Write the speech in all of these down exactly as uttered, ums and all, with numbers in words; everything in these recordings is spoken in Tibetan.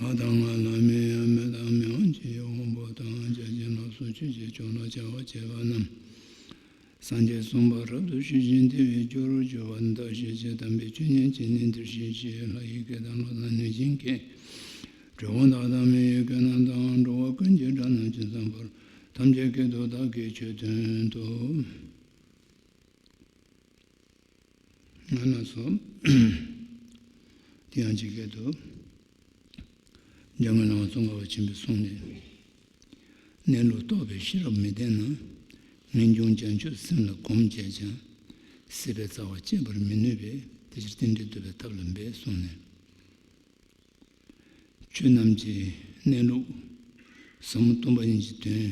ལྷ་དང་ང་ལ་མི་ཡང་མི་དང་མི་དབང་ཆེ་ཡི་དབང་པོ་དང་། བརྒྱ་བྱིན་ལ་སོགས་ཆོས་ཀྱི་མཆོག་ལ་བྱ་བ་བྱེད་པ་རྣམས། སངས་རྒྱས་གསུངས་པ་རབ་ཏུ་ཞུས་ཤིང་དེ་བས་སྐྱོ་རུ་གྱུར་པ་འདི་ཞེས་བྱས་དམ་པའི་ཆོས་ཉན་བྱས་ནས་འདིར་གཤེགས་ཤིག། ལྷ་ཡི་སྐད་དང་ཀླུ་དང་གནོད་སྦྱིན་སྐད། གྲུལ་བུམ་དག་དང་མི་ཡི་སྐད་རྣམས་དང་། འགྲོ་བ་ཀུན་གྱི་སྒྲ་རྣམས་ཇི་ཙམ་པར། ཐམས་ཅད་སྐད་དུ་བདག་གིས་ཆོས་བསྟན་ཏོ། ང་ན་སོ། དེ་ཡང་ཇི་སྐད་དུ། འཇམ་མགོན་བླ་མ་ཙོང་ཁ་པ་ཆེན་པོས་གསུངས་ནས། གནས་ལུགས་རྟོགས་པའི་ཤེས་རབ་མི་ལྡན་ན། ངེས་འབྱུང་བྱང་ཆུབ་སེམས་ལ་གོམས་བྱས་ཀྱང་། སྲིད་པའི་རྩ་བ་བཅད་པར་མི་ནུས་པས། དེ་ཕྱིར་རྟེན་འབྲེལ་བསྟོད་པའི་ཐབས་ལ་འབད་གསུངས་ནས། ཆོས་རྣམས་ཀྱི་གནས་ལུགས་ཟབ་མོ་སྟོང་པ་ཉིད་ཀྱི་དོན་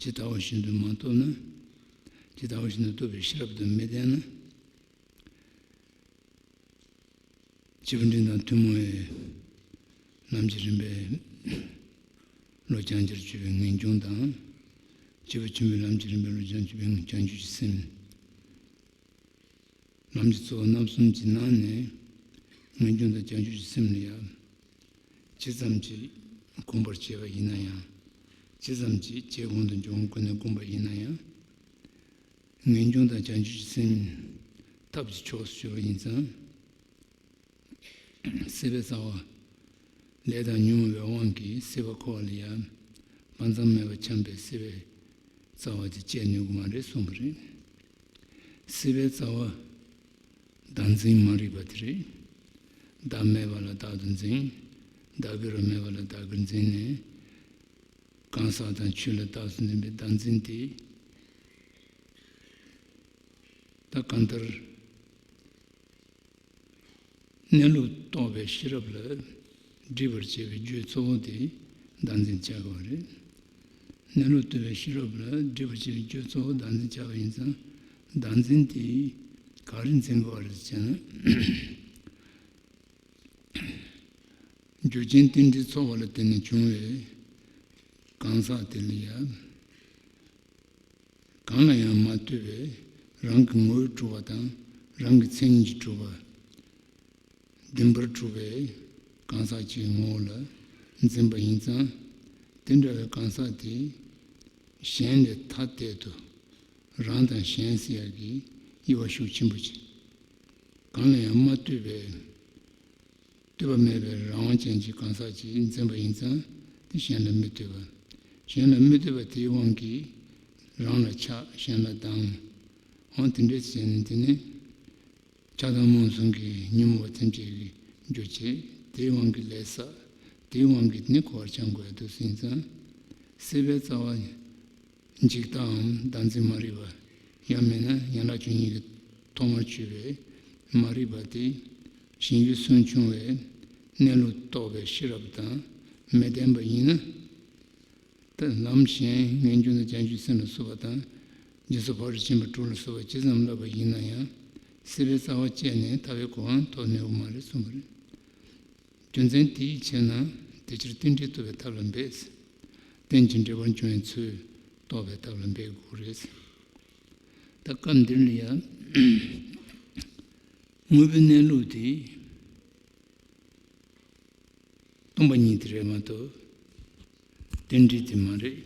ཇི་ལྟ་བ་བཞིན་དུ་མ་རྟོགས་ན། ཇི་ལྟ་བ་བཞིན་དུ་རྟོགས་པའི་ཤེས་རབ་དེ་མི་ལྡན་ན། སྐྱེས་བུ་འབྲིང་དང་ཐུན་མོང་བའི་ལམ་གྱི་རིམ་པའི་བློ་སྦྱང་བྱར་གྱུར་པའི་ངེས་འབྱུང་དང་། སྐྱེས་བུ་ཆེན་པོའི་ལམ་གྱི་རིམ་པའི་བློ་སྦྱང་གྱུར་པའི་བྱང་ཆུབ་ཀྱི་སེམས། ལམ་གྱི་གཙོ་བོ་རྣམ་གསུམ་གྱི་ནང་ནས་ངེས་འབྱུང་དང་བྱང་ཆུབ་ཀྱི་སེམས་ལ་ཡང་ཇི་ཙམ་གྱིས་གོམས་པར་བྱས་པ་ཡིན་ན་ཡང་། ཇི་ཙམ་གྱིས་བྱས་གོང་དུ་འཇོག་ཀུན་ནས་བསྒོམས་པ་ཡིན་ན་ཡང་། ངེས་འབྱུང་དང་བྱང་ཆུབ་ཀྱི་སེམས་ཐབས་ཀྱི་ཕྱོགས་སུ་གྱུར་པ་ཡིན་ཙང་། སྲིད་པའི་རྩ་བ། ལས་དང་ཉོན་མོངས་པའི་དབང་གིས་སྲིད་པ་འཁོར་བ་ལ་ཡང་། དཔག་བསམ་མེད་པར་འཁྱམས་པའི་སྲིད་པའི་རྩ་བ་དེ་བཅད་ནུས་ཀྱི་མ་རེད་གསུངས་པ་རེད། སྲིད་པའི་རྩ་བ། བདག་འཛིན་མ་རིག་པ་དེ་རེད། བདག་མེད་པ་ལ་བདག་ཏུ་འཛིན། བདག་གིར་མེད་པ་ལ་བདག་གིར་འཛིན་ནས། གང་ཟག་དང་ཆོས་ལ་བདག་ཏུ་འཛིན་པའི་བདག་འཛིན་དེ། ད་གང་ལྟར། གནས་ལུགས་རྟོགས་པའི་ཤེས་རབ་ལ་སྒྲིབ་པར་བྱེད་པའི་རྒྱུ་གཙོ་བོ་དེ་བདག་འཛིན་ཆགས་པ་རེད། གནས་ལུགས་རྟོགས་པའི་ཤེས་རབ་ལ་སྒྲིབ་པར་བྱེད་པའི་རྒྱུ་གཙོ་བོ་བདག་འཛིན་ཆགས་པ་ཡིན་ཙང་། བདག་འཛིན་དེས་ག་རེ་འཛིན་དགོས་པ་རེད་ཟེར་ན། རྒྱུ་རྐྱེན་རྟེན་འབྲེལ་ཚོགས་པ་ལ་བརྟེན་ནས་བྱུང་བའི་གང་ཟག་དེ་ལ་ཡང་། གང་ལ་ཡང་མ་ལྟོས་པའི་རང་གི་ངོ་བོས་གྲུབ་པ་དང་རང་གི་མཚན་ཉིད་ཀྱིས་གྲུབ་པ། བདེན་པར་གྲུབ་པའི་གང་ཟག་གཅིག་གི་ངོ་བོ་ལ་འཛིན་པ་ཡིན་ཙང་། དེ་འདྲ་བའི་གང་ཟག་དེ་གཞན་ལས་ཐ་དད་དུ་རང་དང་གཞན་ཟེར་ཡག་གི་དབྱེ་བ་ཤུགས་ཆེན་པོ་ཅིག། གང་ལ་ཡང་མ་ལྟོས་པའི། ལྟོས་པ་མེད་པའི་རང་དབང་ཅན་གྱི་གང་ཟག་ཅིག་འཛིན་པ་ཡིན་ཙང་། དེ་གཞན་ལ་མི་ལྟོས་པ། གཞན་ལ་མི་ལྟོས་པ་དེའི་དབང་གིས་རང་ལ་ཆགས། གཞན་ལ་སྡང་། འོ་དེ་འདྲ་བྱས་ནས་དེ་ནི་ཆགས་སྡང་རྨོངས་གསུམ་གྱི་ཉོན་མོངས་པ་ཐམས་ཅད་ཀྱི་རྒྱུ་བྱེད། དེའི་དབང་གིས་ལས་བསགས། དེའི་དབང་གིས་ནི་འཁོར་བར་འཁྱམས་དགོས་ཡ་འདུག་ཟེར་ཙང་། སྲིད་པའི་རྩ་བ། འཇིག་ལྟའམ་བདག་འཛིན་མ་རིག་པ། ཡང་མིན་ན་ཡན་ལག་བཅུ་གཉིས་ཀྱི་ཐོག་མར་གྱུར་པའི་མ་རིག་པ་དེ་གཞན་རྒྱུ་སུན་ཕྱུང་བའི་གནས་ལུགས་རྟོགས་པའི་ཤེས་རབ་དང་མི་ལྡན་པ་ཡིན་ན། ད་ལམ་གཞན་ངེས་འབྱུང་དང་བྱང་ཆུབ་སེམས་ལ་སོགས་པ་དང་། རྗེས་སུ་ཕར་ཕྱིན་པ་དྲུག་ལ་སོགས་པ་ཇི་ཙམ་བསླབ་པ་ཡིན་ན་ཡང་། སྲིད་པའི་རྩ་བ་བཅད་ནས་ཐར་པའི་གོ་འཕང་ཐོབ་ནུས་པ་མ་རེད་གསུངས་པ་རེད། རྒྱུ་མཚན་དེའི་ཕྱིར་ན་དེ་ཕྱིར་རྟེན་འབྲེལ་རྟོགས་པའི་ཐབས་ལ་འབད། རྟེན་ཅིང་འབྲེལ་པར་འབྱུང་བའི་ཚུལ་རྟོགས་པའི་ཐབས་ལ་འབད་དགོས་རེད། ད་སྐབས་འདིར་ལ་ཡང་དངོས་པོའི་གནས་ལུགས་དེ་སྟོང་པ་ཉིད་དེ་རེད་མ་གཏོགས། རྟེན་འབྲེལ་དེ་མ་རེད།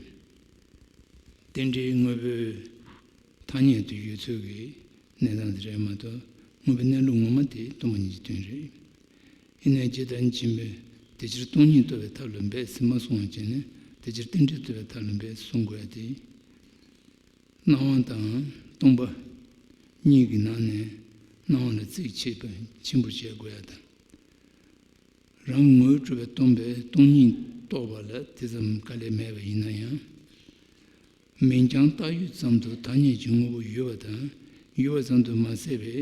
རྟེན་འབྲེལ་དངོས་པོའི་ཐ་སྙད་དུ་ཡོད་ཚུལ་གྱི་གནས་སྟངས་དེ་རེད་མ་གཏོགས། དངོས་པོའི་གནས་ལུགས་ངོ་མ་དེ་སྟོང་པ་ཉིད་ཀྱི་དོན་རེད། ཡིན་ནའི་ཇི་ལྟར་མཁྱེན་པས་དེ་ཕྱིར་སྟོང་ཉིད་རྟོགས་པའི་ཐབས་ལ་འབད་ཟེར་མ་གསུངས་པ་བྱས་ནས། དེ་ཕྱིར་རྟེན་འབྲེལ་རྟོགས་པའི་ཐབས་ལ་འབད་གསུང་དགོས་ཡ་དེ། སྣང་བ་དང་སྟོང་པ་གཉིས་ཀྱི་ནང་ནས་སྣང་བ་ལ་རྩིས་ཆེ་བ་ཆེན་པོ་བྱེད་དགོས་ཡ་དང་། རང་ངོས་གྲུབ་པའི་སྟོང་པའི་སྟོང་ཉིད་རྟོགས་པ་ལ་དེ་ཙམ་དཀའ་ལས་མེད་པ་ཡིན་ན་ཡང་། མིང་རྐྱང་བཏགས་ཡུལ་ཙམ་དུ་ཐ་སྙད་ཀྱི་དངོས་པོ་ཡོད་པ་དང་ཡོད་པ་ཙམ་དུ་མ་ཟད་པའི་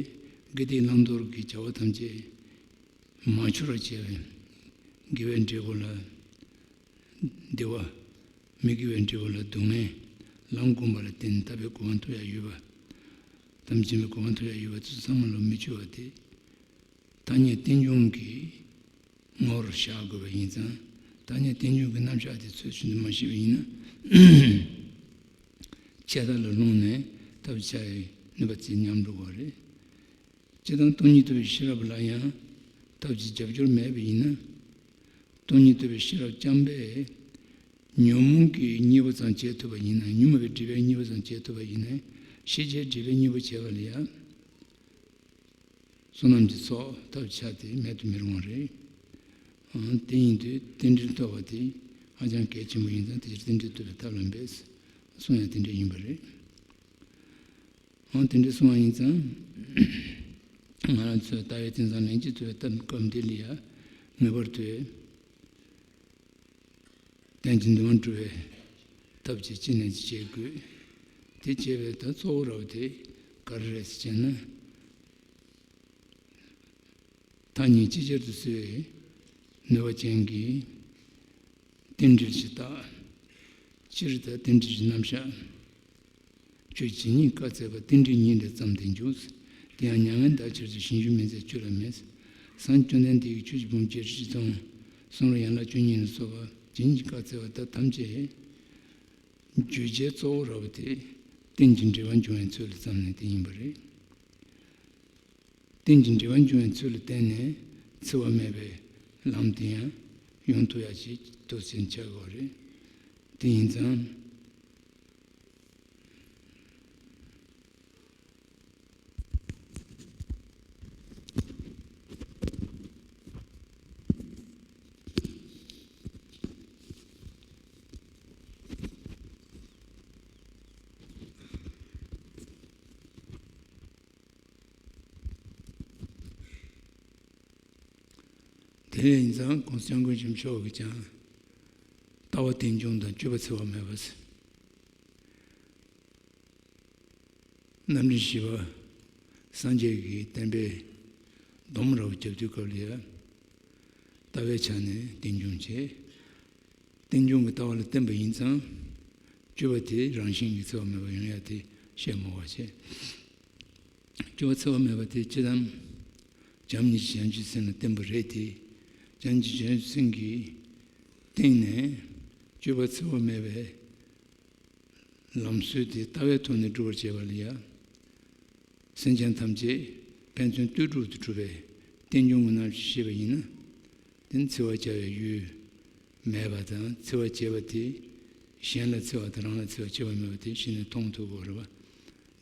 དགེ་སྡིག་བླང་དོར་གྱི་བྱ་བ་ཐམས་ཅད་མ་འཆོལ་བར་བྱས་པའི་དགེ་བའི་འབྲས་བུ་ལ་ བདེ་བ། མི་དགེ་བའི་འབྲས་བུ་ལ་སྡུག་བསྔལ། ལམ་བསྒོམ་པ་ལ་བརྟེན་ནས་ཐར་པའི་གོ་འཕང་ཐོབ་ཡ་ཡོད་པ། དམ་བཅའ་བའི་གོ་འཕང་ཐོབ་ཡ་ཡོད་པ་དེ་ཚོ་ཚང་མ་ལ་མི་སྐྱོ་བ་དེ། ཐ་སྙད་རྟེན་འབྱུང་གི་ངོ་བོར་བཞག་དགོས་པ་ཡིན་ཙང་། ཐ་སྙད་རྟེན་འབྱུང་གི་རྣམ་གཞག་དེ་ཚོད་ཅིག་ཏུ་མ་ཤེས་པ་ཡིན་ན། ཆད་ལྟ་ལ་ལྷུང་ནས་ཐབས་ཆག་ཡའི་ནུས་པ་ཚད་ཉམས་འགྲོ་གི་རེད། སྤྱིར་བཏང་སྟོང་ཉིད་རྟོགས་པའི་ཤེས་རབ་ལ་ཡང་ཐབས་ཀྱི་རྒྱབ་སྐྱོར་མེད་པ་ཡིན་ན། སྟོང་ཉིད་རྟོགས་པའི་ཤེས་རབ་རྐྱང་པས་ཉོན་མོངས་ཀྱི་གཉེན་པོ་ཙམ་བྱེད་ཐུབ་པ་ཡིན་ན། ཉོན་མོངས་པའི་སྒྲིབ་པའི་གཉེན་པོ་ཙམ་བྱེད་ཐུབ་པ་ཡིན་ན། ཤེས་བྱའི་སྒྲིབ་པའི་གཉེན་པོ་བྱེད་པ་ལ་ཡང་བསོད་ནམས་ཀྱི་ཚོགས་ཐབས་ཆག་དེ་མེད་དུ་མི་རུང་བ་རེད། ཨང་། དེ་ཡིན་དུས་རྟེན་འབྲེལ་རྟོགས་པ་དེ་ཧ་ཅང་གལ་ཆེན་པོ་ཡིན་ཙང་། དེ་ཕྱིར་རྟེན་འབྲེལ་རྟོགས་པའི་ཐབས་ལ་འབད། གསུང་ཡང་དེ་འདྲ་ཡིན་པ་རེད། ཨང་། དེ་འདྲ་གསུང་བ་ཡིན་ཙང་། ང་རང་ཚོའི་ལྟ་བའི་དེང་སང་ལན་གཅིག་ཏུ་སྐབས་འདི་ལ་ཡང་ངེས་པར་དུ་རྟེན་ཅིང་འབྲེལ་བར་འགྲོ་བའི་ཐབས་ཀྱི་ཅི་ནས་ཅི་བྱེད་དགོས། དེ་བྱེད་པའི་ད་གཙོ་བོ་ར་བ་དེ་ག་རེ་རེད་ཟེར་བྱས་ན། ཐ་སྙད་ཅིག་ཅར་དུ་གསོས་ནུས་པ་ཅན་གྱི་རྟེན་འབྲེལ་གྱི་རྟགས། སྤྱིར་ད་རྟེན་འབྲེལ་གྱི་རྣམ་གཞག། ཆོས་ཇི་སྙེད་བཀའ་སྩལ་པ། རྟེན་འབྲེལ་ཉིད་ལས་བརྩམས་ཏེ་འཇུག། དེ་ཡང་མྱ་ངན་འདའ་ཕྱིར་དུ། གཞན་ཞུགས་མི་འཛད་ཆོས་ལ་མེད། སངས་རྒྱས་བཅོམ་ལྡན་འདས་ཀྱིས་ཆོས་ཀྱི་ཕུང་པོ་བརྒྱད་ཁྲི་བཞི་སྟོང་། གསུང་རབ་ཡན་ལག་བཅུ་གཉིས་ལ་སོགས་པ་ཇི་སྙེད་ཀྱིས་བཀའ་སྩལ་པ་དག་ཐམས་ཅད་བརྗོད་བྱའི་གཙོ་བོ་ར་བ་དེ་རྟེན་ཅིང་འབྲེལ་བར་འབྱུང་བའི་ཚུལ་ལ་བརྩམས་ནས་དེ་ཡིན་པ་རེད། རྟེན་ཅིང་འབྲེལ་བར་འབྱུང་བའི་ཚུལ་ལ་བརྟེན་ནས་འཚེ་བ་མེད་པའི་ལམ་དེ་ཡང་ཡོང་ཐུབ་ཡ་ཞིག་ཏུ་ཕྱིན་ཆགས་དགོས་རེད། དེ་ཡིན་ཙང་། དེ་ཡིན་ཙང་༸གོང་ས་༸སྐྱབས་མགོན་ཆེན་པོ་མཆོག་གིས་ཀྱང་ལྟ་བ་རྟེན་འབྱུང་དང་སྤྱོད་པ་འཚེ་བ་མེད་པ་ཟེར། རྣམ་འདྲེན་བཞི་པ་སངས་རྒྱས་ཀྱི་བསྟན་པའི་སྡོམ་ར་བ་རྒྱབ་དུས་སྐབས་ལ་ཡང་ལྟ་བའི་ཆ་ནས་རྟེན་འབྱུང་བྱེད། རྟེན་འབྱུང་གི་ལྟ་བ་ལ་བརྟེན་པ་ཡིན་ཙང་། སྤྱོད་པ་དེ་རང་བཞིན་གྱིས་འཚེ་བ་མེད་པ་ཡོང་ཡ་དེ་བཤད་མི་དགོས་པ་བྱས། སྤྱོད་པ་འཚེ་བ་མེད་པ་དེ་སྤྱིར་བཏང་བྱམས་སྙིང་རྗེ་བྱང་ཆུབ་སེམས་ལ་བརྟེན་པ་རེད་དེ། བྱམས་སྙིང་རྗེ་བྱང་ཆུབ་སེམས་ཀྱི་སྟེང་ནས་སྤྱོད་པ་འཚེ་བ་མེད་པའི་ལམ་སྲོལ་དེ་ལྟ་བའི་ཐོག་ནས་སྒྲུབ་པར་བྱེད་པ་ལ་ཡང་། སེམས་ཅན་ཐམས་ཅད་ཕན་ཚུན་ལྟོས་གྲོགས་སུ་གྲུབ་པའི་རྟེན་འབྱུང་གི་རྣམ་གཞག་ཤེས་པ་ཡིན་ན། དེ་འཚེ་བ་བྱ་བའི་ཡུལ་མེད་པ་དང་། འཚེ་བ་བྱེད་པ་དེ་གཞན་ལ་འཚེ་བ་དང་རང་ལ་འཚེ་བ་བྱེད་པ་མེད་པ་དེ་གཞི་ནས་མཐོང་ཐུབ་དགོས་རེད་པ།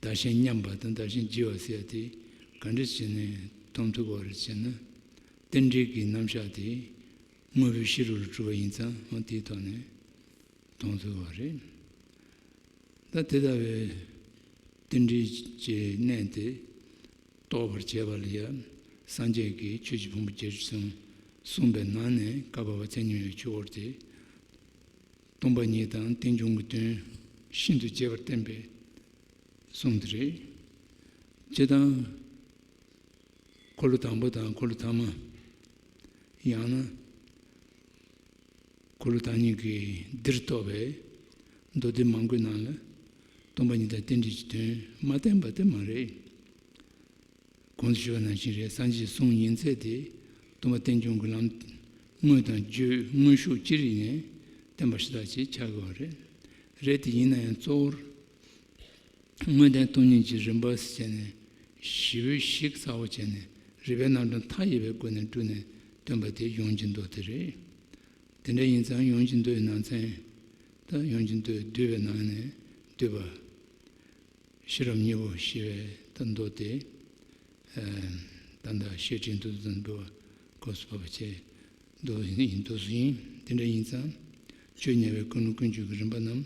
བདག་གཞན་མཉམ་པ་དང་བདག་གཞན་བརྗེ་བ་ཟེར་ཡ་དེ་ག་འདྲ་བྱས་ནས་མཐོང་ཐུབ་དགོས་རེད་ཟེར་ན། རྟེན་འབྲེལ་གྱི་རྣམ་གཞག་དེ་དངོས་པོའི་ཤེས་རབ་ལ་གྲུབ་པ་ཡིན་ཙང་། འོ་དེའི་ཐོག་ནས་མཐོང་ཐུབ་པ་རེད། ད་དེ་ལྟ་བུའི་རྟེན་འབྲེལ་གྱི་གནད་དེ་རྟོགས་པར་བྱེད་པ་ལ་ཡང་། སངས་རྒྱས་ཀྱིས་ཆོས་ཀྱི་ཕུང་པོ་བརྒྱད་ཁྲི་བཞི་སྟོང་གསུངས་པའི་ནང་ནས། བཀའ་བབས་པ་ཚེ་ཉེ་བའི་ཆོས་འཁོར་དེ། སྟོང་པ་ཉིད་དང་རྟེན་འབྱུང་གི་དོན་ཤིན་ཏུ་རྒྱས་པར་བསྟན་པའི་གསུང་དེ་རེད། སྤྱིར་བཏང་འཁོར་ལོ་དང་པོ་དང་འཁོར་ལོ་ཐ་མ། ཡང་ན་འཁོར་ལོ་ཐ་སྙད་ཀྱི་འདིར་གཏོགས་པའི་མདོ་སྡེ་མང་པོའི་ནང་ལ་སྟོང་པ་ཉིད་དང་རྟེན་འབྲེལ་གྱི་དོན་མ་བསྟན་པ་དེ་མ་རེད། གོང་དུ་ཞུས་པ་ནང་བཞིན་རེད། སངས་རྒྱས་གསུང་ཡིན་ཚད་དེ་སྟོང་པ་རྟེན་འབྱུང་གི་ལམ་དངོས་དང་བརྗོད་དངོས་ཤུགས་ཅི་རིགས་ནས་བསྟན་པ་ཞེ་དྲག་ཅིག་ཆགས་ཀྱི་ཡོད་རེད། རེད་དེ་ཡིན་ན་ཡང་གཙོ་བོར་དངོས་བསྟན་སྟོང་ཉིད་ཀྱི་རིམ་པ་ཟེར་ནས་ཞིབ་ཞིབ་ཚགས་པོ་བྱས་ནས། རིགས་པའི་རྣམ་གྲངས་མཐའ་ཡས་པའི་སྒོ་ནས་བསྒྲུབས་ནས་བསྟན་པ་དེ་ཡོངས་ཀྱི་མདོ་དེ་རེད། དེ་འདྲ་ཡིན་ཙང་ཡོངས་ཀྱི་མདོའི་ནང་ཚན། ད་ཡོངས་ཀྱི་མདོ་བསྡུས་པའི་ནང་ནས་བསྡུས་པ། ཤེས་རབ་སྙིང་པོ་ཞེས་པའི་ད་མདོ་དེ། ཨ། ད་ལྟ་བཤད་ཁྲིད་མདོ་དང་འབུལ་བ་སྐབས་སུ་བབས་པ་བཅས་མདོ་ཡིན། མདོ་སུ་ཡིན། དེ་འདྲ་ཡིན་ཙང་ཆོས་ཉན་པའི་ཀུན་སློང་ཀུན་སྤྱོད་ཀྱི་རིམ་པ་རྣམས།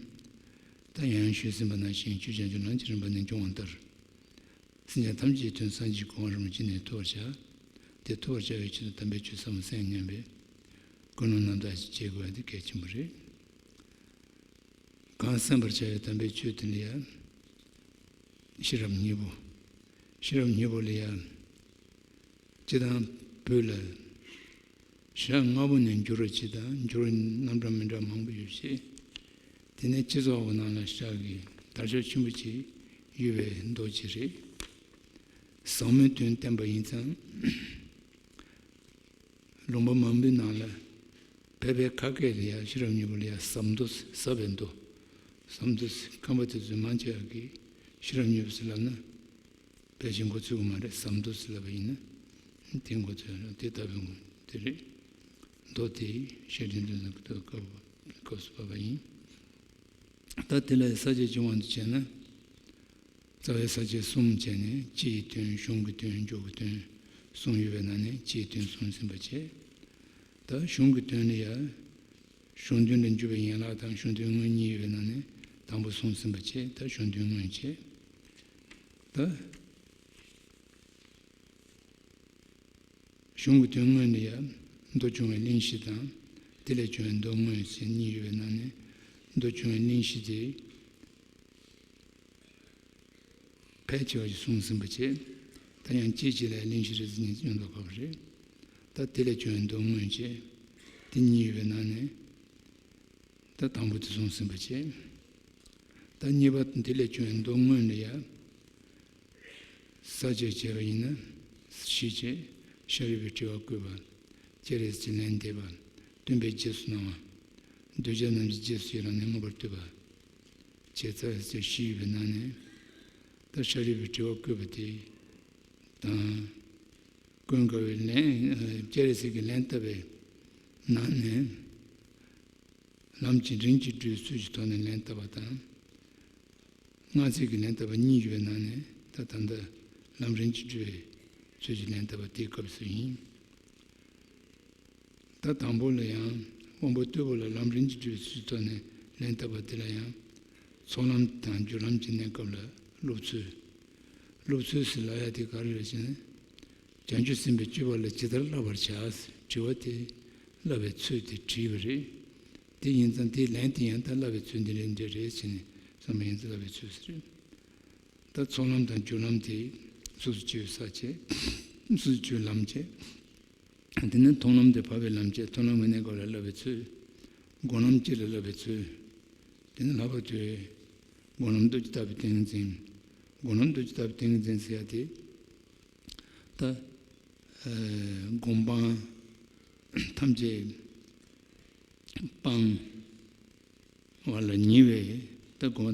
ད་ཡང་ཡང་ཞུས་ཟིན་པ་ནང་བཞིན་ཆོས་ཀྱང་ཀྱང་ལམ་གྱི་རིམ་པ་ནས་འབྱུང་བ་ལྟར། སེམས་ཅན་ཐམས་ཅད་དོན་སངས་རྒྱས་གོ་འཕང་རིན་པོ་ཆེ་ནས་ཐོབ་པར་བྱ། དེ་ཐོབ་པར་བྱ་བའི་ཆེད་དུ་དམ་པའི་ཆོས་ཟབ་མོ་གསན་སྙམ་པའི་ཀུན་སློང་རྣམ་དག་ཅིག་བསྐྱེད་དགོས་པ་དེ་གལ་ཆེན་པོ་རེད། གང་གསན་པར་བྱ་བའི་དམ་པའི་ཆོས་དེ་ལ་ཡང་ཤེས་རབ་སྙིང་པོ། ཤེས་རབ་སྙིང་པོ་ལ་ཡང་། སྤྱིར་བཏང་བོད་ལ་ ཞག་ལྔ་པོ་ནས་འགྱུར་བ་གཅིག་དང་འགྱུར་བ་རྣམ་གྲངས་མི་འདྲ་མང་པོ་ཡོད་པ་ཞིག་དེ་ནས་སྤྱི་ཚོགས་ཀྱི་ནང་ལ་ཞག་གི་དར་ལྕོག་ཆེན་པོ་ཅིག་ཡོད་པའི་མདོ་ཅིག་རེད། ཟབ་མོའི་དོན་བསྟན་པ་ཡིན་ཙང་། ལུང་པ་མང་པོའི་ནང་ལ་བོད་པའི་ཁ་སྐད་ལ་ཡང་ཤེས་རབ་སྙིང་པོ་ལ་ཡང་ཟབ་མདོ་ཟབ་པའི་མདོ། ཟབ་མདོ་ཁམས་པ་དེ་ཚོས་མང་ཆེ་བ་གིས་ཤེས་རབ་སྙིང་པོ་ཟེར་ལབ་ན་ཕལ་ཆེར་མགོ་ཚོད་ཀྱི་མ་རེད། ཟབ་མདོ་ཟེར་ལབ་པ་ཡིན་ན་དེ་མགོ་ཚོད་རེད། དེ་ལྟ་བུའི་དངོས་དེ་རེད། མདོ་དེ་ཤེར་ཕྱིན་ལུང་ཚན་གྱི་སྐབས་སུ་བབས་པ་ཡིན། ད་དེ་ལ་ས་བཅད་ཀྱི་དབང་དུ་བྱས་ན། རྩ་བའི་ས་བཅད་གསུམ་བྱས་ནས་སྤྱིའི་དོན། གཞུང་གི་དོན། མཇུག་གི་དོན་གསུམ་ཡོད་པའི་ནང་ནས་སྤྱིའི་དོན་གསུངས་ཟིན་པ་བྱས། ད་གཞུང་གི་དོན་ལ་ཡང་གཞུང་དོན་ལས་འཇུག་པའི་ཡན་ལག་དང་གཞུང་དོན་དངོས་གཉིས་ཡོད་པའི་ནང་ནས་དང་པོ་གསུངས་ཟིན་པ་བྱས། ད་གཞུང་དོན་དངོས་བྱས། ད། གཞུང་གི་དོན་དངོས་ནི་ཡང་མདོ་ཆུང་བའི་གླེང་གཞི་དང་དེ་ལས་བྱུང་བའི་མདོ་དངོས་ཟེར་གཉིས་ཡོད་པའི་ནང་ནས་མདོ་ཆུང་བའི་གླེང་གཞི་དེ་ཕལ་ཆེ་བ་ཞིག་གསུངས་ཟིན་པ་བྱས། ད་ཡང་སྐྱེས་སྐྱེས་ལ་གླེང་གཞི་རེ་ཟུང་གཉིས་ཡོང་མདོག་ཁ་པོ་རེད། ད་དེ་ལས་བྱུང་བའི་མདོ་དངོས་བྱས། དེ་གཉིས་ཡོད་པའི་ནང་ནས་ད་དང་པོ་དེ་གསུངས་ཟིན་པ་བྱས། ད་གཉིས་པ་དེ་ལས་བྱུང་བའི་མདོ་དངོས་ལ་ཡང་། ས་བཅད་བྱས་པ་ཡིན་ན་བཞི་བྱས། ཤཱ་རིའི་བུས་དྲི་བ་བཀོད་པ། སྤྱན་རས་གཟིགས་ལན་འདེབས་པ། སྟོན་པས་རྗེས་སུ་གནང་བ། གདུལ་བྱ་རྣམས་ཀྱི་རྗེས་སུ་ཡི་རང་ནས་མངོན་པར་བསྟོད་པ། བྱས་ཙང་ས་བཅད་བཞི་ཡོད་པའི་ནང་ནས་ད་ཤཱ་རིའི་བུས་དྲི་བ་བཀོད་པ་དེ་དང་། ཀུན་དགའ་བོས་ལན། སྤྱན་རས་གཟིགས་ཀྱིས་ལན་བཏབ་པའི་ནང་ནས། ལམ་གྱི་རིམ་གྱིས་འགྲོ་བའི་ཚུལ་གྱི་ཐོག་ནས་ལན་བཏབ་པ་དང་། སྔ་ཚིག་གི་ལན་བཏབ་པ་གཉིས་ཡོད་པའི་ནང་ནས་ད་ད་ལྟ་ལམ་རིམ་གྱིས་འགྲོ་བའི་ཚུལ་གྱི་ལན་བཏབ་པ་དེའི་སྐབས་སུ་ཡིན། ད་དང་པོ་ལ་ཡང་དབང་པོ་རྟུལ་པོ་ལ་ལམ་རིམ་གྱིས་འགྲོ་བའི་ཚུལ་གྱི་ཐོག་ནས་ལན་བཏབ་པ་དེ་ལ་ཡང་ཚོགས་ལམ་དང་སྦྱོར་ལམ་གྱི་གནས་སྐབས་ལ་སློབ་ཚུལ། སློབ་ཚུལ་ཟེར་ལབ་ཡ་དེ་ག་རེ་རེད་ཟེར་ན། བྱང་ཆུབ་སེམས་དཔའི་སྤྱོད་པ་ལ་ཇི་ལྟར་བསླབ་པར་བྱ་ཟེར་དྲི་བ་དེ་བསླབ་པའི་ཚུལ་དེ་དྲིས་པ་རེད། དེ་ཡིན་ཙང་དེའི་ལན་དེ་ཡང་ད་བསླབ་པའི་ཚུལ་འདི་རེད་འདི་རེད་ཟེར་ནས་བསམ་པ་ཡིན་ཙང་བསླབ་པའི་ཚུལ་ཟེར། ད་ཚོགས་ལམ་དང་སྦྱོར་ལམ་དེ་སོ་སོ་སྤྱོད་ས་བྱས། སོ་སོ་སྤྱོད་ལམ་བྱས། དེ་ནས་མཐོང་ལམ་དེ་བབས་པའི་ལམ་བྱས། མཐོང་ལམ་གྱི་གནས་སྐབས་ལ་བསླབ་པའི་ཚུལ། སྒོམ་ལམ་སྤྱི་ལ་བསླབ་པའི་ཚུལ། དེ་ནས་ལྷག་པར་དུ་སྒོམ་ལམ་རྡོ་རྗེ་ལྟ་བུའི་ཏིང་ངེ་འཛིན། སྒོམ་ལམ་རྡོ་རྗེ་ལྟ་བུའི་ཏིང་ངེ་འཛིན་ཟེར་ཡ་དེ། ད་སྒོམ་སྤང་ཐམས་ཅད་སྤང་བ་ལ་ཉེ་བའི་ད་སྒོམ་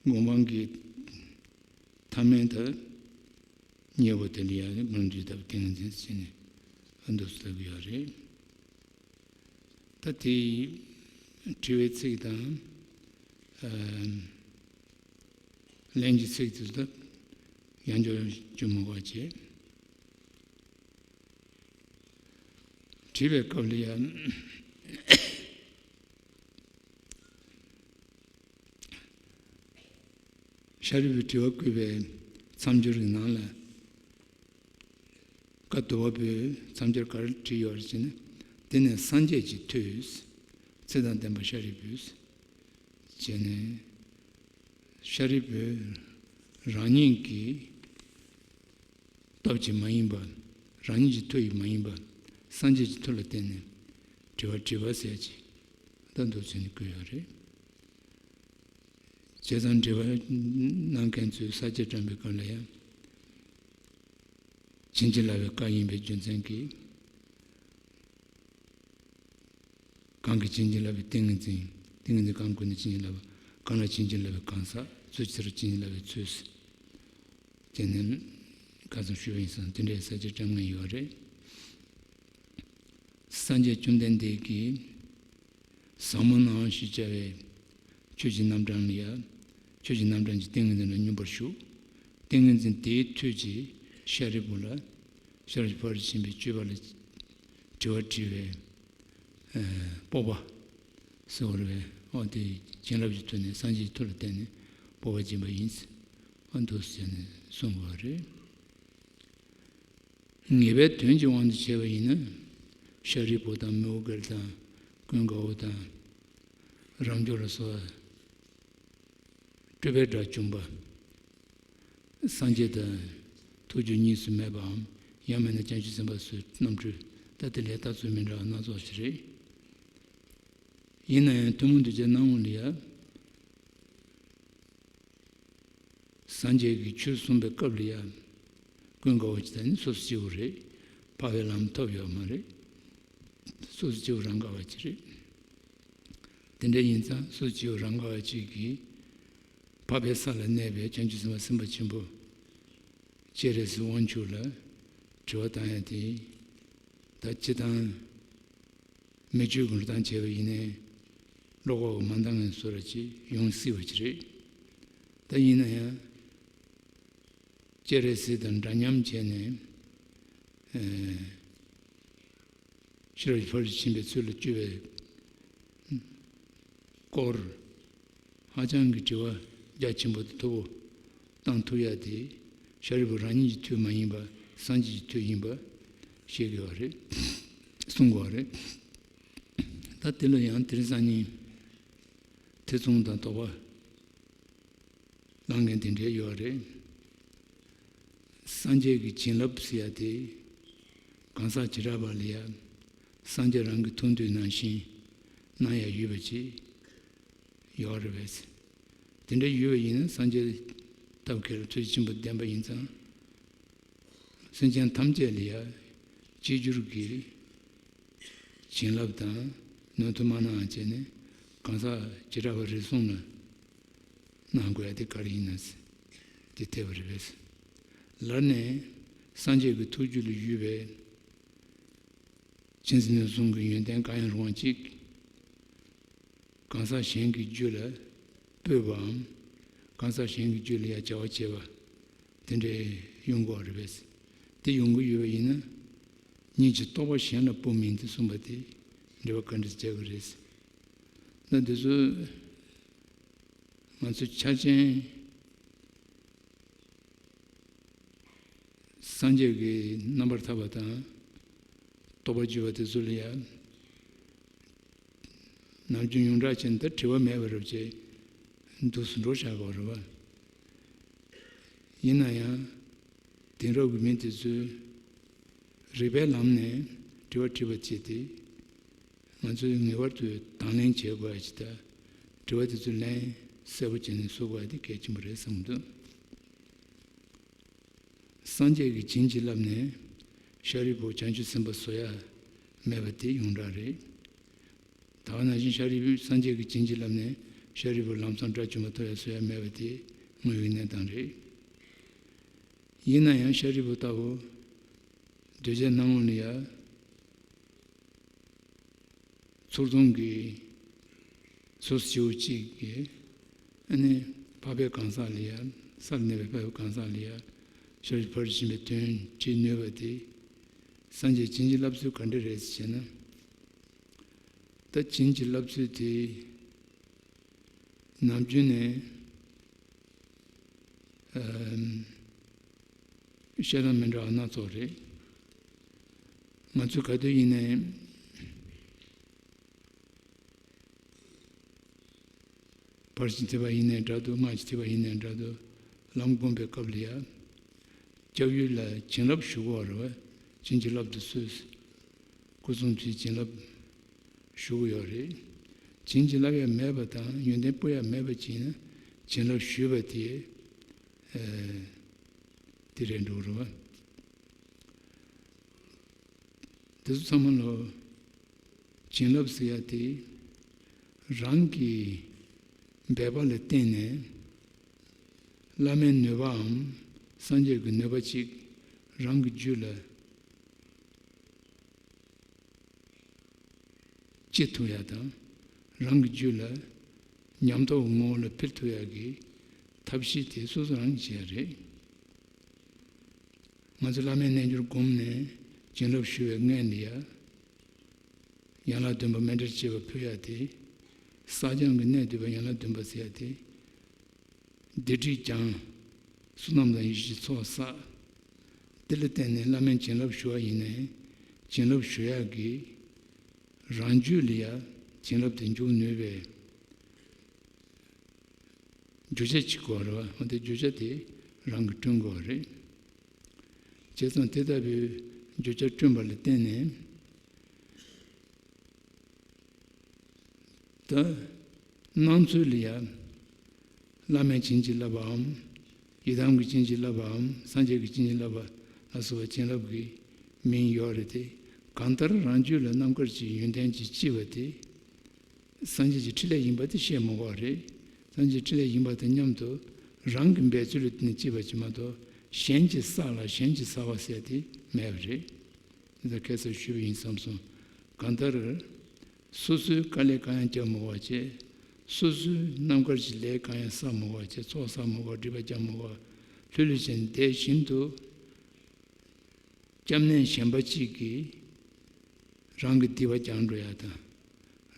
སྒོམ་སྤང་གི་ཐ་མལ་དང་ཉེ་བ་དེ་ལ་ཡང་སྒོམ་ལམ་རྡོ་རྗེ་ལྟ་བུའི་ཏིང་ངེ་འཛིན་ཟེར་ནས་འདུག་ཟེར་གྱི་ཡོད་རེད། ད་དེ་དྲི་བའི་ཚིག་དང་། ཨ། ལན་གྱི་ཚིག་དེ་ཚོ་ཡང་བསྐྱར་བཅོས་མ་དགོས་པ་བྱས། དྲིས་པའི་སྐབས་ལ་ཡང་། ཤཱ་རིའི་བུས་དྲི་བ་བཀོད་པའི་མཚམས་སྦྱོར་གྱི་ནང་ལ། བཀའ་བསྡུ་བ་པོས་མཚམས་སྦྱོར་ག་རེ་བྲིས་ཡོད་རེད་ཟེར་ན། དེ་ནས་སངས་རྒྱས་ཀྱིས་ཐོས། ཚེ་དང་ལྡན་པ་ཤཱ་རིའི་བུས། བྱས་ནས། ཤཱ་རིའི་བུས་རང་ཉིད་ཀྱི་སྟོབས་ཀྱིས་མ་ཡིན་པ། རང་ཉིད་ཀྱི་མཐུ་ཡིས་མ་ཡིན་པ། སངས་རྒྱས་ཀྱི་མཐུ་ལ་བརྟེན་ནས་དྲི་བ་དྲིས་པ་ཟེར་ཅིག་ད་འདུག་ཟེར་ནས་བཀོད་ཡོད་རེད། བྱས་ཙང་དྲི་བ་གནང་མཁན་ཚོས་ས་བཅད་བགྲངས་པའི་སྐབས་ལ་ཡང་། བྱིན་གྱིས་བརླབས་པའི་བཀའ་ཡིན་པའི་རྒྱུ་མཚན་གྱིས། གང་གིས་བྱིན་གྱིས་བརླབས་པའི་ཏིང་ངེ་འཛིན། ཏིང་ངེ་འཛིན་གང་བཀོད་ནས་བྱིན་གྱིས་བརླབས་པ། གང་ལ་བྱིན་གྱིས་བརླབས་པའི་གང་ཟག། ཚུལ་ཇི་ལྟར་བྱིན་གྱིས་བརླབས་པའི་ཚུལ། དེ་ནི་ཁ་སང་ཞུས་པ་ཡིན་ཙང་དེ་འདྲའི་ས་བཅད་བགྲངས་མཁན་ཡོད་རེད། སངས་རྒྱས་བཅོམ་ལྡན་འདས་ཀྱིས་ཟབ་མོ་སྣང་བ་ཞེས་བྱ་བའི་ཆོས་ཀྱི་རྣམ་གྲངས་ལ་ཡང་། ཆོས་ཀྱི་རྣམ་གྲངས་ཀྱི་ཏིང་ངེ་འཛིན་ལ་སྙོམས་པར་ཞུགས། ཏིང་ངེ་འཛིན་དེའི་མཐུས་ཀྱིས་ཤཱ་རིའི་བུ་ལ། ཤཱ་ར་ཕར་ཕྱིན་པའི་སྤྱོད་པ་ལ་དྲི་བ་དྲིས་པའི་སྤོབས་པ་ཟེར་བ་རེད་པས། འོ་དེ་བྱིན་རླབས་ཀྱི་མཐུ་ནས་སངས་རྒྱས་ཀྱི་མཐུ་ལ་བརྟེན་ནས་སྤོབས་པ་སྦྱིན་པ་ཡིན། འོ་འདུག་ཟེར་ནས་གསུངས་པ་རེད། ངེས་པའི་དོན་གྱི་དབང་དུ་བྱས་པ་ཡིན་ན། ཤཱ་རིའི་བུ་དང་མི་འོབ་དགེ་དང་ཀུན་དགའ་བོ་དང་། རབ་འབྱོར་ལ་སོགས་སྤྲུལ་པའི་སྒྲ་བྱུང་པ། སངས་རྒྱས་དང་ཐུགས་རྒྱུད་གཉིས་སུ་མེད་པའམ་ ཡང་མིན་ན་བྱང་ཆུབ་སེམས་དཔའ་སོགས་རྣམ་འཕྲུལ། ད་དེ་ལས་ལྟ་ཚུལ་མི་འདྲ་བ་སྣ་ཚོགས་ཤིག་རེད། ཡིན་ན་ཡང་ཐུན་མོང་གདུལ་བྱའི་སྣང་ངོ་ལ་ཡ། སངས་རྒྱས་ཀྱིས་ཆོས་གསུངས་པའི་སྐབས་ལ་ཡང་ཀུན་དགའ་བོ་ཅིག་དང་ནི་སོ་སོ་སྐྱེ་བོ་རེད། འཕགས་པའི་ལམ་ཐོབ་ཡོད་མ་རེད། སོ་སོ་སྐྱེ་བོ་རང་ག་བ་ཅིག་རེད། དེ་འདྲ་ཡིན་ཙང་སོ་སོ་སྐྱེ་བོ་རང་ག་བ་ཅིག་གིས་འཕགས་པའི་ས་ལ་གནས་པའི་བྱང་ཆུབ་སེམས་དཔའ་སེམས་དཔའ་ཆེན་པོ་སྤྱན་རས་གཟིགས་དབང་ཕྱུག་ལ་དྲི་བ་བཏང་ཡ་དེ། ད་སྤྱིར་བཏང་མི་ཆོས་ཀྱི་འགྲོ་སྟངས་བྱས་པ་ཡིན་ནའི་ཀློག་པ་པོ་མ་འདང་ངེས་བཟོ་འདྲ་ཅིག་ཡོང་སྲིད་པ་ཅིག་རེད། ད་ཡིན་ན་ཡང་སྤྱན་རས་གཟིགས་དང་འདྲ་མཉམ་བྱས་ནས་ཨེ་ཤེས་རབ་ཕར་ཕྱིན་པའི་ཚུལ་ལ་བཅུག་པའི་སྐོར། ཧ་ཅང་གི་དྲི་བ་རྒྱ་ཆེན་པོ་དང་མཐུ་བོ་བཏང་ཐུབ་ཡ་དེ་ཤཱ་རིའི་བུ་རང་ཉིད་ཀྱི་མཐུ་མ་ཡིན་པ་སངས་རྒྱས་ཀྱི་མཐུ་ཡིན་པ་ཤེས་དགོས་པ་རེད། གསུང་དགོས་པ་རེད། ད་དེ་ལ་ཡང་དེ་རིང་སང་ཉིན་ཐེ་ཚོམ་དང་དོགས་པ་ལངས་མཁན་དེ་འདྲས་ཡོད་རེད། སངས་རྒྱས་ཀྱི་བྱིན་རླབས་ཟེར་ཡ་དེ་གང་ཟག་བྱེ་བྲག་པ་ལ་ཡ་སངས་རྒྱས་རང་གི་ཐུགས་འདོད་ནང་བཞིན་གནང་ཡ་ཡོད་པ་ཅིག་ཡོད་རེད་པས། དེ་འདྲ་ཡོད་པ་ཡིན་ན་སངས་རྒྱས་ཐབས་མཁས་ལ་ཐུགས་རྗེ་ཆེན་པོ་ལྡན་པ་ཡིན་ཙང་། སེམས་ཅན་ཐམས་ཅད་ལ་ཡ་གཅིག་གྱུར་གྱི་བྱིན་རླབས་དང་ནུས་མཐུ་མ་གནང་བ་བྱས་ནས་གང་ཟག་བྱེ་བྲག་པ་རེ་ཟུང་ལ་གནང་དགོས་ཡ་དེ་ག་རེ་ཡིན་ན་ཟེར། དེ་འཐད་པ་རེད་པས། ལར་ནས་སངས་རྒྱས་ཀྱི་ཐུགས་རྒྱུད་ལ་ཡོད་པའི་ཆེན་ཟིན་ནས་བཟུང་གི་ཡོན་ཏན་གང་ཡང་རུང་བ་གཅིག་གང་ཟག་གཞན་གྱི་རྒྱུད་ལ་སྤོས་པའམ། གང་ཟག་གཞན་གྱི་རྒྱུད་ལ་ཡང་བྱ་བ་བྱེད་པ་དེ་འདྲའི་ཡོང་དགོས་པ་རེད་པས། དེ་ཡོང་གི་ཡོད་པ་ཡིན་ན་ཉིད་ཀྱི་རྟོགས་པ་གཞན་ལ་སྤོ་མིན་ཏེ་གསུངས་པ་དེ་འགྲེལ་པ་ག་འདྲ་རྒྱག་གི་རེད། ད་འདི་ཚོ་ང་ཚོ་ཆ་ཅན་སངས་རྒྱས་ཀྱི་རྣམ་པར་ཐར་པ་དང་རྟོགས་པ་བརྗོད་པ་དེ་ཚོ་ལ་ཡང་ནམ་རྒྱུན་ཡོངས་གྲགས་ཅན་དུ་དྲི་བ་མེད་པ་རབ་ཅེས་འདུག་སུ་འགྲོ་བྱ་དགོས་རེད་བ། ཡིན་ན་ཡང་དེང་རབས་ཀྱི་མི་དེ་ཚོས་རིགས་པའི་ལམ་ནས་དྲི་བ་དྲིས་པ་བྱས་ཏེ། ང་ཚོས་ངེས་པར་དུ་དང་ལེན་བྱེད་དགོས་ཡ་ཅིག་དང་། དྲི་བ་དེ་ཚོའི་ལན་གསལ་པོ་བྱས་ནས་གསུང་དགོས་ཡ་དེ་གལ་ཆེན་པོ་རེད་བསམ་གྱི་འདུག། སངས་རྒྱས་ཀྱིས་བྱིན་གྱིས་བརླབས་ནས་ཤཱ་རིའི་བུ་བྱང་ཆུབ་སེམས་དཔའ་བཟོ་ཡ་མེད་པ་དེ་ཡོངས་གྲགས་རེད། ད་ག་ནང་བཞིན་ཤཱ་རིའི་བུས་སངས་རྒྱས་ཀྱིས་བྱིན་གྱིས་བརླབས་ནས་ཤཱ་རིའི་བུ་ལམ་སང་དགྲ་བཅོམ་པ་ཐོབ་ཡ་བཟོ་ཡ་མེད་པ་དེ་དངོས་ཡོད་གནས་སྟངས་རེད། ཡིན་ན་ཡང་ཤཱ་རིའི་བུ་ལྟ་བུ་གདུལ་བྱའི་སྣང་ངོ་ལ་ཡ་ཚུར་མཐོང་གི་སོ་སོ་སྐྱེ་བོ་གཅིག་གིས་ཨ་ནི་འཕགས་པའི་གང་ཟག་ལ་ཡ་ས་ལ་གནས་པའི་འཕགས་པའི་གང་ཟག་ལ་ཡ་ཤཱ་རིའི་ཕར་ཕྱིན་པའི་དོན་བྱེད་ནུས་པ་དེ་སངས་རྒྱས་བྱིན་གྱིས་བརླབས་ཚུལ་ག་འདྲ་རེད་ཟེར་ན། ད་བྱིན་གྱིས་བརླབས་ཚུལ་དེ་ནམ་རྒྱུན་ནས་ཨམ། བཤད་སྟངས་མི་འདྲ་བ་སྣ་ཚོགས་རེད། ང་ཚོས་ག་དུས་ཡིན་ནའི་ཕར་ཕྱིན་ཐེག་པ་ཡིན་ནའི་འདྲ་འདུག། སྔགས་ཀྱི་ཐེག་པ་ཡིན་ནའི་འདྲ་འདུག། ལམ་བསྒོམ་པའི་སྐབས་ལ་ཡ། སྐྱབས་ཡུལ་ལ་བྱིན་རླབས་ཞུ་དགོས་རེད་བ། བྱིན་གྱིས་བརླབ་ཏུ་གསོལ། སྐུ་གསུང་ཐུགས་བྱིན་རླབས་ཞུ་གི་ཡོད་རེད། བྱིན་གྱིས་བརླབས་ཡ་མེད་པ་དང་ཡོན་ཏན་སྤོ་ཡ་མེད་པ་ཅིག་ཡིན་ན་བྱིན་རླབས་ཞུས་པ་དེ་ཨེ། དེ་རེད་འགྲོ་རེད་བ། དེ་ཚོ་ཚང་མ་ལོ་བྱིན་རླབས་ཟེར་ཡ་དེ་རང་གི་འབད་པ་ལ་བརྟེན་ནས་བླ་མའི་ནུས་པའམ་སངས་རྒྱས་ཀྱི་ནུས་པ་ཅིག་རང་གི་རྒྱུད་ལ་སྐྱེ་ཐུབ་ཡ་དང་། རང་གི་རྒྱུད་ལ་ཉམས་རྟོགས་ངོ་བོ་ལ་འཕེལ་ཐུབ་ཡ་གི་ཐབས་ཤེས་དེ་སོ་སོ་རང་གིས་བྱེད་ཡ་རེད། ང་ཚོ་བླ་མའི་རྣལ་འབྱོར་བསྒོམས་ནས་བྱིན་རླབས་ཞུ་བའི་སྔོན་ལ་ཡ། ཡན་ལག་བདུན་པ་མཎྜལ་བཅས་པ་ཕུལ་ཡ་དེ། བསགས་སྦྱང་གི་གནད་བསྡུས་པ་ཡན་ལག་བདུན་པ་ཟེར་ཡ་དེ། སྡིག་སྒྲིབ་སྦྱང་། བསོད་ནམས་དང་ཡེ་ཤེས་ཀྱི་ཚོགས་བསགས། དེ་ལ་བརྟེན་ནས་བླ་མའི་བྱིན་རླབས་ཞུ་བ་ཡིན་ནའི། བྱིན་རླབས་ཞུ་ཡག་གི་རང་རྒྱུད་ལ་ཡང་བྱིན་རླབས་དེ་འཇུག་ནུས་པའི་རྒྱུ་ཆ་གཅིག་དགོས་རེད་བ། འོ་དེ་རྒྱུ་ཆ་དེ་རང་གིས་བསྐྲུན་དགོས་རེད། དེ་ཙམ་དེ་ལྟ་བུའི་བརྗོད་བྱ་བསྐྲུན་པ་ལ་བརྟེན་ནས། ད་སྣང་ཚུལ་ལ་ཡང་བླ་མས་བྱིན་གྱིས་བརླབས་པའམ། ཡི་དམ་གྱིས་བྱིན་གྱིས་བརླབས་པའམ། སངས་རྒྱས་ཀྱིས་བྱིན་གྱིས་བརླབས་པ་ལ་སོགས་པ་བྱིན་རླབས་ཀྱི་མིང་ཡོད་རེད་དེ། གང་ལྟར་རང་རྒྱུད་ལ་རྣམ་དཀར་གྱི་ཡོན་ཏན་གྱིས་སྐྱེས་པ་དེ། སངས་རྒྱས་ཀྱི་ཕྲིན་ལས་ཡིན་པ་དེ་བཤད་མི་དགོས་པ་རེད། སངས་རྒྱས་ཕྲིན་ལས་ཡིན་པ་དང་མཉམ་དུ་རང་གི་འབད་རྩོལ་ལ་བརྟེན་ནས་སྐྱེས་པ་ཅིག་མ་གཏོགས། གཞན་གྱིས་བསགས་ལ་གཞན་གྱིས་བསགས་པ་ཟེར་དེ་མེད་པ་རེད། འདི་ལྟར་ཁ་སང་ཞུས་པ་ཡིན་བསམ་སོང་། གང་ལྟར། སོ་སོའི་དཀའ་ལས་གང་ཡང་བརྒྱབ་མི་དགོས་པ་བྱས། སོ་སོའི་རྣམ་དཀར་གྱི་ལས་གང་ཡང་བསགས་མི་དགོས་པ་བྱས། ཚོགས་བསགས་མི་དགོས། སྒྲིབ་པ་བརྒྱབ་མི་དགོས། ལྷོད་ལྷོད་བྱས་ནས་བསྡད་བཞིན་དུ། སྐྱབས་གནས་གཞན་པ་གཅིག་གིས་རང་གི་སྡིག་པ་སྦྱང་འགྲོ་ཡ་དང་།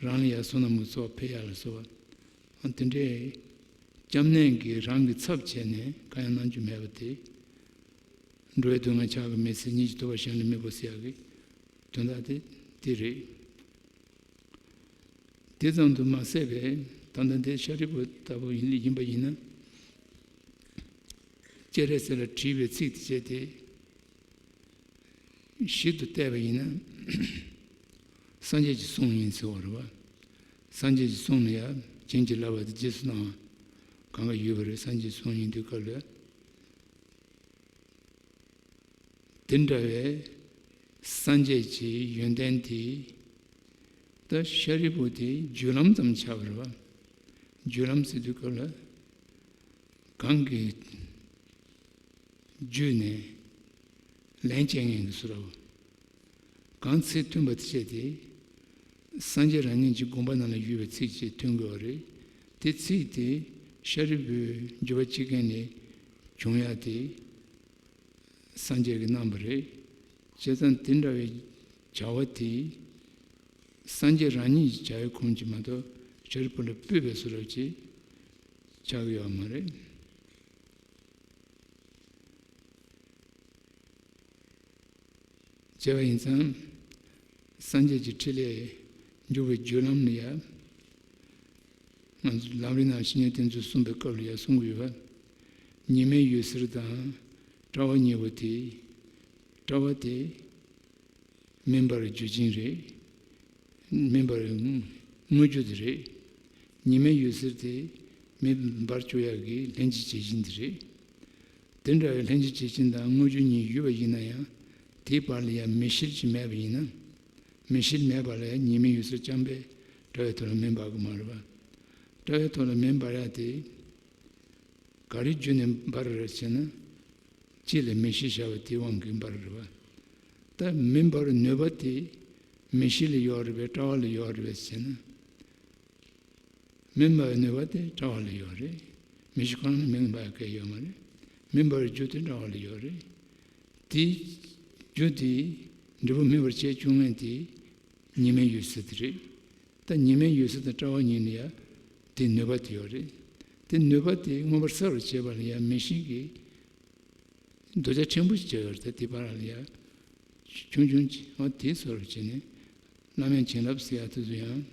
རང་ལ་ཡ་བསོད་ནམས་ཀྱི་ཚོགས་འཕེལ་ཡ་ལ་སོགས་པ། ཨ། དེ་འདྲའི་སྐྱབས་གནས་ཀྱིས་རང་གི་ཚབ་བྱས་ནས་གང་ཡང་གནང་རྒྱུ་མེད་པ་དེ། འགྲོ་བའི་སྡུག་བསྔལ་ཆགས་ཀྱི་མི་ཚེ། གཉིས་ཀྱི་ཐུབ་པ་གཞན་ལ་མི་དགོས་ཟེར་ཡག་གི་དོན་དག་དེ་དེ་རེད། དེ་ཙམ་དུ་མ་ཟད་པའི་ད་ལྟ་འདི་ཤཱ་རིའི་བུ་ལྟ་བུ་ཡིན་ཡིན་པ་ཡིན་ན། སྤྱན་རས་གཟིགས་ལ་དྲིས་པའི་ཚིག་དེ་བྱས་ཏེ། ཞིབ་ཏུ་བལྟས་པ་ཡིན་ན། སངས་རྒྱས་ཀྱི་གསུང་ཡིན་ཟེར་བ་རེད་བ། སངས་རྒྱས་ཀྱི་གསུང་ལ་ཡང་བྱིན་གྱིས་བརླབས་པ་དེ་རྗེས་སུ་གནང་བ་གང་ག་ཡོད་པ་རེད། སངས་རྒྱས་ཀྱི་གསུང་ཡིན་དུས་སྐབས་ལ། དེ་འདྲ་བའི་སངས་རྒྱས་ཀྱི་ཡོན་ཏན་དེ། ད་ཤཱ་རིའི་བུ་དེ་རྒྱུད་ལམ་ཙམ་ཆགས་པ་རེད་བ། རྒྱུད་ལམ་ཟེར་དུས་སྐབས་ལ། གང་གི་རྒྱུད་ནས་ལན་སྐྱེལ་མཁན་གྱི་བཟོ་འདྲ་བོ། གང་ཚིག་མཐུན་པ་དེ་བྱས་ཏེ། སངས་རྒྱས་རང་ཉིད་ཀྱི་དགོངས་པ་ནང་ལ་ཡོད་པའི་ཚིག་ཅིག་མཐུན་དགོས་པ་རེད། དེ་ཚིག་དེ་ཤཱ་རིའི་བུའི་འགྱུར་བ་སྐྱེ་མཁན་ལས་བྱུང་ཡ་དེ། སངས་རྒྱས་ཀྱིས་གནང་བ་རེད། བྱས་ཙང་དེ་འདྲ་བའི་བྱ་བ་དེ། སངས་རྒྱས་རང་ཉིད་ཀྱི་བྱ་བའི་ཁུངས་ཀྱིས་མ་གཏོགས་ཤཱ་རིའི་བུ་ལ་སྤུད་པའི་བཟོ་འདྲ་ཅིག་ཆགས་ཀྱི་ཡོད་མ་རེད། བྱས་པ་ཡིན་ཙང་། སངས་རྒྱས་ཀྱི་ཕྲིན་ལས་འཇུག་པའི་རྒྱུ་ལམ་ལ་ཡ། ང་ཚོ་ལམ་རིམ་ནང་བཤེས་གཉེན་བསྟེན་ཚུལ་གསུངས་པའི་སྐབས་ལ་ཡ་གསུང་གི་ཡོད་པ། ཉི་མའི་འོད་ཟེར་དང་། དཔྲལ་བ་གཉིས་པོ་དེ། དཔྲལ་བ་དེ། མེ་འབར་རྒྱུ་ཅན་རེད། མེ་འབར་དངོས་རྒྱུ་དེ་རེད། ཉི་མའི་འོད་ཟེར་དེ་མེ་འབར་བཅུག་ཡག་གི་ལྷན་ཅིག་བྱེད་བཞིན་དེ་རེད། དེ་འདྲ་བའི་ལྷན་ཅིག་བྱེད་བཞིན་དང་དངོས་རྒྱུ་གཉིས་ཡོད་པ་ཡིན་ན་ཡང་། དེའི་བར་ལ་ཡང་མེ་ཤེལ་ཅིག་མེད་པ་ཡིན་ན། མེ་ཤེལ་མེད་པ་ལ་ཡང་ཉི་མའི་འོད་ཟེར་རྐྱང་པས་དཔྲལ་བའི་ཐོག་ལ་མེ་འབར་གི་མ་རེད་པ། དཔྲལ་བའི་ཐོག་ལ་མེ་འབར་ཡག་དེ། ག་རེ་བརྒྱུད་ནས་འབར་རེད་ཟེར་ན། དཀྱིལ་ལ་མེ་ཤེལ་བཞག་པ་དེའི་དབང་གིས་འབར་རེད་པ། ད་མེ་འབར་བའི་ནུས་པ་དེ་མེ་ཤེལ་ལ་ཡོད་རེད་པས་དཔྲལ་བ་ལ་ཡོད་རེད་པས་ཟེར་ན། མེ་འབར་བའི་ནུས་པ་དེ་དཔྲལ་བ་ལ་ཡོད་རེད། མེ་ཤེལ་གང་ལ་མེ་འབར་ག་ཡོད་མ་རེད། མེ་འབར་བའི་རྒྱུ་དེ་དཔྲལ་བ་ལ་ཡོད་རེད། དེའི་རྒྱུ་དེ་འབྲས་བུ་མེ་འབར་བྱས་བྱུང་མཁན་དེ་ཉི་མའི་འོད་ཟེར་དེ་རེད། ད་ཉི་མའི་འོད་ཟེར་དང་དཔྲལ་བ་གཉིས་ལ་ཡང་དེའི་ནུས་པ་དེ་ཡོད་རེད། དེ་ནུས་པ་དེ་མངོན་པར་གསལ་བར་བྱེད་པ་ལ་ཡང་མེ་ཤེལ་གྱི་རྡོ་རྗེ་ཕྲན་བུ་ཞིག་བྱས་ཡོད་རེད། ད་དེ་བར་ལ་ཡང་ཆུང་ཆུང་ཅིག་འོ་དེའི་བཟོ་འདྲ་བྱས་ནས་བླ་མའི་བྱིན་རླབས་ཟེར་ཡག་དེ་ཚོ་ཡང་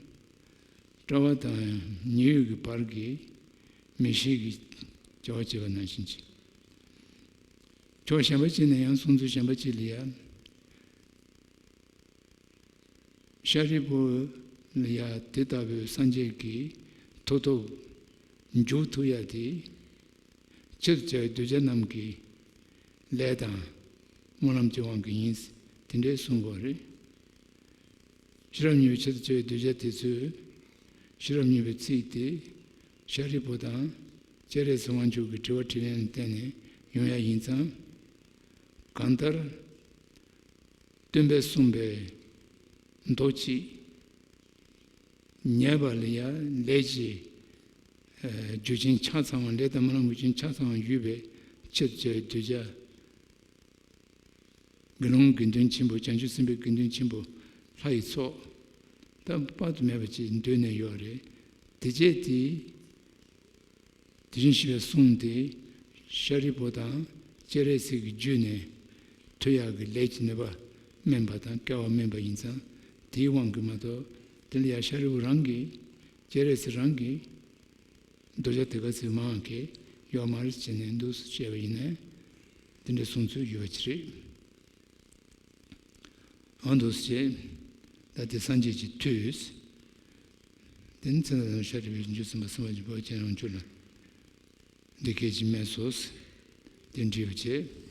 དཔྲལ་བ་དང་ཉི་འོད་ཀྱི་བར་གྱི་མེ་ཤེལ་གྱི་བྱ་བ་བྱེད་པ་ནང་བཞིན་ཅིག་ཕྱོགས་གཞན་པ་ཅིག་ནས་ཡང་གསུང་ཚུལ་གཞན་པ་ཅིག་ལ་ཡང་། ཤཱ་རིའི་བུ་ལ་ཡང་དེ་ལྟ་བུའི་སངས་རྒྱས་ཀྱི་མཐུ་སྟོབས་འཇུག་ཐུབ་ཡ་དེ། ཆེད་དུ་བྱ་བའི་གདུལ་བྱ་རྣམས་ཀྱི་ལས་དང་སྨོན་ལམ་གྱི་དབང་གིས་ཡིན། དེ་འདྲའི་གསུང་དགོས་རེད། ཤེས་རབ་སྙིང་པོའི་ཆེད་དུ་བྱ་བའི་གདུལ་བྱ་དེ་ཚོས་ཤེས་རབ་སྙིང་པོའི་ཚིག་དེ་ཤཱ་རིའི་བུ་དང་སྤྱན་རས་གཟིགས་དབང་ཕྱུག་གི་དྲི་བ་དྲིས་ལན་ལ་བརྟེན་ནས་ཡོང་ཡ་ཡིན་ཙང་། གང་ལྟར། སྟོན་པས་གསུངས་པའི་མདོ་གཅིག་ཉན་པ་ལ་ཡང་ལས་ཀྱི་རྒྱུ་རྐྱེན་ཆ་ཚང་བ། ལས་དང་སྨོན་ལམ་གྱི་རྒྱུ་རྐྱེན་ཆ་ཚང་བ་ཡོད་པའི་ཆེད་དུ་བྱ་བའི་གདུལ་བྱ། དགེ་སློང་དགེ་འདུན་ཆེན་པོ། བྱང་ཆུབ་སེམས་དཔའི་དགེ་འདུན་ཆེན་པོ། ལྷ་ཡི་ཚོགས། ད་དཔག་ཏུ་མེད་པ་ཅིག་འདུས་ནས་ཡོད་རེད། དེ་རྗེས་དེ། དེ་བཞིན་གཤེགས་པའི་གསུང་དེ་ཤཱ་རིའི་བུ་དང་སྤྱན་རས་གཟིགས་ཀྱི་རྒྱུད་ནས་ཐོན་ཡག་གི་ལས་ཀྱི་ནུས་པ་དམན་པ་དང་སྐལ་བ་དམན་པ་ཡིན་ཙང་། དེའི་དབང་གིས་མ་གཏོགས། དེ་ལ་ཡང་ཤཱ་རིའི་བུ་རང་གིས། སྤྱན་རས་གཟིགས་རང་གིས་གདུལ་བྱ་དེ་ག་ཚོད་མང་གི་ཡོད་མ་རེད་ཅེས་ནས་འདུག་སེ་བཤད་པ་ཡིན་ན། དེ་འདྲའི་གསུང་ཚུལ་ཡོད་པ་ཅིག་རེད། འོ་འདུག་སེ་བྱས། ད་དེ་སངས་རྒྱས་ཀྱི་མཐུས། དེ་ནི་ཚེ་དང་ཤཱ་རིའི་བུས་བྱང་ཆུབ་སེམས་དཔའ་སེམས་དཔའ་ཆེན་པོ་ཁྱེད་རང་ཁྱོད་ལ་འདི་སྐད་ཅེས་སྨྲས་སོ། དེ་འདྲ་བྱས།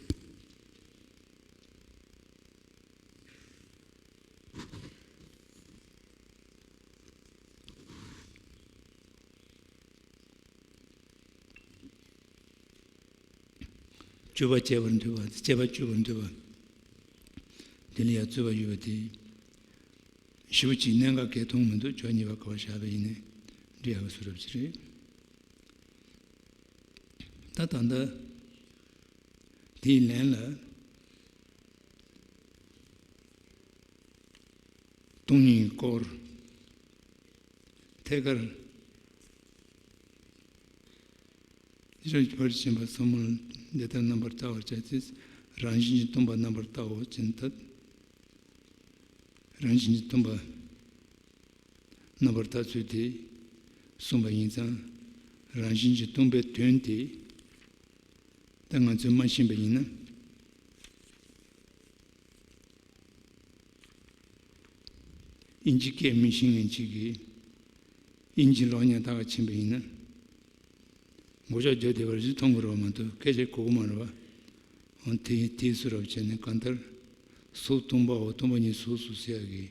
སྤྱོད་པ་སྤྱད་པར་འདོད་པ། སྤྱད་པ་སྤྱོད་པར་འདོད་པ། དེ་ལ་ཡང་རྩོད་པ་ཡོད་པ་དེ། ཞེ་པོ་ཅིག་གནད་འགག་གལ་མཐོང་མི་འདུག་ཕྱོགས་གཉིས་པ་ག་པར་བཞག་པ་ཡིན་ནའི་འགྲིག་ཡག་གི་བཟོ་འདྲ་ཅིག་རེད། ད་ད་ལྟ་དེའི་ལན་ལ། སྟོང་ཉིད་སྐོར། ཐད་ཀར་ཕྱིར་བར་ཕྱིན་པ་ཚང་མ་ལ་འདི་ལྟར་རྣམ་པར་བལྟ་བར་བྱ་སྟེ། རང་བཞིན་གྱིས་སྟོང་པ་རྣམ་པར་བལྟའོ་ཅེས་ཐལ། རང་བཞིན་གྱིས་སྟོང་པ་རྣམ་པར་བལྟ་ཚུལ་དེ་གསུངས་པ་ཡིན་ཙང་། རང་བཞིན་གྱིས་སྟོང་པའི་དོན་དེ་ད་ང་ཚོས་མ་ཤེས་པ་ཡིན་ན། དབྱིན་ཇི་སྐད་མི་ཤེས་མཁན་ཅིག་གིས་དབྱིན་ཇི་ཀློག་མཁན་ད་ག་ཕྱིན་པ་ཡིན་ན། མགོ་ལྕོག་རྒྱབ་བསྡད་པ་རེད། མཐོང་གི་རེད་མ་གཏོགས་སྐད་ཆ་གོ་གི་མ་རེད་པ། འོ་དེ་དེ་སུ་རབ་བྱས་ནས་གང་ལྟར། སོ་སྟོང་པའོ། སྟོང་པ་ཉིད་སོ་སོ་ཟེར་ཡག་གི་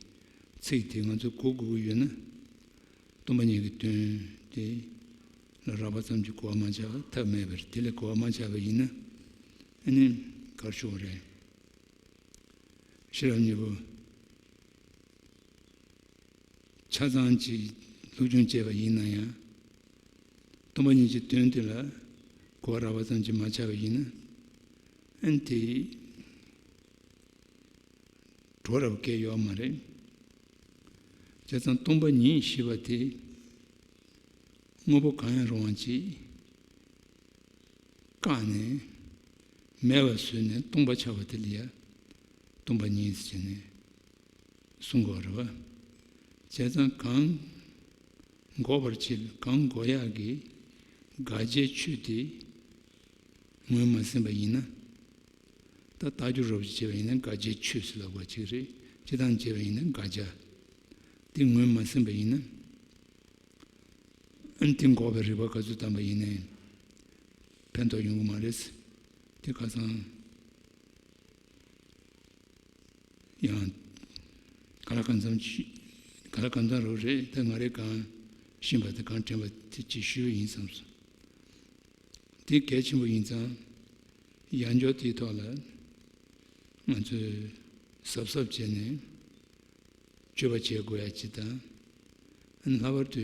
ཚིག་དེ་ང་ཚོས་གོ་དགོས་ཀྱི་ཡོད་ན། སྟོང་པ་ཉིད་ཀྱི་དོན་དེ་ལ་རགས་པ་ཙམ་གྱིས་གོ་བ་མ་ཆགས་པ་ཐབས་མེད་པ་རེད། དེ་ལས་གོ་བ་མ་ཆགས་པ་ཡིན་ན། ཨ་ནི་གར་ཤོར་བ་རེད། ཤེས་རབ་གཉིས་པོ་ཆ་ཚང་གཅིག་སློབ་སྦྱོང་བྱས་པ་ཡིན་ན་ཡང་། སྟོང་པ་ཉིད་ཀྱི་དོན་དེ་ལ་གོ་བ་རགས་པ་ཙམ་གྱིས་མ་ཆགས་པ་ཡིན་ན། ཨ་ནི་དེ་གྲོགས་རབ་སྐལ་ཡོད་མ་རེད། བྱས་ཙང་སྟོང་པ་ཉིད་ཞེས་པ་དེ་དངོས་པོ་གང་ཡང་རུང་བ་ཅིག་བཀག་ནས་མེད་པ་བཟོས་ནས་སྟོང་པ་ཆགས་པ་དེ་ལ་ཡང་སྟོང་པ་ཉིད་ཟེར་ནས་གསུང་དགོས་རེད་པ། བྱས་ཙང་གང་འགོག་པར་བྱེད་པའི་གང་འགོག་ཡག་གི་དགག་བྱའི་ཆོས་དེ་ངོས་མ་ཟིན་པ་ཡིན་ན། ད་རྟགས་སྦྱོར་རབ་ཅིག་བྱས་པ་ཡིན་ན་དགག་བྱའི་ཆོས་སུ་ལབ་པ་ཅིག་རེད། སྤྱིར་བཏང་བྱས་པ་ཡིན་ན་དགག་བྱ་དེ་ངོས་མ་ཟིན་པ་ཡིན་ན། ཨ་ནི་དེ་འགོག་པའི་རིགས་པ་ག་ཚོད་བཏང་པ་ཡིན་ནའི་ཕན་ཐོགས་ཡོང་གི་མ་རེད། དེ་ཁ་སང་ཡང་ག་ལ་གང་འཚམ་ཅིག་ག་ལ་གང་འཚམ་རོགས་རེད། ད་ང་རས་གང་ཤེས་པ་དང་གང་དྲན་པ་དེ་ཅིག་ཞུས་པ་ཡིན་བསམ་སོང་། དེ་གལ་ཆེན་པོ་ཡིན་ཙང་། ཡང་བསྐྱར་དེའི་ཐོག་ལ་ང་ཚོས་གཟབ་གཟབ་བྱས་ནས་སྤྱོད་པ་བྱེད་དགོས་ཡ་ཅིག་དང་། ཨ་ནི་ལྷག་པར་དུ་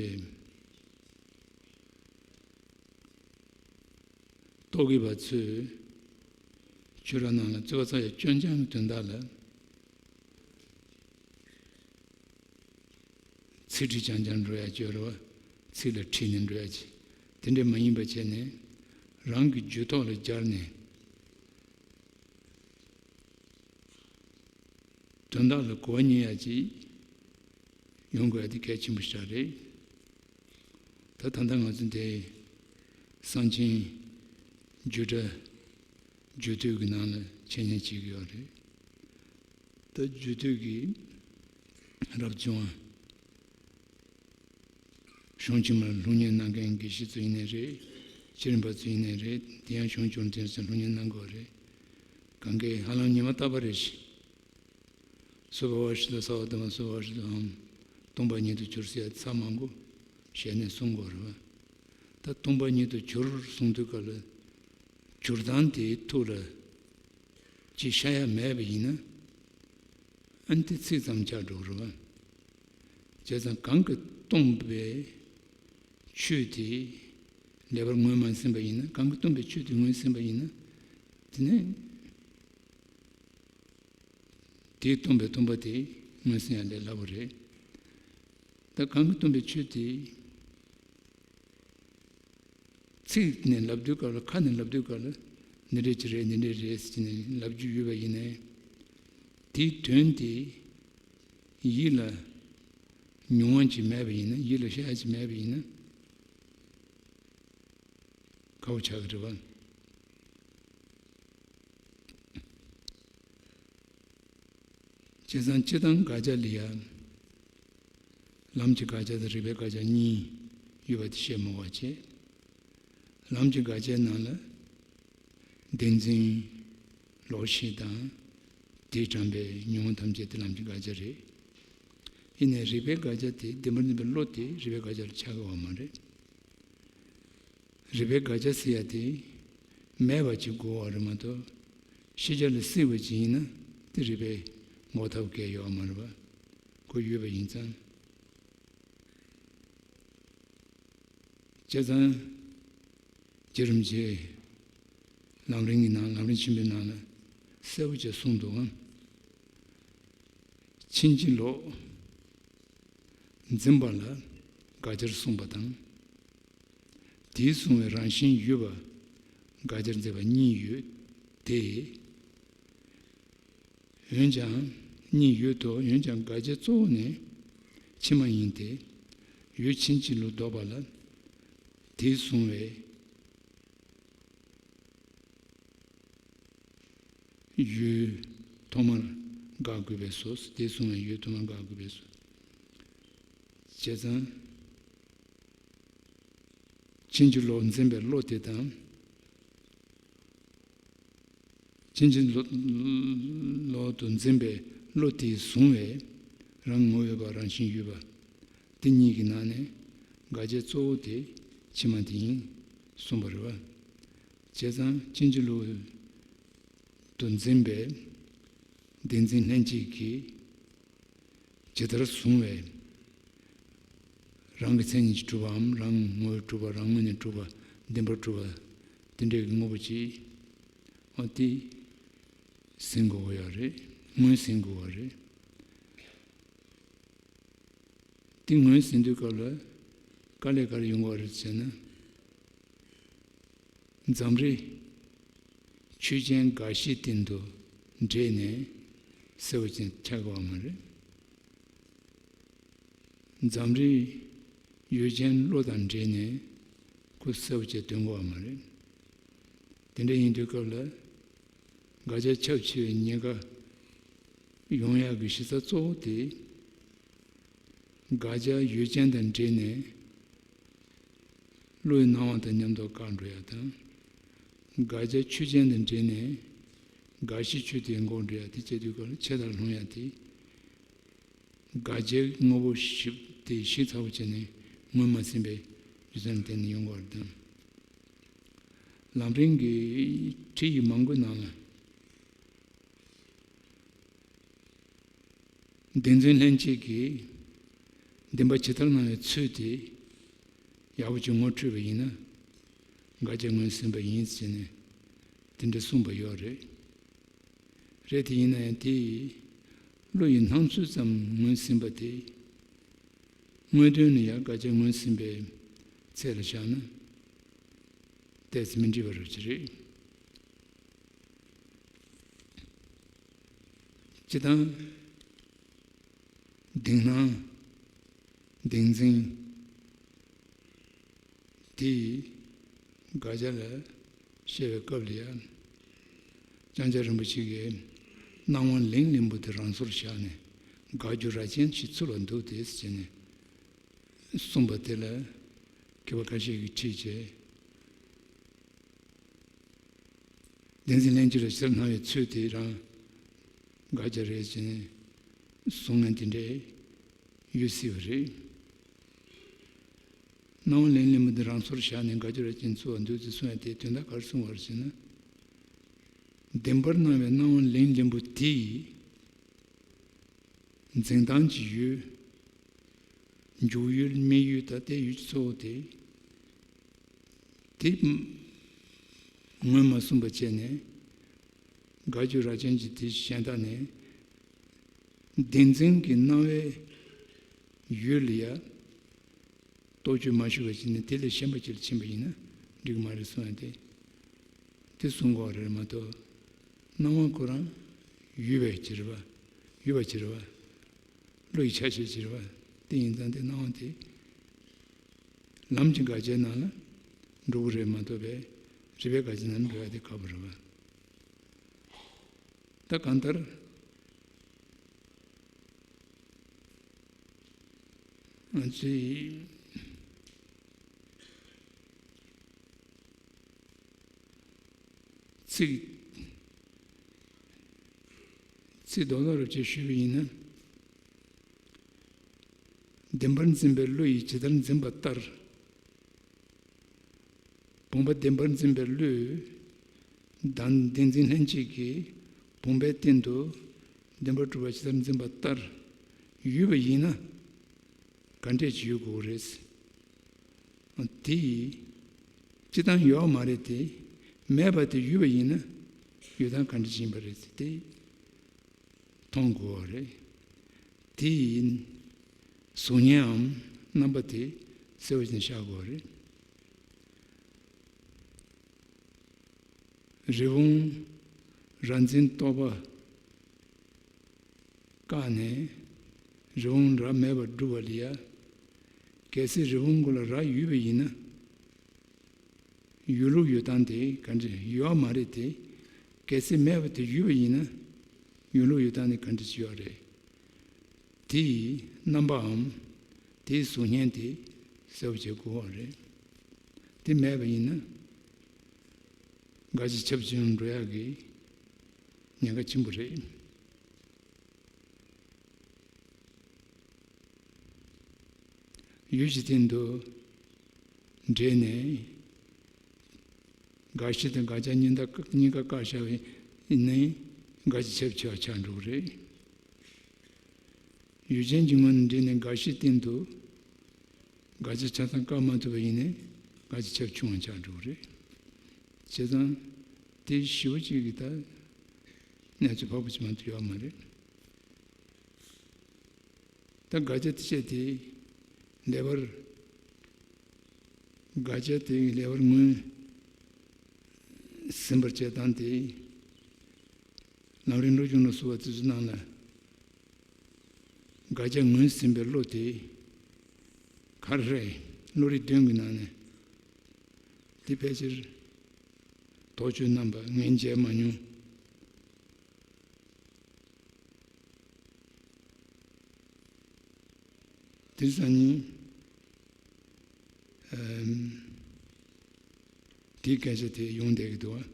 རྟོག་གེ་པ་ཚོས་ཆོས་ར་ནང་ལ་རྩོད་པ་རྩོད་ཡ་སྐྱོན་ཅན་གྱི་དོན་དག་ལ། ཚིག་ཁྲིད་རྐྱང་རྐྱང་འགྲོ་ཡ་སྐྱོ་རུ་བ། ཚིག་ལ་ཁྲིད་ནས་འགྲོ་ཡ་ཅིག་དེ་འདྲ་མ་ཡིན་པ་བྱས་ནས། རང་གི་རྒྱུད་ཐོག་ལ་སྦྱར་ནས་དོན་དག་ལ་གོ་བ་རྙེད་ཡ་ཅིག་ཡོང་དགོས་ཡ་དེ་གལ་ཆེན་པོ་ཞིག་རེད། ད་ད་ལྟ་ང་ཚོ་འདི་གསང་ཆེན་རྒྱུད་གྲྭ་རྒྱུད་སྟོད་ཀྱི་ནང་ལ་འཆད་ཉན་བྱེད་ཀྱི་ཡོད་རེད། ད་རྒྱུད་སྟོད་ཀྱི་རབ་བྱུང་བ། གཞུང་ཕྱི་མར་སློབ་གཉེར་གནང་མཁན་དགེ་བཤེས་ཚོ་ཡིན་ནའི་རེད། ཆེད་རིམ་པ་ཚོ་ཡིན་ནའི་རེད། དེ་ཡང་གཞུང་སྐྱོང་མཁན་ཚོས་སློབ་གཉེར་གནང་དགོས་རེད། གང་གས་ཧ་ལམ་ཉི་མ་རྟག་པ་རེ་བཞིན། སོ་བ་བ་ཤི་ལ་ས་བ་དུ་མ་སོ་བ་བ་ཤི་ལ་ཧམ། སྟོང་པ་ཉིད་དུ་གྱུར་ཟེར་ཡ་ཚར་མང་པོ་ཞལ་ནས་གསུང་དགོས་རེད་བ། ད་སྟོང་པ་ཉིད་དུ་གྱུར་གསུང་དུས་སྐབས་ལ། སྒྱུར་སྟངས་དེའི་ཐོག་ལ་ཅིག་ཤ་ཡ་མེད་པ་ཡིན་ན། ཨ་ནི་དེ་ཚིག་ཙམ་ཆགས་འགྲོ་རེད་བ། བྱས་ཙང་གང་གིས་སྟོང་པའི་ཆོས་དེ་ལེགས་པར་ངོས་མ་ཟིན་པ་ཡིན་ན། གང་གིས་སྟོང་པའི་ཆོས་དེ་ངོས་ཟིན་པ་ཡིན་ན། དེ་ནས་དེས་སྟོང་པའི་སྟོང་པ་དེ་ངོས་ཟིན་ཡ་ལས་སླ་པོ་རེད། ད་གང་གིས་སྟོང་པའི་ཆོས་དེ། ཚིག་ནས་ལབ་དུས་སྐབས་ལ། ཁ་ནས་ལབ་དུས་སྐབས་ལ། འདི་འདྲ་ཅིག་རེད། འདི་འདྲ་རེད་ཟེར་ནས་ལབ་རྒྱུ་ཡོད་པ་ཡིན་ནའི། དེའི་དོན་དེ་ཡིད་ལ་མྱོང་བ་ཅིག་མེད་པ་ཡིན་ན། ཡིད་ལ་ཤར་ཡ་ཅིག་མེད་པ་ཡིན་ན། ཁག་པོ་ཆགས་ཀྱི་རེད་བ། བྱས་ཙང་སྤྱིར་བཏང་དགག་བྱ་ལ་ཡང་ལམ་གྱི་དགག་བྱ་དང་རིགས་པའི་དགག་བྱ་གཉིས་ཡོད་པ་དེ་བཤད་མི་དགོས་པ་བྱས། ལམ་གྱི་དགག་བྱའི་ནང་ལ་བདེན་འཛིན་ལོག་ཤེས་དང་། དེས་དྲངས་པའི་ཉོན་མོངས་ཐམས་ཅད་དེ་ལམ་གྱི་དགག་བྱ་རེད། ཡིན་ནའི་རིགས་པའི་དགག་བྱ་དེ་བདེན་པར་འཛིན་པའི་བློ་དེ་རིགས་པའི་དགག་བྱ་ལ་ཆགས་ཀྱི་ཡོད་མ་རེད། རིགས་པའི་དགག་བྱ་ཟེར་ཡ་དེ་མེད་པ་ཅིག་དགོས་པ་རེད་མ་གཏོགས། ཤེས་བྱ་ལ་སྲིད་པ་ཅིག་ཡིན་ན་དེ་རིགས་པས་འགོག་ཐབས་གང་ཡང་ཡོད་མ་རེད་པ། ཁོ་ཡོད་པ་ཡིན་ཙང་། བྱས་ཙང་། རྗེ་རིན་པོ་ཆེས་ལམ་རིམ་གྱི་ནང་། ལམ་རིམ་ཆེན་པོའི་ནང་ལ་གསལ་པོ་བྱས་གསུངས་འདུག་གམ། ཕྱིན་ཅི་ལོག་འཛིན་པ་ལ་དགག་བྱར་གསུངས་པ་དང་། དེས་གཟུང་བའི་རང་བཞིན་ཡོད་པ་དགག་བྱར་མཛད་པ་གཉིས་ཡོད་དེ། འོན་ཀྱང་། གཉིས་ཡོད་དོ། འོན་ཀྱང་དགག་བྱའི་གཙོ་བོ་ནི་ཕྱི་མ་ཡིན་ཏེ། ཡུལ་ཕྱིན་ཅི་ལོག་ལྡོག་པ་ལ་དེས་གཟུང་བའི་ཡུལ་ཐོག་མར་དགག་དགོས་པས་སོ། དེས་གཟུང་བའི་ཡུལ་ཐོག་མར་དགག་དགོས་པས་སོ། བྱས་ཙང་། ཕྱིན་ཅི་ལོག་འཛིན་པའི་བློ་དེ་དང་། ཕྱིན་ཅི་ལོག་ཏུ་འཛིན་པའི་བློ་དེས་བཟུང་བའི་རང་ངོ་བོ་ཡོད་པ། རང་བཞིན་ཡོད་པ། དེ་གཉིས་ཀྱི་ནང་ནས་དགག་བྱའི་གཙོ་བོ་དེ་ཕྱི་མ་དེ་ཡིན་གསུངས་པ་རེད་པ། བྱས་ཙང་ཕྱིན་ཅི་ལོག་ཏུ་འཛིན་པའི་བདེན་འཛིན་ལྷན་སྐྱེས་ཀྱིས་ཇི་ལྟར་བཟུང་བའི། རང་གི་མཚན་ཉིད་ཀྱིས་གྲུབ་པའམ། རང་ངོས་གྲུབ་པ། རང་ངོས་ནས་གྲུབ་པ། བདེན་པར་གྲུབ་པ་དེ་འདྲའི་དངོས་པོ་ཅིག་འོ་དེ་ཟིན་དགོས་ཀྱི་ཡོད་རེད། ངོས་ཟིན་དགོས་པ་རེད། དེ་ངོས་ཟིན་དུས་སྐབས་ལ་དཀའ་ལས་ག་རེ་ཡོང་གི་ཡོད་རེད་ཟེར་ན། འཛམ་རིག་ཆོས་ཅན་དགག་གཞི་སྟེང་དུ་འདྲེས་ནས་གསལ་པོ་ཅིག་ཆགས་ཀྱི་ཡོད་མ་རེད། འཛམ་རིག་ཡུལ་ཅན་བློ་དང་འདྲེས་ནས་ཁོ་གསལ་པོ་ཅིག་སྟོན་གྱི་ཡོད་མ་རེད། དེ་འདྲ་ཡིན་དུས་སྐབས་ལ་དགག་བྱ་ཁྱབ་ཆེ་བའི་ཉེན་ཁ་ཡོང་ཡག་གི་གཞི་རྩ་གཙོ་བོ་དེ། དགག་བྱ་ཡུལ་ཅན་དང་འདྲེས་ནས་བློའི་སྣང་བ་དང་མཉམ་དུ་བཀག་འགྲོ་ཡ་དང་། དགག་བྱ་ཆོས་ཅན་དང་འདྲེས་ནས་དགག་གཞི་ཆོས་དེ་འགོག་འགྲོ་ཡ་དེ་བྱེད་དུས་སྐབས་ལ་ཆད་ལྷུང་ཡ་དེ། དགག་བྱའི་དངོས་པོ་ཞིག་དེ་ཞིབ་ཚགས་པོ་བྱས་ནས་ངོས་མ་ཟིན་པའི་རྒྱུ་མཚན་ལ་བརྟེན་ནས་ཡོང་གི་ཡོད་རེད་དམ། ལམ་རིམ་གྱི་ཁྲིད་ཡིག་མང་པོའི་ནང་ལ། བདེན་འཛིན་ལྷན་སྐྱེས་ཀྱིས་བདེན་པ་ཇི་ལྟར་སྣང་བའི་ཚུལ་དེ་ཡག་པོ་ཅིག་ངོ་འཕྲོད་པ་ཡིན་ན། དགག་བྱ་ངོས་ཟིན་པ་ཡིན་ཟེར་ནས་དེ་འདྲ་གསུངས་པ་ཡོད་རེད། རེད་དེ། ཡིན་ན་ཡང་དེ་བློ་ཡི་སྣང་ཚུལ་ཙམ་ངོས་ཟིན་པ་དེ། དངོས་དོན་ལ་ཡང་དགག་བྱ་ངོས་ཟིན་པའི་ཚད་ལ་བཞག་ན་ཏོག་ཙམ་མི་འགྲིག་པ་རེད་ཅེས་རེད། སྤྱིར་བཏང་བདེན་སྣང་བདེན་འཛིན་དེ་དགག་བྱ་ལ་བཤད་པའི་སྐབས་ལ་ཡང་། ལྕང་སྐྱ་རིན་པོ་ཆེ་གིས་སྣང་བ་ལིང་ལིང་པོ་དེ་རང་སོར་བཞག་ནས་དགག་རྒྱུ་རྭ་ཅན་ཞིག་ཚུར་ལ་འདུག་སྟེ་ཟེར་ནས་གསུངས་པ་དེ་ལ་མཁས་པ་ཁ་ཤས་ཀྱིས་ཁྲིད་བྱས། བདེན་འཛིན་ལྷན་སྐྱེས་ལ་ཕྱིར་སྣང་བའི་ཚུལ་དེ་རང་དགག་བྱ་རེད་ཅེས་ནས་གསུང་མཁན་དེ་འདྲ་ཡོད་སྲིད་པ་རེད། སྣང་བ་ལིང་ལིང་པོ་འདི་རང་སོར་བཞག་ནས་དགག་རྒྱུ་རྭ་ཅན་ཚུར་ལ་འདུག་ཅེས་གསུང་ཡ་དེ་དོན་དག་ག་རེ་གསུང་བ་རེད་ཟེར་ན། བདེན་པར་སྣང་བའི་སྣང་བ་ལིང་ལིང་པོ་དེ་ཡི་འཛིན་སྟངས་ཀྱི་ཡུལ། འཇུག་ཡུལ། དམིགས་ཡུལ་དང་དེའི་ཡུལ་གྱི་གཙོ་བོ་དེ། དེ་ངོས་མ་ཟིན་པ་བྱས་ནས་དགག་རྒྱུ་རྭ་ཅན་གྱི་དེ་གཞན་དག་ནས་བདེན་འཛིན་གྱི་སྣང་བའི་ཡུལ་ལ་ཡ་རྟོག་དཔྱོད་མ་ཞུགས་པ་བྱས་ནས་དེ་ལས་གཞན་པ་ཅིག་ལ་ཕྱིན་པ་ཡིན་ན་འགྲིག་གི་མ་རེད་གསུང་ཡ་དེ། དེ་གསུང་དགོས་པ་རེད་མ་གཏོགས། སྣང་བ་ཁོ་རང་ཡུལ་བའི་ཕྱིར་བ། ཡུལ་བ་ཕྱིར་བ། བློ་ཡི་ཆ་ཤས་ཕྱིར་བ། དེ་ཡིན་ཙང་དེ་སྣང་བ་དེ་ལམ་གྱི་དགག་བྱའི་ནང་ལ་འགྲོ་གི་རེད་མ་གཏོགས་པའི་རིགས་པའི་དགག་བྱའི་ནང་ལ་འགྲོ་ཡ་དེ་ཁག་པོ་རེད་བ། ད་གང་ལྟར་ ང་ཚོས་ཚིག་ཚིག་རྡོག་རྡོག་རེ་བྱས་ཞུས་པ་ཡིན་ན། བདེན་པར་འཛིན་པའི་བློ་ཡིས་ཇི་ལྟར་འཛིན་པ་ལྟར། བུམ་པ་བདེན་པར་འཛིན་པའི་བློས་བདག་བདེན་འཛིན་ལྷན་སྐྱེས་ཀྱིས་བུམ་པའི་སྟེང་དུ་བདེན་པར་གྲུབ་པ་ཇི་ལྟར་འཛིན་པ་ལྟར་ཡོད་པ་ཡིན་ན། ག་འདྲས་ཅིག་ཡོད་དགོས་རེད། དེ་སྤྱིར་བཏང་ཡོད་མ་རེད་དེ། མེད་པ་དེ་ཡོད་པ་ཡིན་ན་ཡོད་སྟངས་ག་འདྲས་ཅིག་ཡིན་པ་རེད་དེ། མཐོང་དགོས་པ་རེད། དེ་ཡི་གཟུགས་བརྙནའམ་རྣམ་པ་དེ་གསལ་པོ་ཞིག་ཤར་དགོས་པ་རེད། རི་བོང་རྭ་འཛིན་རྟོག་པ་བཀག་ནས་རི་བོང་རྭ་མེད་པར་སྒྲུབ་པ་ལ་ཡ། གལ་སྲིད་རི་བོང་ཁོ་ལ་རྭ་ཡོད་པ་ཡིན་ན། ཡོད་ལུགས་ཡོད་སྟངས་དེ་ག་འདྲ་ཡོད་མ་རེད་དེ། གལ་སྲིད་མེད་པ་དེ་ཡོད་པ་ཡིན་ན། ཡོད་ལུགས་ཡོད་སྟངས་དེ་ག་འདྲ་ཅིག་ཡོད་རེད། དེ་ཡི་རྣམ་པའམ་དེའི་གཟུགས་བརྙན་དེ་གསལ་པོ་བྱེད་དགོས་པ་རེད། དེ་མེད་པ་ཡིན་ན་འགའ་ཞིག་ཁྱབ་ཆེ་རུ་འགྲོ་ཡག་གི་ཉེན་ཁ་ཆེན་པོ་རེད། ཡུལ་གྱི་སྟེང་དུ་འདྲེས་ནས། དགག་གཞི་དང་དགག་བྱ་གཉིས་ཀ་གཉིས་ཀ་བཀག་བཞག་པ་ཡིན་ན་དགག་བྱ་ཁྱབ་ཆེ་བ་ཆགས་འགྲོ་གི་རེད། ཡུལ་ཅན་གྱི་ངོས་ནས་འདྲེས་ནས་དགག་གཞིའི་སྟེང་དུ་དགག་བྱ་ཆ་ཚང་བཀག་མ་ཐུབ་པ་ཡིན་ན་དགག་བྱ་ཁྱབ་ཆུང་བ་ཆགས་འགྲོ་གི་རེད། བྱས་ཙང་དེ་ཞེ་པོ་ཅིག་གི་ད་གནས་ཚུལ་ཕལ་པོ་ཅིག་མ་གཏོགས་ཡོད་མ་རེད། ད་དགག་བྱ་དེ་བཤད་དེ་ལེགས་པར། དགག་བྱ་དེ་ལེགས་པར་ངོས་ཟིན་པར་བྱེད་སྟངས་དེ། ལམ་རིམ་བློ་སྦྱོང་ལ་སོགས་པ་དེ་ཚོའི་ནང་ལ། དགག་བྱ་ངོས་ཟིན་པའི་བློ་དེ་ག་རེ་རེད། བློ་རིག་བདུན་གྱི་ནང་ནས་དེ་ཕལ་ཆེར་དོགས་གཅོད་རྣམ་པ་ངས་མཇལ་མ་མྱོང་། དེ་སང་ཉིན། ཨམ། དེའི་སྐད་ཆ་དེ་ཡོང་བསྡད་ཀྱི་འདུག་བ།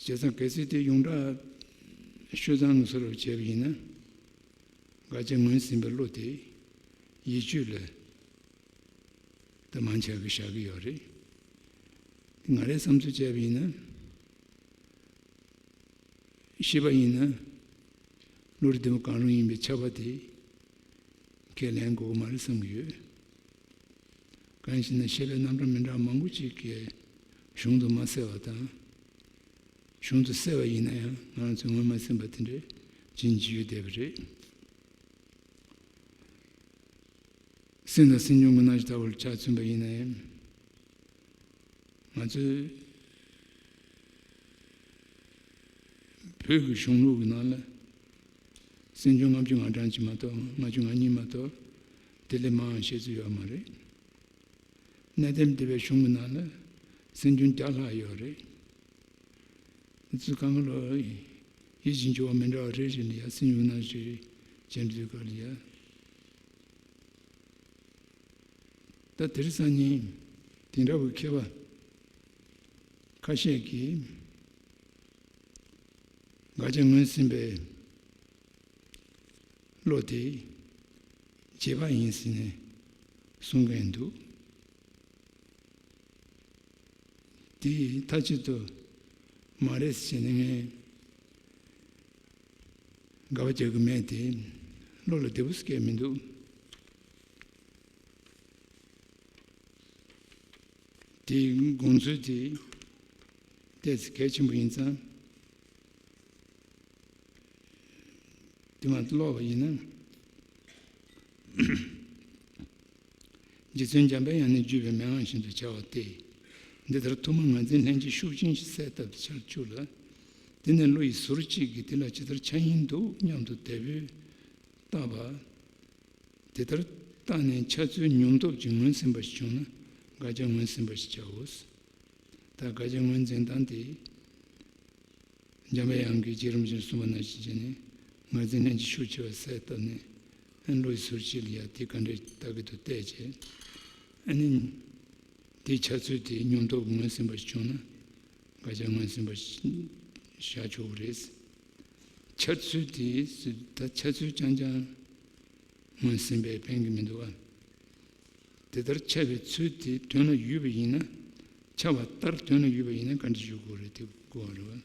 བྱས་ཙང་གལ་སྲིད་དེ་ཡོངས་གྲགས་ཤོད་སྟངས་ངོས་བཟུང་རུ་བྱས་པ་ཡིན་ན། དགག་བྱ་ངོས་ཟིན་པའི་བློ་དེ་ཡིད་དཔྱོད་ལ་ད་མང་ཆེ་གིས་བཞག་གི་ཡོད་རེད། ང་རའི་བསམ་ཚུལ་བྱས་པ་ཡིན་ན། ཤེས་པ་ཡིན་ན། བློ་རིག་བདུན་པོ་གང་རུང་ཡིན་པའི་ཁྱབ་པ་དེ་ཁས་ལེན་དགོས་ཀྱི་མ་རེད་བསམ་གྱི་ཡོད། གང་ཡིན་ཞེ་ན་ཤེས་པའི་རྣམ་གྲངས་མི་འདྲ་བ་མང་པོ་ཅིག་གིས་གཞུང་དུ་མ་གསལ་བ་དང་། གཞུང་དུ་གསལ་བ་ཡིན་ན་ཡང་ང་རང་ཚོས་ངོས་མ་ཟིན་པ་དེ་འདྲ་ཅིག་བརྗོད་བསྡད་པ་རེད། སེམས་དང་སེམས་བྱུང་གི་རྣམ་གཞག་ལྟ་བུར་ཆ་མཚོན་པ་ཡིན་ན་ཡང་། ང་ཚོའི་བོད་ཀྱི་གཞུང་ལུགས་ཀྱི་ནང་ལ་སེམས་བྱུང་ལྔ་བཅུ་ང་གྲངས་ཅིག་མ་གཏོགས་ལྔ་བཅུ་ང་གཉིས་མ་གཏོགས་དེ་ལས་མང་བ་བཤད་ཚུལ་ཡོད་མ་རེད། གནས་བརྟན་སྡེ་པའི་གཞུང་གི་ནང་ལ་སེམས་བྱུང་བརྒྱ་ལྷག་ཡོད་རེད། ཚུལ་གང་ག་ལ་ཡིད་བཞིན་འགྱུར་བ་མི་འདྲ་བ་རེ་རེ་ལ་ཡ་སེམས་བྱུང་རྣམ་གཞག་བྱེད་འདོད་སྐབས་ལ་ཡ། ད་དེ་རིང་སང་ཉིན་དེ་འདྲ་བའི་མཁས་པ་ཁ་ཤས་ཀྱིས་དགག་བྱ་ངོས་ཟིན་པའི་བློ་དེ་རྗེས་དཔག་ཡིན་ཟེར་ནས་གསུང་མཁན་འདུག་དེ་མཐའ་གཅིག་ཏུ་མ་རེད་ཟེར་ནས་ངས་དགག་པ་རྒྱག་གི་མེད་དེ། བློ་ལ་བདེ་པོ་སྐྱེ་མི་འདུག་དེའི་དགོངས་ཚུལ་དེ་ཏོག་ཙམ་གལ་ཆེན་པོ་ཡིན་ཙང་། དེ་མ་ཀློག་པ་ཡིན་ན། རྗེ་བཙུན་འཇམ་པའི་དབྱངས་ནས་བརྒྱུད་པའི་མན་ངག་བཞིན་དུ་བྱ་བ་སྟེ། འདི་ལྟར་ཐོག་མར་ངར་འཛིན་ལྷན་སྐྱེས་ཤུགས་ཅན་ཞིག་གསལ་བཏབ་སྟེ་འཆར་བཅུག་ལ། དེ་ནས་བློ་ཡི་ཟུར་གཅིག་གིས་དེ་ལ་ཇི་ལྟར་འཆར་ཡིན་འདུག་སྙམ་དུ་དལ་བུས་བལྟ་བ། དེ་ལྟར་བལྟས་ནས་འཆར་ཚུལ་སྙོམས་སྟོབས་ཀྱིས་ངོས་ཟིན་པ་ཞིག་བྱུང་ན་དགག་བྱ་ངོས་ཟིན་པ་ཞིག་བྱའོ། ད་དགག་བྱ་ངོས་འཛིན་སྟངས་དེ། འཇམ་པའི་དབྱངས་ཀྱིས་རྗེ་རིན་པོ་ཆེར་གསུངས་པ་ནང་བཞིན་བྱས་ནས་ངར་འཛིན་ལྷན་སྐྱེས་ཤུགས་ཆེ་བ་གསལ་བཏབ་ནས་ བློ་ཡི་ཟུར་གཅིག་ལ་ཡ་དེ་ག་འདྲས་ལྟ་གི་འདུག་བལྟས་བྱས། ཨ་ནི་དེའི་འཆར་ཚུལ་དེ་སྙོམས་སྟོབས་ངོས་ཟིན་པ་ཞིག་བྱུང་ན་དགག་བྱ་ངོས་ཟིན་པ་ཞིག་བཞག་ཆོག་གི་རེད། འཆར་ཚུལ་དེ་ད་འཆར་ཚུལ་རྐྱང་རྐྱང་ངོས་ཟིན་པས་ཕན་གྱི་མི་འདུག་བ། དེ་ལྟར་འཆར་བའི་ཚུལ་དེ་དོན་ལ་ཡོད་པ་ཡིན་ན། འཆར་བ་ལྟར་དོན་ལ་ཡོད་པ་ཡིན་ན་ག་འདྲ་ཞིག་དགོས་རེད། དེ་དགོས་པ་རེད་བ།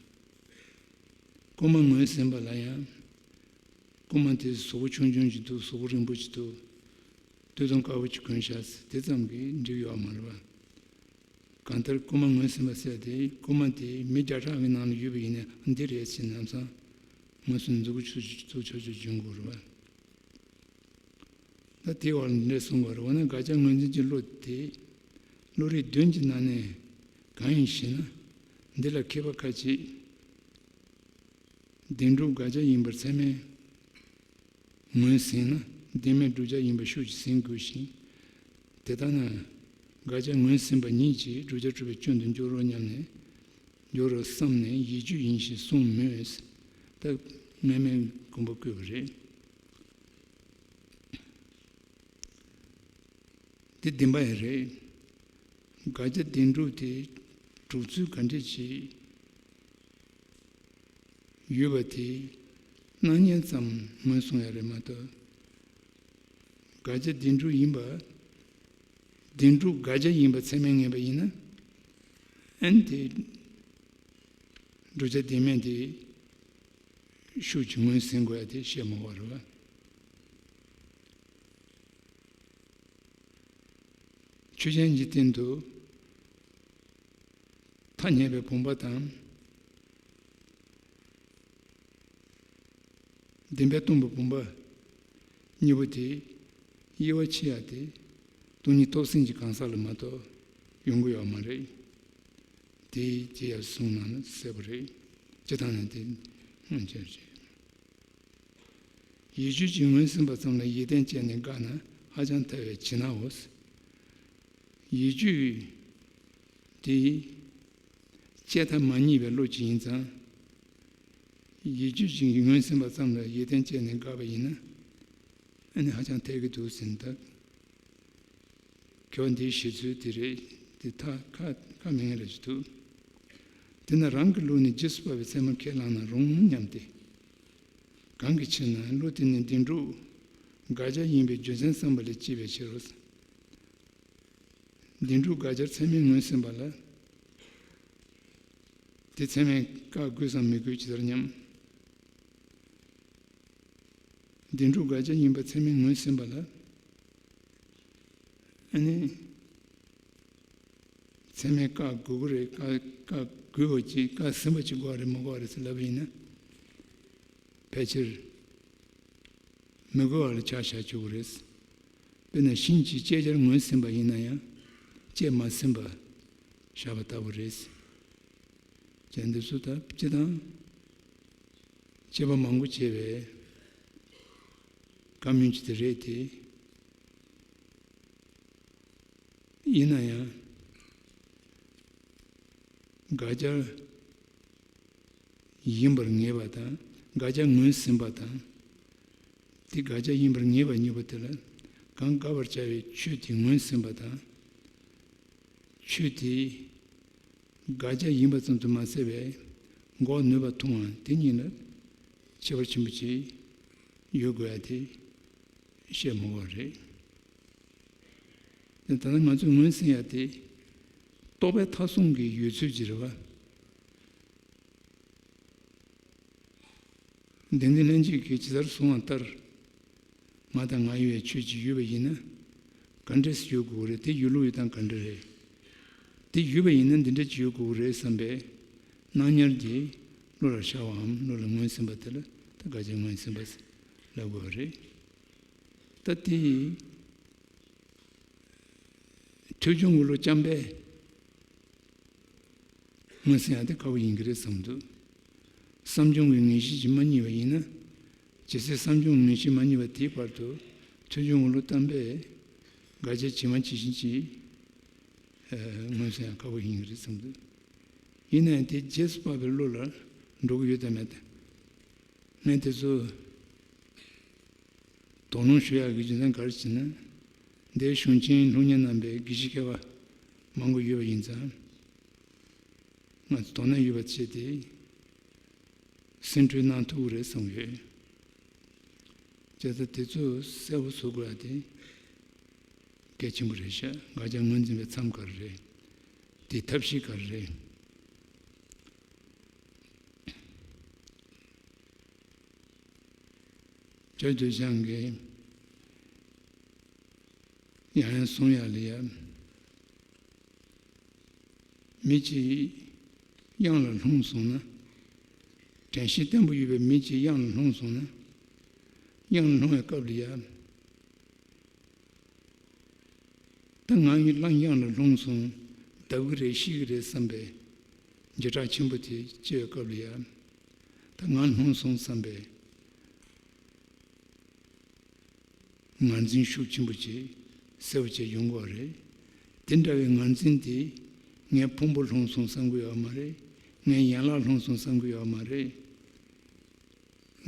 རྐུན་མ་ངོས་ཟིན་པ་ལ་ཡང་། རྐུན་མ་དེ་གཟུགས་པོ་ཆུང་ཆུང་ཅིག་འདུག་གཟུགས་པོ་རིང་པོ་ཅིག་འདུག་སྟོད་ཐུང་དཀར་པོ་ཅིག་གོན་བཞག་དེ་ཙམ་གྱིས་འགྲིག་ཡོད་མ་རེད་བ། གང་ལྟར་རྐུན་མ་ངོས་ཟིན་པ་ཟེར་དེ་རྐུན་མ་དེ་མི་བརྒྱ་ཕྲག་གི་ནང་ལ་ཡོད་པ་ཡིན་ན་འདི་རེད་ཟེར་ནམ་སང་ངོས་ཟིན་འཛུགས་ཆོག་ཆོག་ཆོག་ཆོག་འབྱུང་དགོས་རེད་བ། ད་དེའི་བར་ལ་འདི་འདྲ་གསུངས་པ་རེད། འོ་ན་དགག་བྱ་ངོས་འཛིན་གྱི་བློ་དེ་བློ་རིག་བདུན་གྱི་ནང་ནས་གང་ཡིན་ཞེ་ན། འདི་ལ་མཁས་པ་ཁ་ཅིག་བདེན་གྲུབ་དགག་བྱ་ཡིན་པར་ཚད་མས་ངོས་ཟིན་ན་བདེན་མེད་བསྒྲུབ་བྱ་ཡིན་པ་ཤུགས་ཀྱིས་ཟིན་དགོས་ཤིང་། དེ་ལྟ་ན་དགག་བྱ་ངོས་ཟིན་པ་ཉིད་ཀྱིས་བསྒྲུབ་བྱ་གྲུབ་པའི་སྐྱོན་དུ་འགྱུར་རོ་སྙམ་ནས། འགྱུར་རོ་བསམས་ནས་ཡིད་དཔྱོད་ཡིན་ཞེས་གསུངས་མོད། ད་སྔ་མའི་དགོངས་པ་བཀོད་པ་རེད། འདི་བདེན་པ་ཡང་རེད། དགག་བྱ་བདེན་གྲུབ་དེ་གྲུབ་ཚུལ་ག་འདྲས་ཅིག་ཡོད་པ་དེ་སྣང་བརྙན་ཙམ་ངོས་བཟུང་ཡ་རེད་མ་གཏོགས། དགག་བྱ་བདེན་གྲུབ་ཡིན་པ། བདེན་གྲུབ་དགག་བྱ་ཡིན་པ་ཚད་མས་ངེས་པ་ཡིན་ན། ཨན་དེ་བསྒྲུབ་བྱ་བདེན་མེད་དེ་ཤུགས་ཀྱིས་ངོས་ཟིན་དགོས་ཡ་དེ་བཤད་མ་དགོས་རེད་བ། ཆོས་ཅན་གྱི་སྟེང་དུ་ཐ་སྙད་པའི་བུམ་པ་དང་། བདེན་པས་སྟོང་པའི་བུམ་པ་གཉིས་པོ་དེ་དབྱེ་བ་ཕྱེ་ཡ་དེ་སྟོང་ཉིད་སྟོབས་ཟིན་གྱི་གང་ཟག་ལ་མ་གཏོགས་ཡོང་གི་ཡོད་མ་རེད། དེ་ཅི་ཡང་གསུངས་ན་གསལ་པོ་རེད། སྤྱིར་བཏང་ནས་དེ་སྔོན་ཆད་རེད། ཡིད་དཔྱོད་ཀྱིས་ངོས་ཟིན་པ་ཙམ་ལ་ཡིད་བརྟན་བཅས་ནས་དགག་ན་ཧ་ཅང་ཐལ་བའི་ཕྱིར་ནའོ། ཡིད་དཔྱོད་དེ་དཔྱད་ཐབས་མ་རྙེད་པའི་བློ་ཅིག་ཡིན་ཙང་། ཡིད་དཔྱོད་ཀྱིས་ངོས་ཟིན་པ་ཙམ་ལ་ཡིད་བརྟན་བཅས་ནས་དགག་པ་ཡིན་ན། ཨ་ནི་ཧ་ཅང་ཐལ་གྱི་འདུག་ཟེར་ན་ད། ཁྱོད་འདིའི་བཤད་ཚུལ་དེ་རེད། དེ་ཐག་ཁ་ཁ་མི་ཉན་ར་ཞིག་འདུག་དེས་ན་རང་གི་ལུགས་ནི་རྗེས་སུ་དཔག་པའི་ཚད་མར་ཁས་བླངས་ན་རུང་སྙམ་སྟེ། གང་གི་ཕྱིར་ན་བློ་དེ་ནི་བདེན་གྲུབ་དགག་བྱ་ཡིན་པའི་རྒྱུ་མཚན་བསམ་པ་ལས་སྐྱེས་པའི་ཕྱིར་རོ། བདེན་གྲུབ་དགག་བྱར་ཚད་མས་ངོས་ཟིན་པ་ལ། དེ་ཚད་མས་བཀག་དགོས་སམ་མི་དགོས་ཇི་ལྟར་སྙམ། བདེན་གྲུབ་དགག་བྱ་ཡིན་པ་ཚད་མས་ངོས་ཟིན་པ་ལ། ཨ་ནི། ཚད་མས་བཀག་དགོས་ཀྱི་རེད། བཀག་བཀག་དགོས་པ་ཅིག་བཀག་ཟིན་པ་ཅིག་དགོས་པ་རེད་མི་དགོས་པ་རེད་ཟེར་ལབ་པ་ཡིན་ན། ཕལ་ཆེར་མི་དགོས་པ་ལ་ཆ་བཞག་ཆོག་གི་རེད། དཔེར་ན་ཤིང་གཅིག་བཅད་རྒྱར་ངོས་ཟིན་པ་ཡིན་ན་ཡང་བཅད་མ་ཟིན་པ་བཞག་པ་ལྟ་བུ་རེད། བཅད་འདི་ཚོ་ད་སྤྱི་དང་བཅད་པ་མང་པོ་བྱས་པའི་བཀའ་མོལ་ཅིག་དེ་རེད་དེ། ཡིན་ན་ཡང་དགག་བྱ་ཡིན་པར་ངེས་པ་དང་དགག་བྱ་ངོས་ཟིན་པ་དང་། དེ་དགག་བྱ་ཡིན་པར་ངེས་པ་གཉིས་པོ་དེ་ལ་གང་དགག་པར་བྱ་བའི་ཆོས་དེ་ངོས་ཟིན་པ་དང་། ཆོས་དེ་དགག་བྱ་ཡིན་པ་ཙམ་དུ་མ་ཟད་པའི་འགོག་ནུས་པ་མཐོང་བ་དེ་གཉིས་ལ་ཁྱད་པར་ཆེན་པོ་ཅིག་ཡོད་དགོས་ཡ་དེ་བཤད་མི་དགོས་རེད། ད་ལྟ་ང་ཚོས་ངོས་ཟིན་ཡ་དེ་རྟོག་པའི་མཐའ་བཟུང་གི་ཡོད་ཚུལ་གྱི་རེད་བ། བདེན་འཛིན་ལྷན་སྐྱེས་ཀྱིས་ཇི་ལྟར་གསུངས་པ་ལྟར། ང་དང་ང་ཡོད་པའི་ཆོས་ཅིག་ཡོད་པ་ཡིན་ན། ག་འདྲས་ཡོད་དགོས་རེད། དེ་ཡོད་ལུགས་ཡོད་སྟངས་ག་འདྲ་རེད། དེ་ཡོད་པ་ཡིན་ན་འདི་འདྲ་ཅིག་ཡོད་དགོས་རེད་བསམ་པའི་སྣང་ཉར་དེ་བློ་ལ་ཤར་བའམ་བློ་ལ་ངོས་ཟིན་པ་དེ་ལ་ད་དགག་བྱ་ངོས་ཟིན་པ་ལབ་དགོས་པ་རེད། ད་དེ་ཐོས་བྱུང་གི་བློ་རྐྱང་པས་ངོས་ཟིན་ཡ་དེ་དཀའ་བོ་ཡིན་གྱི་རེད་བསམ་འདུག་བསམ་བྱུང་གི་ངེས་ཤེས་ཀྱིས་མ་རྙེད་པ་ཡིན་ན། ཇི་སྲིད་བསམ་བྱུང་གི་ངེས་ཤེས་མ་རྙེད་པ་དེའི་བར་དུ་ཐོས་བྱུང་གི་བློ་རྐྱང་པས་དགག་བྱ་ཇི་མ་ཇི་བཞིན་གྱིས་ངོས་ཟིན་ཡ་དཀའ་བོ་ཡིན་གྱི་རེད་བསམ་འདུག་ཡིན་ན་ཡང་དེ་རྗེས་སུ་དཔག་པའི་བློ་ལ་འགྲོ་གི་ཡོད་དམ་མེད་དམ། ངས་དེ་ཚོ་ དོ་སྣང་ཞུ་ཡག་གི་རྒྱུ་མཚན་ག་རེ་ཟེར་ན། འདིར་གཞུང་ཆེན་སློབ་གཉེར་གནང་བའི་དགེ་བཤེས་མཁས་པ་མང་པོ་ཡོད་པ་ཡིན་ཙང་། ང་ཚོ་དོ་སྣང་ཡོད་པ་བྱས་ཏེ། སེམས་ཁྲལ་གནང་ཐུབ་ཀྱི་རེད་བསམ་ཡོད། བྱས་ཙང་དེ་ཚོ་གསལ་པོ་བཟོ་དགོས་ཡ་དེ་གལ་ཆེན་པོ་རེད་ཤག་དགག་བྱ་ངོས་འཛིན་པའི་མཚམས་ག་རེ་རེད། དེའི་ཐབས་ཤེས་ག་རེ་རེད། ཇོ་རྒྱལ་བྱང་གིས་ཡང་ཡང་གསུང་ཡག་ལ་ཡ། མི་གཅིག་གཡང་ལ་ལྷུང་སོང་ན། དྲན་ཤེས་བརྟན་པོ་ཡོད་པའི་མི་གཅིག་གཡང་ལ་ལྷུང་སོང་ན། གཡང་ལ་ལྷུང་བའི་སྐབས་ལ་ཡ། ད་ང་ཡི་གླང་གཡང་ལ་ལྷུང་སོང་། བརྡབ་གི་རེད་ཤི་གི་རེད་བསམ་པའི་འཇིགས་སྐྲག་ཆེན་པོ་དེ་སྐྱེ་བའི་སྐབས་ལ་ཡ། ད་ང་ལྷུང་སོང་བསམ་པའི་ངར་འཛིན་ཤུགས་ཆེན་པོ་བྱས་གསལ་པོ་བྱས་ཡོང་དགོས་པ་རེད། དེ་འདྲ་བའི་ངར་འཛིན་དེ་ངའི་ཕུང་པོ་ལྷུང་སོང་བསམ་གི་ཡོད་མ་རེད། ངའི་ཡན་ལག་ལྷུང་སོང་བསམ་གི་ཡོད་མ་རེད།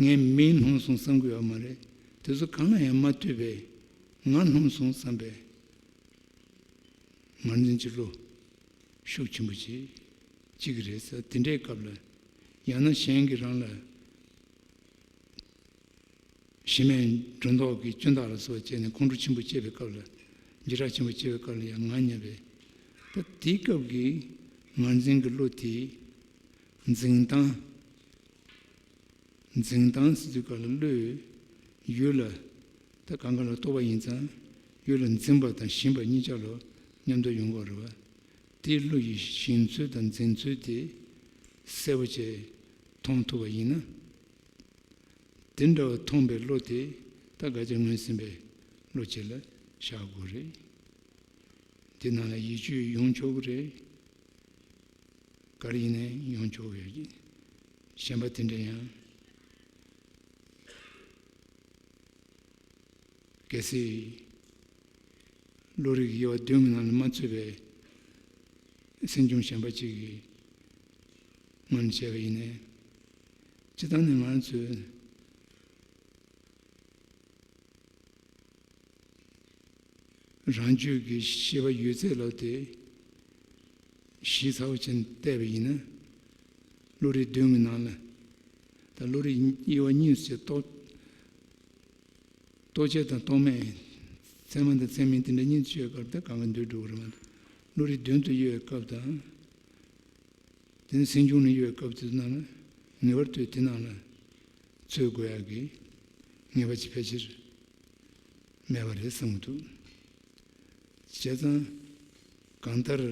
ངའི་མིང་ལྷུང་སོང་བསམ་གི་ཡོད་མ་རེད། དེ་ཚོ་གང་ལ་ཡང་མ་ལྟོས་པའི་ང་ལྷུང་སོང་བསམ་པའི་ངར་འཛིན་གྱི་བློ་ཤུགས་ཆེན་པོ་ཅིག་སྐྱེ་གི་རེད་ཟེར། དེ་འདྲའི་སྐབས་ལ་ཡང་ན་གཞན་གྱིས་རང་ལ་གཞི་མེད་སྒྲོ་འདོགས་ཀྱི་སྐྱོན་དག་ལ་སོགས་བྱས་ནས་ཁོང་ཁྲོ་ཆེན་པོ་སྐྱེས་པའི་སྐབས་ལ། འཇིགས་སྐྲག་ཆེན་པོ་སྐྱེས་པའི་སྐབས་ལ་ཡང་ང་སྙམ་པའི། ད་དེའི་སྐབས་ཀྱི་ངར་འཛིན་གྱི་བློ་དེ་འཛིན་སྟངས། འཛིན་སྟངས་ཟེར་དུས་སྐབས་ལ་བློས་ཡུལ་ལ། ད་གང་ག་ལ་གཏོགས་པ་ཡིན་ཙང་ཡུལ་ལ་འཛིན་པ་དང་ཞེན་པ་གཉིས་ཆ་ལ་མཉམ་དུ་ཡོང་གི་རེད་བ། དེའི་བློ་ཡི་ཞེན་ཚུལ་དང་འཛིན་ཚུལ་དེ་གསལ་པོ་བྱས་མཐོང་ཐུབ་པ་ཡིན་ན། དེ་འདྲ་བ་མཐོང་པའི་བློ་དེ་ད་དགག་བྱ་ངོས་ཟིན་པའི་བློ་བྱེད་ལ་བཞག་དགོས་རེད། དེ་ནང་ལ་ཡིད་དཔྱོད་ཡོང་ཆོག་གི་རེད། ག་རེ་ཡིན་ནའི་ཡོང་ཆོག་གི་རེད། གཞན་པ་དེ་འདྲ་ཡང་། གལ་སྲིད་བློ་རིག་དབྱེ་བ་བདུན་གྱི་ནང་ལ་མ་ཚུད་པའི་སེམས་བྱུང་གཞན་པ་གཅིག་གི་ངོས་ནས་བྱས་པ་ཡིན་ནའི། སྤྱིར་བཏང་ནས་ང་ཚོས་རང་རྒྱུད་ཀྱི་ཤེས་པ་ཡོད་ཚད་ལ་དེ་ཞིབ་ཚགས་པོ་བྱས་ནས་བལྟས་པ་ཡིན་ན། བློ་རིག་བདུན་གྱི་ནང་ལ་ད་བློ་རིག་དབྱེ་བ་གཉིས་སུ་བྱས། རྟོག་རྟོག་བཅས་དང་རྟོག་མེད། ཚད་མ་དང་ཚད་མིན་དེ་འདྲ་གཉིས་སུ་ཕྱེ་བའི་སྐབས་དེ་གང་ག་འདུས་འགྲོ་གི་རེད་མ་གཏོགས། བློ་རིག་བདུན་དུ་དབྱེ་བའི་སྐབས་དང་། དེ་ནས་སེམས་བྱུང་ནས་དབྱེ་བའི་སྐབས་དེ་ནང་ལ་ངེས་པར་དུ་དེ་ནང་ལ་ཚུད་དགོས་ཡག་གི་ངེས་པ་ཅིག་ཕལ་ཆེར་མེད་པ་རེད་བསམ་གྱི་འདུག་བྱས་ཙང་གང་ལྟར།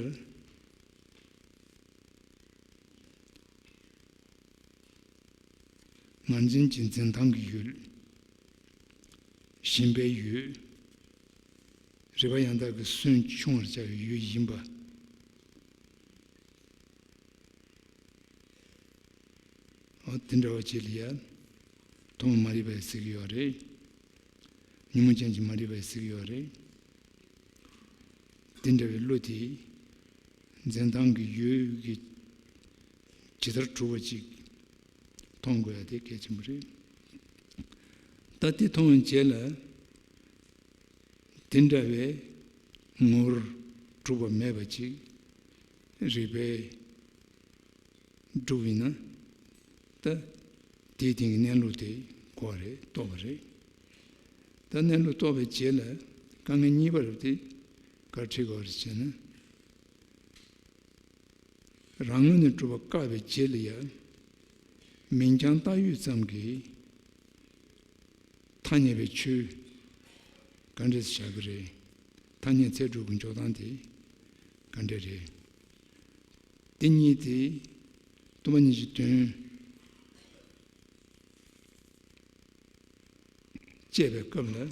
ངར་འཛིན་གྱི་འཛིན་སྟངས་ཀྱི་ཡུལ། ཞེན་པའི་ཡུལ། རིག་པ་ཡང་དག་གི་སུན་ཕྱུང་བར་བྱ་བའི་ཡུལ་ཡིན་པ། འོ་དེ་འདྲ་བ་ཅིག་ལ་ཡ། ཐོག་མ་མ་རིག་པ་ཟེར་གྱི་ཡོད་རེད། ཉོན་མོངས་ཅན་གྱི་མ་རིག་པ་ཟེར་གྱི་ཡོད་རེད། དེ་འདྲ་བའི་བློ་དེ་འཛིན་སྟངས་ཀྱི་ཡུལ་གྱི་ཇི་ལྟར་གྲུབ་པ་ཅིག་མཐོང་དགོས་ཡ་དེ་གལ་ཆེན་པོ་རེད། ད་དེ་མཐོང་བའི་རྗེས་ལ་དེ་འདྲ་བའི་ངོ་བོར་གྲུབ་པ་མེད་པ་ཅིག་རིགས་པས་སྒྲུབ་ཡིན་ན། ད་དེའི་སྟེང་གི་གནས་ལུགས་དེ་གོ་བ་རེད། རྟོགས་པ་རེད། ད་གནས་ལུགས་རྟོགས་པའི་རྗེས་ལ་དཀའ་ངལ་གཉིས་པ་རེད། དེ་ག་རེ་འཕྲད་དགོས་རེད་ཟེར་ན། རང་ངོས་ནས་གྲུབ་པ་བཀག་པའི་རྗེས་ལ་ཡང་མིང་རྐྱང་བཏགས་ཡོད་ཙམ་གྱིས་ཐ་སྙད་པའི་ཆོས་ག་འདྲས་བྱ་གི་རེད། ཐ་སྙད་ཚད་གྲུབ་ཀྱི་འཇོག་སྟངས་དེ་ག་འདྲས་རེད། དེ་གཉིས་དེ་སྟོང་པ་ཉིད་ཀྱི་དོན་དཔྱད་པའི་སྐབས་ལ།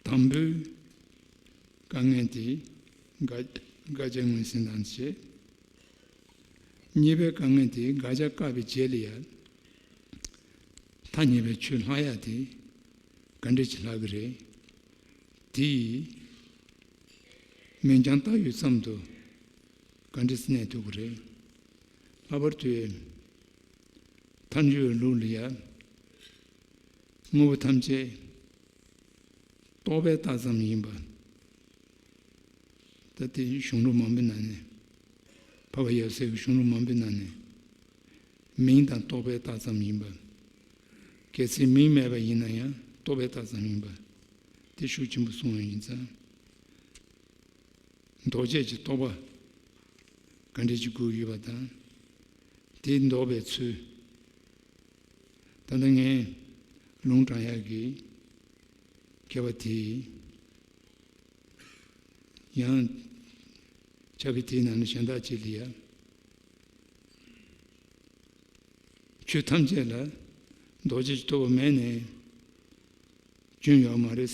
དང་པོའི་དཀའ་ངལ་དེ་དགག་དགག་བྱ་ངོས་ཟིན་དང་བཅས། གཉིས་པའི་དཀའ་ངལ་དེ་དགག་བྱ་བཀག་པའི་རྗེས་ལ་ཡང་ཐ་སྙད་པའི་ཆོས་ལྷག་ཡ་དེ་ག་འདྲས་ཅིག་ལྷག་གི་རེད། དེ་ཡིས་མིང་རྐྱང་བཏགས་ཡོད་ཙམ་དུ་ག་འདྲས་གནས་ཐུབ་ཀྱི་རེད། ལྷག་པར་དུ་མཐའ་འཇུག་ལུགས་ལ་ཡང་ དངོས་པོ་ཐམས་ཅད་རྟོག་པས་བཏགས་ཙམ་ཡིན་པ། ད་དེ་གཞུང་ལུགས་མང་པོའི་ནང་ནས། འཕགས་པ་ཡབ་སྲས་ཀྱི་གཞུང་ལུགས་མང་པོའི་ནང་ནས། མིང་དང་རྟོག་པས་བཏགས་ཙམ་ཡིན་པ། གལ་སྲིད་མིང་མེད་པ་ཡིན་ན་ཡང་རྟོག་པས་བཏགས་ཙམ་ཡིན་པ། དེ་ཤུགས་ཆེན་པོ་གསུངས་པ་ཡིན་ཙང་། འདོགས་བྱེད་ཀྱི་རྟོག་པ་ག་འདྲ་ཅིག་དགོས་ཡོད་པ་དང་། དེ་འདོགས་པའི་ཚུལ། ད་ལྟ་ངས་ལུང་དྲངས་ཡག་གི་མཁས་པ་དེས། ཡང་ཕྱག་དཔེ་དེའི་ནང་ནས་གཞན་དག་ཅིག་ལ་ཡ། ཆོས་ཐམས་ཅད་ལ་འདོགས་བྱེད་ཀྱི་རྟོག་པ་མེད་ནས་སྐྱོན་ཡོད་མ་རེད།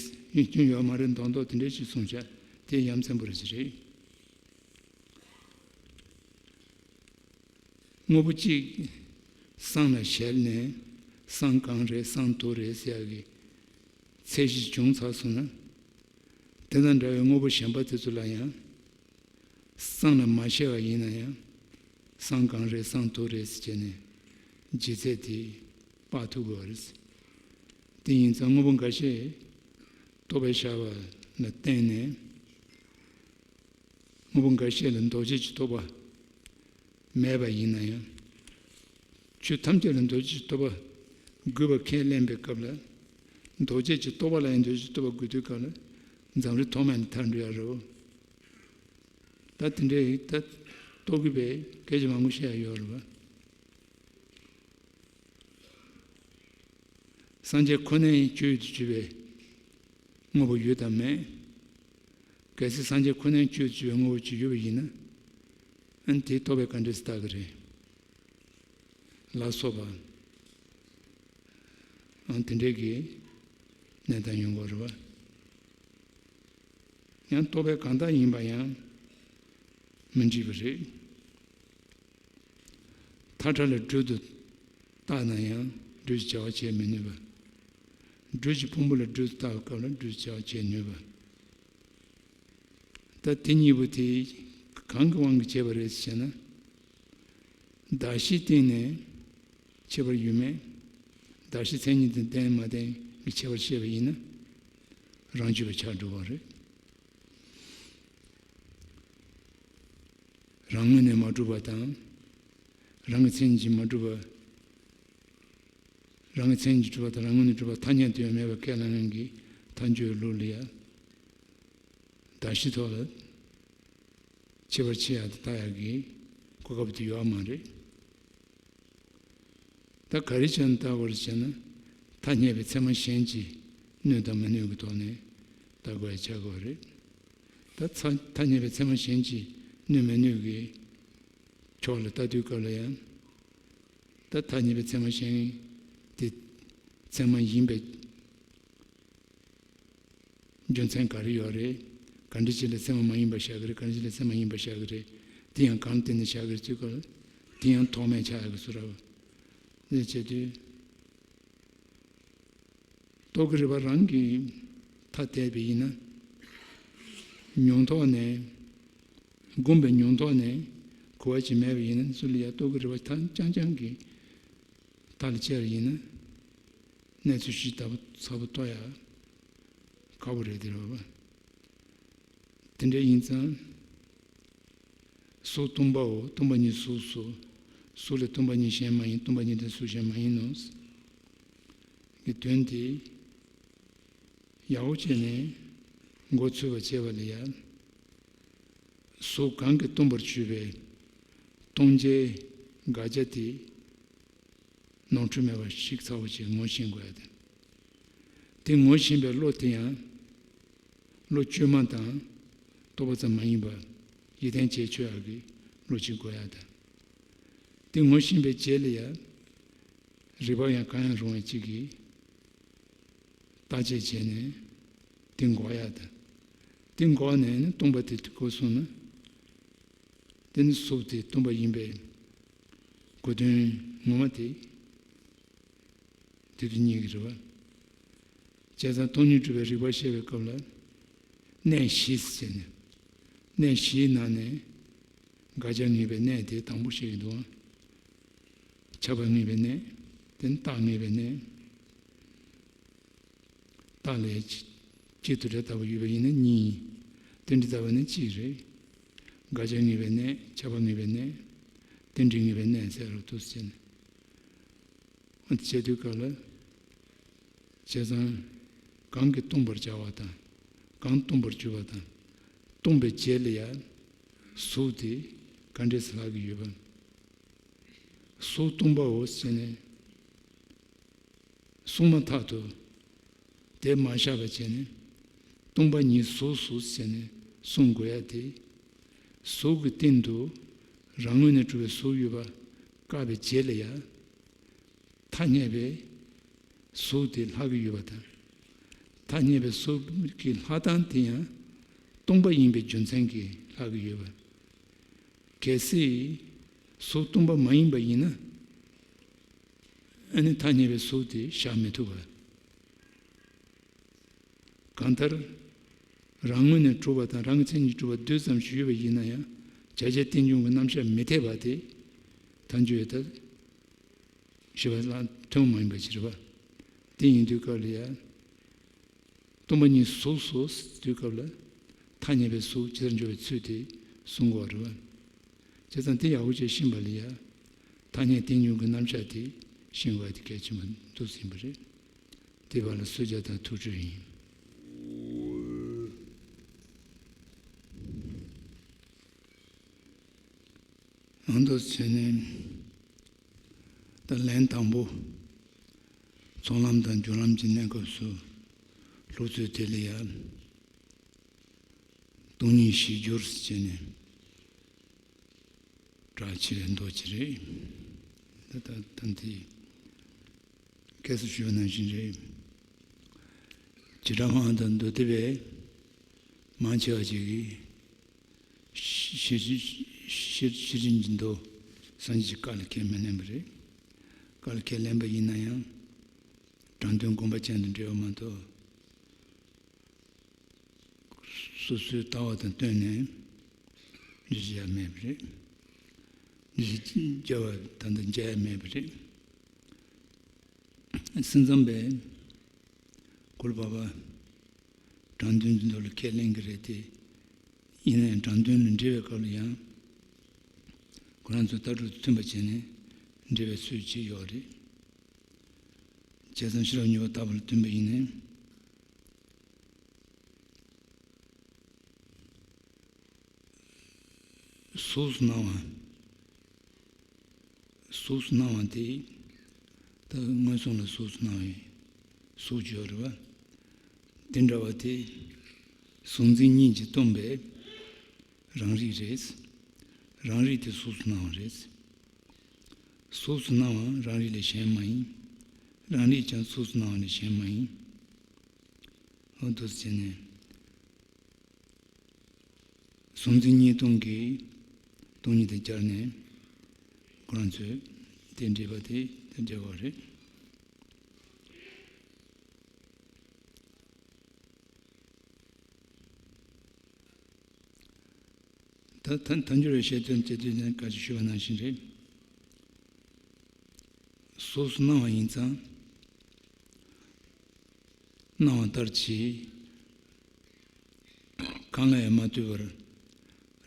སྐྱོན་ཡོད་མ་རེད་མདོག་མདོག་དེ་འདྲ་ཞིག་གསུངས་བྱ། དེ་ཡ་མཚན་པོ་རེད་ཅི་རེད། དངོས་པོ་གཅིག་སྲང་ལ་བཞག་ནས་སྲང་གང་རེད་སྲང་དུ་རེད་ཟེར་ཡག་གི་ཚད་གཞི་བྱུང་ཚར་སོང་ན། དེ་དང་འདྲ་བའི་དངོས་པོ་གཞན་པ་དེ་ཚོ་ལ་ཡང་། སྲང་ལ་མ་བཤད་པ་ཡིན་ན་ཡང་། སྲང་གང་རེད་སྲང་དུ་རེད་ཟེར་བྱས་ནས་ལྗིད་ཚད་དེ་དཔག་ཐུབ་དགོས་པ་རེད། དེ་ཡིན་ཙང་དངོས་པོ་འགའ་ཤས་རྟོག་པས་བཞག་པ་ལ་བརྟེན་ནས། དངོས་པོ་འགའ་ཤས་ལ་འདོགས་བྱེད་ཀྱི་རྟོག་པ་མེད་པ་ཡིན་ན་ཡང་། ཆོས་ཐམས་ཅད་ལ་འདོགས་བྱེད་ཀྱི་རྟོག་པ་དགོས་པ་ཁས་ལེན་པའི་སྐབས་ལ། འདོགས་བྱེད་ཀྱི་རྟོག་པ་ལ་ཡང་འདོགས་བྱེད་ཀྱི་རྟོག་པ་དགོས་དུས་སྐབས་ལ་འཛམ་རིག་ཐོག་མ་ནས་ཐར་འགྲོ་ཡ་རེད། ད་དེ་འདྲའི་ད་རྟོག་གེ་བས་སྐད་ཆ་མང་པོ་བཤད་ཡ་ཡོད་རེད་བ། སངས་རྒྱས་ཁོ་ནའི་ཆོས་ཡོད་དུ་གྱུར་པའི་དངོས་པོ་ཡོད་དམ་མེད། གལ་སྲིད་སངས་རྒྱས་ཁོ་ནའི་ཆོས་ཡོད་དུ་གྱུར་པའི་དངོས་པོ་ཅིག་ཡོད་པ་ཡིན་ན། ཨ་ནི་དེའི་རྟོག་པས་ག་འདྲས་སུ་བཏགས་ཀྱི་རེད། ལ་སོགས་པ། ཨ་ནི་དེ་འདྲས་ཀྱི་གནས་སྟངས་ཡོང་གི་རེད་བ། ཡང་རྟོག་པས་གང་དག་ཡིན་པ་ཡང་མི་འགྲིག་པ་རེད། མཐའ་བྲལ་ལ་སྦྲུལ་དུ་བཏགས་ན་ཡང་སྦྲུལ་གྱི་བྱ་བ་བྱེད་མི་ནུས་པ། སྦྲུལ་གྱི་ཕུང་པོ་ལ་སྦྲུལ་དུ་བཏགས་པའི་སྐབས་ལ་སྦྲུལ་གྱི་བྱ་བ་བྱེད་ནུས་པ། ད་དེ་གཉིས་པོ་དེ་གང་གི་དབང་གིས་བྱས་པ་རེད་ཟེར་ན། གདགས་གཞིའི་སྟེང་ནས་ཁྱད་པར་ཡོད་མེད། གདགས་གཞི་མཚན་ཉིད་དང་ལྡན་མ་ལྡན་གྱི་ཁྱད་པར་བཤད་པ་ཡིན་ན། རང་རྒྱུད་པ་ཆགས་འགྲོ་བ་རེད། རང་ངོས་ནས་མ་གྲུབ་པ་དང་། རང་གི་མཚན་ཉིད་ཀྱིས་མ་གྲུབ་པ། རང་གི་མཚན་ཉིད་ཀྱིས་གྲུབ་པ་དང་རང་ངོས་ནས་གྲུབ་པ་ཐ་སྙད་དུ་ཡང་མེད་པ་ཁས་ལེན་མཁན་གྱི་ཐལ་འགྱུར་ལུགས་ལ་ཡང་། གདགས་གཞི་ཐོག་ལ་ཁྱད་པར་ཕྱེ་ཡག་དང་བལྟ་ཡག་གི་གོ་སྐབས་དེ་ཡོད་མ་རེད། ད་ག་རེ་བྱས་ནས་བལྟ་དགོས་རེད་ཟེར་ན། ཐ་སྙད་པའི་ཚད་མ་གཞན་གྱིས་གནོད་དང་མི་གནོད་ཀྱི་ཐོག་ནས་བལྟ་དགོས་ཡ་ཆགས་ཀྱི་ཡོད་རེད། ད་ཚ་ཐ་སྙད་པའི་ཚད་མ་གཞན་གྱིས་གནོད་མི་གནོད་ཀྱི་ཕྱོགས་ལ་བལྟ་དུས་སྐབས་ལ་ཡང་། ད་ཐ་སྙད་པའི་ཚད་མ་གཞན་དེ་ཚད་མ་ཡིན་པའི་རྒྱུ་མཚན་ག་རེ་ཡོད་རེད། ག་འདྲ་ཅིག་ལ་ཚད་མ་མ་ཡིན་པ་བཞག་གི་རེད། ག་འདྲ་ཅིག་ལ་ཚད་མ་ཡིན་པ་བཞག་གི་རེད། དེ་ཡང་གང་ལ་བརྟེན་ནས་བཞག་གི་རེད་ཅེས་སྐོར། དེ་ཡང་ཐོགས་མེད་ཆགས་ཡག་གི་བཟོ་འདྲ་བ། འདི་བྱེད་དུས། རྟོག་གེ་རིག་པ་རང་གིས་ཐ་དད་པ་ཡིན་ན། མྱོང་ཐོག་ནས། སྒོམ་པའི་མྱོང་ཐོག་ནས་གོ་བ་ཅིག་མེད་པ་ཡིན་ན། ཚུར་ལ་ཡ་རྟོག་གེ་རིག་པ་ཐ་རྐྱང་རྐྱང་གིས་ཐག་ལ་བཅད་པ་ཡིན་ན། གནས་ཚུལ་ཞིབ་ཚགས་པོ་རྟོགས་ཡ་ཁག་པོ་རེད་དེ་རེད་བ། དེ་འདྲ་ཡིན་ཙང་། གཟུགས་སྟོང་པའོ། སྟོང་པ་ཉིད་གཟུགས་སོ། གཟུགས་ལས་སྟོང་པ་ཉིད་གཞན་མ་ཡིན། སྟོང་པ་ཉིད་ལས་གཟུགས་གཞན་མ་ཡིན་ནོ། གི་དོན་དེ་ཡག་པོ་བྱས་ནས་མགོ་ཚོས་པ་བྱས་པ་ལ་ཡ། གཟུགས་གང་གིས་སྟོང་པར་གྱུར་པའི་སྟོང་ཆའི་དགག་བྱ་དེ། ནོར་འཁྲུལ་མེད་པར་ཞིབ་ཚགས་པོ་ཞིག་ངོ་ཤེས་དགོས་ཡ་དེ། དེ་ངོ་ཤེས་པའི་བློ་དེ་ཡང་། བློ་བཅོས་མ་དང་རྟོག་པ་ཙམ་མ་ཡིན་པར་ཡིད་བརྟན་བྱས་ཆོད་ཡག་གི་བློ་ཅིག་དགོས་ཡ་དང་། དེ་ངོ་ཤེས་པའི་རྗེས་ལ་ཡང་། རིགས་པ་ཡང་གང་ཡང་རུང་བ་ཅིག་གིས་བརྟག་དཔྱད་བྱས་ནས་དེ་འགོག་ཡ་དང་། དེ་འགོག་ནས་ནི་སྟོང་པ་དེ་གོ་སོང་ན། དེ་ནི་གཟུགས་དེ་སྟོང་པ་ཡིན་པའི་གོ་དོན་ངོ་མ་དེ། དེ་དུས་གཉིས་ཀྱི་རེད་བ། བྱས་ཙང་སྟོང་ཉིད་སྒྲུབ་པའི་རིགས་པ་བཤད་པའི་སྐབས་ལ། གནས་བཞི་ཟེར་ནས། གནས་བཞིའི་ནང་ནས། དགག་བྱ་ངེས་པའི་གནས་དེ་དང་པོ་བཤད་ཀྱི་འདུག་ཁྱབ་པ་ངེས་པའི་གནས། དེ་ནི་རྟགས་ངེས་པའི་གནས། རྟགས་ལས་གཅིག་ཏུ་སྒྲ་རྟག་པ་ཡོད་པ་ཡིན་ན་གཉིས། རྟེན་འབྲེལ་རྟག་པ་ནི་གཅིག་རེད། དགག་བྱ་ངེས་པའི་གནས། ཁྱབ་པ་ངེས་པའི་གནས། རྟེན་འབྲེལ་ངེས་པའི་གནས་ཟེར་རོ་དུ་ཟེར་ནས། འོ་དེ་བྱེད་དུས་སྐབས་ལ། བྱས་ཙང་། གང་གིས་སྟོང་པར་བྱ་བ་དང་། གང་སྟོང་པར་གྱུར་པ་དང་། སྟོང་པའི་རྗེས་ལ་ཡང་། གཟུགས་དེ་ག་འདྲས་སུ་ལྷག་གི་ཡོད་པ། གཟུགས་སྟོང་པའོ་ཟེར་ནས། གསུངས་མ་ཐག་ཏུ། དེ་མ་བཞག་པ་བྱས་ནས། སྟོང་པ་ཉིད་གཟུགས་སོ་ཟེར་ནས་གསུང་དགོས་ཡ་དེ། གཟུགས་ཀྱི་སྟེང་དུ་རང་ངོས་ནས་གྲུབ་པའི་གཟུགས་ཡོད་པ་བཀག་པའི་རྗེས་ལ་ཡང་། ཐ་སྙད་པའི་གཟུགས་དེ་ལྷག་གི་ཡོད་པ་དང་། ཐ་སྙད་པའི་གཟུགས་ཀྱི་ལྷག་སྟངས་དེ་ཡང་སྟོང་པ་ཡིན་པའི་རྒྱུ་མཚན་གྱིས་ལྷག་གི་ཡོད་པ། གལ་སྲིད་གཟུགས་སྟོང་པ་མ་ཡིན་པ་ཡིན་ན། ཨ་ནི་ཐ་སྙད་པའི་གཟུགས་དེ་བཞག་མི་ཐུབ་པ། གང་ལྟར། རང་ངོས་ནས་གྲུབ་པ་དང་རང་གི་མཚན་ཉིད་གྲུབ་པ་རྡུལ་ཙམ་ཞིག་ཡོད་པ་ཡིན་ན་ཡང་བྱ་བྱེད་རྟེན་འབྱུང་གི་རྣམ་གཞག་མི་འཐད་པ་དེ། ཐལ་འགྱུར་ཡོད་ལྟར། ཞེས་པ་ལ་ཐུན་མོང་མ་ཡིན་པ་ཞིག་རེད་པ། དེ་ཡིན་དུས་སྐབས་ལ་ཡང་། སྟོང་པ་ཉིད་གཟུགས་སོ་ཟེར་དུས་སྐབས་ལ། ཐ་སྙད་པའི་གཟུགས་ཇི་ལྟར་འཇོག་པའི་ཚུལ་དེ་གསུང་དགོས་པ་རེད་པ། བྱས་ཙང་དེ་ཡག་པོ་བྱས་ཤེས་པ་ལ་ཡང་། ཐ་སྙད་རྟེན་འབྱུང་གི་རྣམ་གཞག་དེ་ཤེས་དགོས་པ་དེ་གལ་ཆེན་པོ་འདུག་ཟིན་པ་རེད། དེ་བར་ལ་གསོལ་ཇ་དང་ཐུགས་སྤྲོ་ཡིན། ཨང་དུ་ཚེ་ནས། ད་ལན་དང་པོ། ཚོགས་ལམ་དང་སྦྱོར་ལམ་གྱི་གནས་སྐབས་སུ། སློབ་ཚུལ་དེ་ལ་ཡང་། སྟོང་ཉིད་གཞིར་གྱུར་ཟེར་ནས། གྲགས་ཆེ་བའི་མདོ་ཅིག་རེད། ད་ད་ད་འདི། སྐད་སུ་ཞུས་པ་ནང་བཞིན་རེད། བྱེ་བྲག་སྨྲ་བ་དང་མདོ་སྡེ་པའི་མང་ཆེ་བ་ཅིག་གིས། ཤེར་ཕྱིན་གྱི་མདོ་སངས་རྒྱས་ཀྱི་བཀའ་ལ་ཁས་མི་ལེན་པ་རེད། བཀའ་ལ་ཁས་ལེན་པ་ཡིན་ན་ཡང་། དྲང་དོན་དགོངས་པ་ཅན་དུ་འགྲེལ་བ་མ་གཏོགས། སོ་སོའི་ལྟ་བ་དང་བསྟུན་ནས་འགྲེལ་བཤད་ཡ་མེད་པ་རེད། འགྲེལ་བཤད་བརྒྱབ་པ་ད་ལྟ་མཇལ་ཡ་མེད་པ་རེད། སེམས་ཙམ་པས་གུ་རུ་པ་པ་དྲང་དོན་གྱི་མདོ་ལ་ཁས་ལེན་གྱི་རེད་དེ། ཡིན་ན་ཡང་དྲང་དོན་ལ་འགྲེལ་བའི་སྐབས་ལ་ཡང་། ཁོ་རང་ཚོའི་ལྟ་གྲུབ་མཐུན་པ་བྱས་ནས་འགྲེལ་བའི་ཚུལ་བྱས་ཡོད་རེད། བྱས་ཙང་ཤེས་རབ་སྙིང་པོ་བརྟག་པ་ལ་བསྟུན་པ་ཡིན་ནའི། གཟུགས་སུ་སྣང་བ། གཟུགས་སུ་སྣང་བ་དེ། ད་མངོན་སུམ་ལ་གཟུགས་སུ་སྣང་བའི་གཟུགས་ཡོད་རེད་པ། དེ་འདྲ་བ་དེ། གཟུགས་འཛིན་གཉིས་ཀྱིས་སྟོང་པའི་རང་རིག་རེད། རང་རིག་དེ་གཟུགས་སུ་སྣང་བ་རེད། གཟུགས་སུ་སྣང་བ་རང་རིག་ལས་གཞན་མ་ཡིན། རང་རིག་ཀྱང་གཟུགས་སུ་སྣང་བ་ལས་གཞན་མ་ཡིན། འོ་འདུག་སེ་བྱས་ནས། གཟུགས་འཛིན་གཉིས་སྟོང་གི་སྟོང་ཉིད་དེ་སྦྱར་ནས་ཁོ་རང་ཚོས་དེ་འགྲེལ་པ་དེ་དེ་འགྲེལ་བ་རེད། ད་ཐལ་ཐལ་འགྱུར་བའི་བཤད་དོན་དེ་དུས་ནས་བཀའ་ཅི་ཞུས་པ་ནང་བཞིན་རེད། གཟུགས་སུ་སྣང་བ་ཡིན་ཙང་། སྣང་བ་ལྟར་གྱིས། གང་ལ་ཡང་མ་ལྟོས་པར་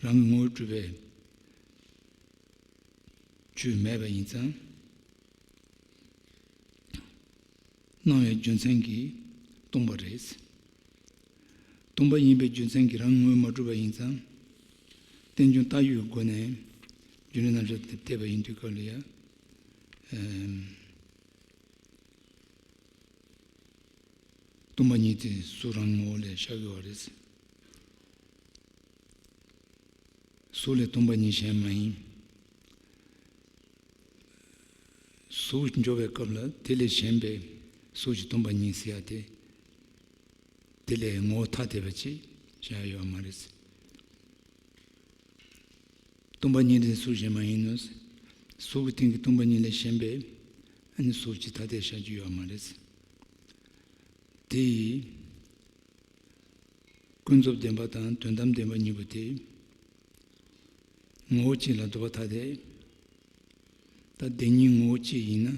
རང་གི་ངོ་བོས་གྲུབ་པའི་ཆོས་མེད་པ་ཡིན་ཙང་། སྣང་བའི་རྒྱུ་མཚན་གྱིས་སྟོང་པ་རེད། སྟོང་པ་ཡིན་པའི་རྒྱུ་མཚན་གྱིས་རང་ངོ་བོས་མ་གྲུབ་པ་ཡིན་ཙང་། རྟེན་འབྱུང་བརྟག་ཡུལ་གྱི་སྒོ་ནས་རྒྱུ་འབྲས་རྣམ་གཞག་དེ་འཐད་པ་ཡིན་དུས་སྐབས་ལ་ཡང་། ཨེམ། སྟོང་པ་ཉིད་དེ་གཟུགས་རང་ངོ་བོ་ལས་ཤར་གྱི་བ་རེད། གཟུགས་ལས་སྟོང་པ་ཉིད་གཞན་མ་ཡིན། གཟུགས་འཇོག་པའི་སྐབས་ལ་དེ་ལས་གཞན་པའི་གཟུགས་ཀྱི་སྟོང་པ་ཉིད་ཟེར་ཡ་དེ། དེ་ལས་ངོ་བོ་ཐ་དད་པ་ཅིག་བཞག་ཡོད་མ་རེད། སྟོང་པ་ཉིད་དེ་གཟུགས་གཞན་མ་ཡིན་ནོ། གཟུགས་ཀྱི་སྟེང་གི་སྟོང་པ་ཉིད་ལས་གཞན་པའི་ཨ་ནི་གཟུགས་ཀྱི་ཐ་དད་བཞག་རྒྱུ་ཡོད་མ་རེད། དེ་ཡིས། ཀུན་རྫོབ་བདེན་པ་དང་དོན་དམ་བདེན་པ་གཉིས་པོ་དེ། ངོ་བོ་གཅིག་ལ་ལྡོག་པ་ཐ་དད། ད་བདེན་གཉིས་ངོ་བོ་གཅིག་ཡིན་ན།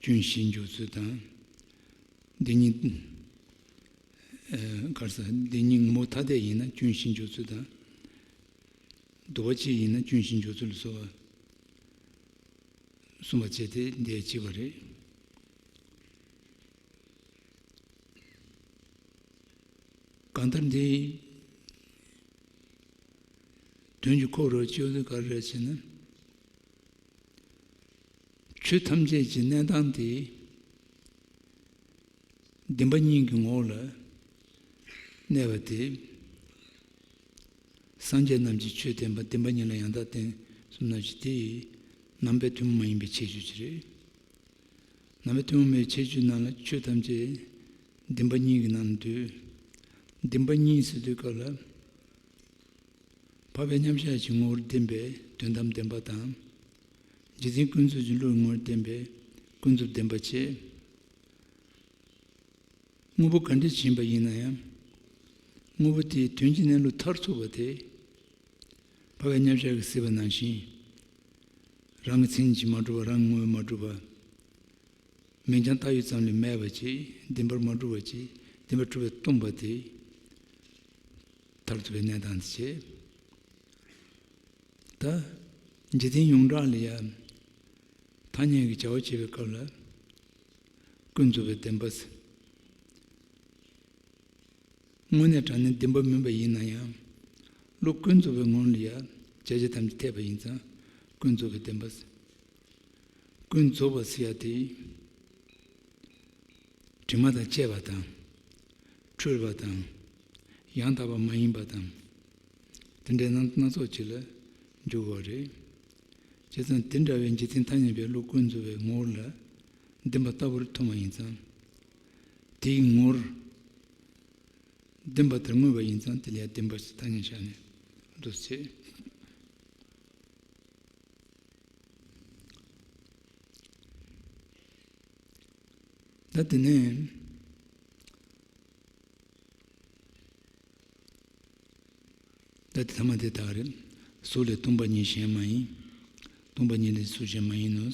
སྐྱོན་བཞི་འཇོག་ཚུལ་དང་། བདེན་གཉིས་ ག་རེ་ཟེར། འདི་གཉིས་ངོ་བོ་ཐ་དད་ཡིན་ན་སྐྱོན་ཞི་འཇོག་ཚུལ་དང་། དུ་བ་གཅིག་ཡིན་ན་སྐྱོན་ཞི་འཇོག་ཚུལ་ལ་སོགས་པ་གསུངས་པ་བྱས་ཏེ་འདི་གཅིག་པ་རེད། གང་ལྟར་འདི་དོན་གྱི་ཁོག་རོ་གཅོད་དུས་ག་རེ་རེད་ཟེར་ན། ཆོས་ཐམས་ཅད་ཀྱི་གནས་སྟངས་དེ་བདེན་པ་གཉིས་ཀྱི་ངོ་བོ་ལ་གནས་པ་དེ། སངས་རྒྱས་རྣམས་ཀྱིས་ཆོས་བསྟན་པ་བདེན་པ་གཉིས་ལ་ཡང་དག་བརྟེན་གསུངས་ནང་བཞིན་དེ་ཡི་རྣམ་པའི་ཐུན་མོང་མ་ཡིན་པའི་ཁྱད་ཆོས་ཅིག་རེད། རྣམ་པའི་ཐུན་མོང་མའི་ཁྱད་ཆོས་ནང་ལ་ཆོས་ཐམས་ཅད་བདེན་པ་གཉིས་ཀྱི་ནང་ལ་འདུས། བདེན་པ་གཉིས་ཟེར་དུས་སྐབས་ལ། འཕགས་པའི་མཉམ་གཞག་གི་ངོ་བོར་བསྟན་པའི་དོན་དམ་བདེན་པ་དང་། འཇིག་རྟེན་ཀུན་རྫོབ་ཀྱི་བློའི་ངོ་བོར་བསྟན་པའི་ཀུན་རྫོབ་བདེན་པ་བཅས། དངོས་པོ་ག་འདྲ་ཞིག་ཡིན་པ་ཡིན་ན་ཡང་། དངོས་པོ་དེའི་དོན་གྱི་གནས་ལུགས་མཐར་ཐུག་པ་དེ། འཕགས་པའི་མཉམ་གཞག་གིས་གཟིགས་པ་ནང་བཞིན། རང་གི་མཚན་ཉིད་ཀྱིས་མ་གྲུབ་པ། རང་གི་ངོ་བོས་མ་གྲུབ་པ། མིང་རྐྱང་བཏགས་ཡོད་ཙམ་ལས་མེད་པ་ཅིག་བདེན་པར་མ་གྲུབ་པ་ཅིག་བདེན་པར་གྲུབ་པས་སྟོང་པ་དེ། མཐར་ཐུག་པའི་གནས་སྟངས་དེ་བྱེད། ད། འཇིག་རྟེན་ཡོངས་གྲགས་ལ་ཡང་། ཐ་སྙད་ཀྱི་བྱ་བ་བྱེད་པའི་སྐབས་ལ། ཀུན་རྫོབ་པའི་བདེན་པ། དངོས་གནས་དྲང་གནས་བདེན་པ་མིན་པ་ཡིན་ན་ཡང་། བློ་ཀུན་རྫོབ་པའི་ངོ་ལ་ཡང་བྱ་བྱེད་ཐམས་ཅད་འཐད་པ་ཡིན་ཙང་ཀུན་རྫོབ་པའི་བདེན་པ། ཀུན་རྫོབ་པ་ཟེར་ཡ་དེ། དྲི་མ་དང་བཅས་པ་དང་། འཁྲུལ་བ་དང་། ཡང་དག་པ་མ་ཡིན་པ་དང་། དེ་འདྲའི་རྣམ་སྣ་ཚོགས་ཅིག་ལ་འཇུག་དགོས་རེད། བྱས་ཙང་དེ་འདྲ་བའི་འཇིག་རྟེན་ཐ་སྙད་པའི་བློ་ཀུན་རྫོབ་པའི་ངོ་བོ་ལ་བདེན་པ་ལྟ་བུར་མཐོང་བ་ཡིན་ཙང་། དེའི་ངོར་བདེན་པ་དེར་མངོན་པ་ཡིན་ཙང་དེ་ལ་ཡང་བདེན་པ་ཞེས་ཐ་སྙད་བཞག་ནས་འདུ་བྱེད། ད་དེ་ནས། ད་དེ་ཐ་མ་དེ་དག་རེད། གཟུགས་ལས་སྟོང་པ་ཉིད་གཞན་མ་ཡིན། སྟོང་པ་ཉིད་ལས་གཟུགས་གཞན་མ་ཡིན་ནོ།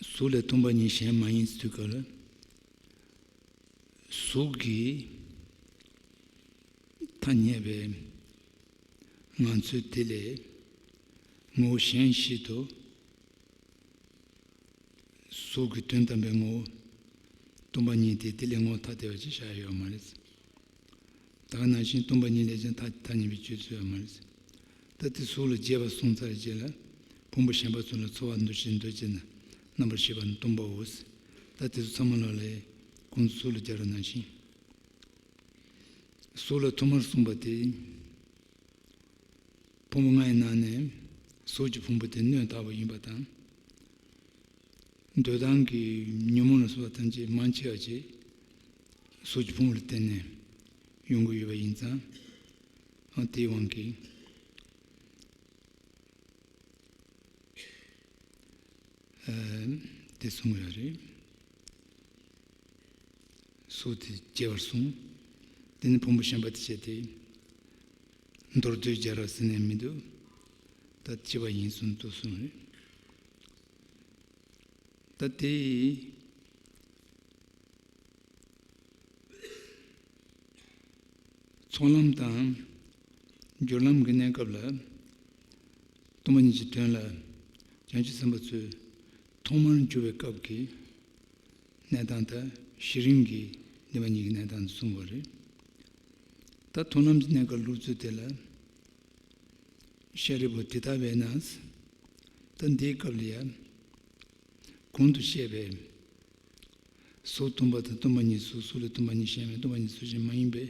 གཟུགས་ལས་སྟོང་པ་ཉིད་གཞན་མ་ཡིན་ཟེར་དུས་སྐབས་ལ། གཟུགས་ཀྱི་ཐ་སྙད་པའི་ངང་ཚུལ་དེ་ལས་ངོ་བོ་གཞན་ཞིག་ཏུ། གཟུགས་ཀྱི་དོན་དམ་པའི་ངོ་བོ་སྟོང་པ་ཉིད་དེ་དེ་ལས་ངོ་བོ་ཐ་དད་པ་ཅིག་བཞག་ཡོད་མ་རེད། ད་ག་ནང་བཞིན་སྟོང་པ་ཉིད་ལས་ཀྱང་ཐ་ཐ་སྙད་པའི་སྤྱོད་ཚུལ་ཡོད་མ་རེད། ད་དེ་གཟུགས་ལ་རྒྱས་པར་གསུངས་ཚར་རྗེས་ལ་ཕུང་པོ་གཞན་པ་ཚོ་ལ་ཚོར་བ་འདུ་ཤེས་འདུ་བྱེད་རྣམ་པར་ཤེས་པ་ནི་སྟོང་པའོ། ད་དེ་ཚོ་ཚང་མ་ལ་ལས་ཁོང་ཚོ་གཟུགས་ལ་སྦྱར་བ་ནང་བཞིན། གཟུགས་ལ་ཐོག་མར་གསུངས་པ་དེ། ཕུང་པོ་ལྔའི་ནང་ནས་གཟུགས་ཀྱི་ཕུང་པོ་དེ་སྣོད་དག་པོ་ཡིན་པ་དང་། འདོད་སྟངས་ཀྱི་ཉོན་མོངས་ལ་སོགས་པ་ཐམས་ཅད་མང་ཆེ་བ་ཅིག་གཟུགས་ཀྱི་ཕུང་པོ་ལ་བརྟེན་ནས་ཡོང་གི་ཡོད་པ་ཡིན་ཙང་། ཨ་དེའི་དབང་གིས་ཨ་དེ་གསུངས་ཡོད་རེད། གཟུགས་དེ་སྐྱེ་བར་གསུངས། དེ་ནི་ཕུང་པོ་གཞན་པ་དེ་བྱས་ཏེ། མདོར་བསྡུས་སྦྱར་བ་ཟེར་ནས་མི་འདུག་ད་སྐྱེ་བ་ཡིན་གསུངས་འདུག་གསུངས་རེད། ད་དེ་ཚོགས་ལམ་དང་སྦྱོར་ལམ་གྱི་གནས་སྐབས་ལ། སྟོང་པ་ཉིད་ཀྱི་དོན་ལ་བྱང་ཆུབ་སེམས་དཔའ་ཚོས་ཐོག་མར་འཇུག་པའི་སྐབས་ཀྱི་གནས་སྟངས་དང་གཞི་རིམ་གྱི་བདེན་པ་གཉིས་ཀྱི་གནས་སྟངས་གསུངས་པ་རེད། ད་མཐོང་ལམ་གྱི་གནས་སྐབས་ལུགས་ཚུལ་དེ་ལ། ཤཱ་རིའི་བུ་དེ་ལྟ་བས་ན། ད་འདིའི་སྐབས་ལ་ཡང་གོང་དུ་བཤད་པའི་གཟུགས་སྟོང་པ་དང་སྟོང་པ་ཉིད་གཟུགས། གཟུགས་ལས་སྟོང་པ་ཉིད་གཞན་མེད། སྟོང་པ་ཉིད་གཟུགས་གཞན་མ་ཡིན་པའི་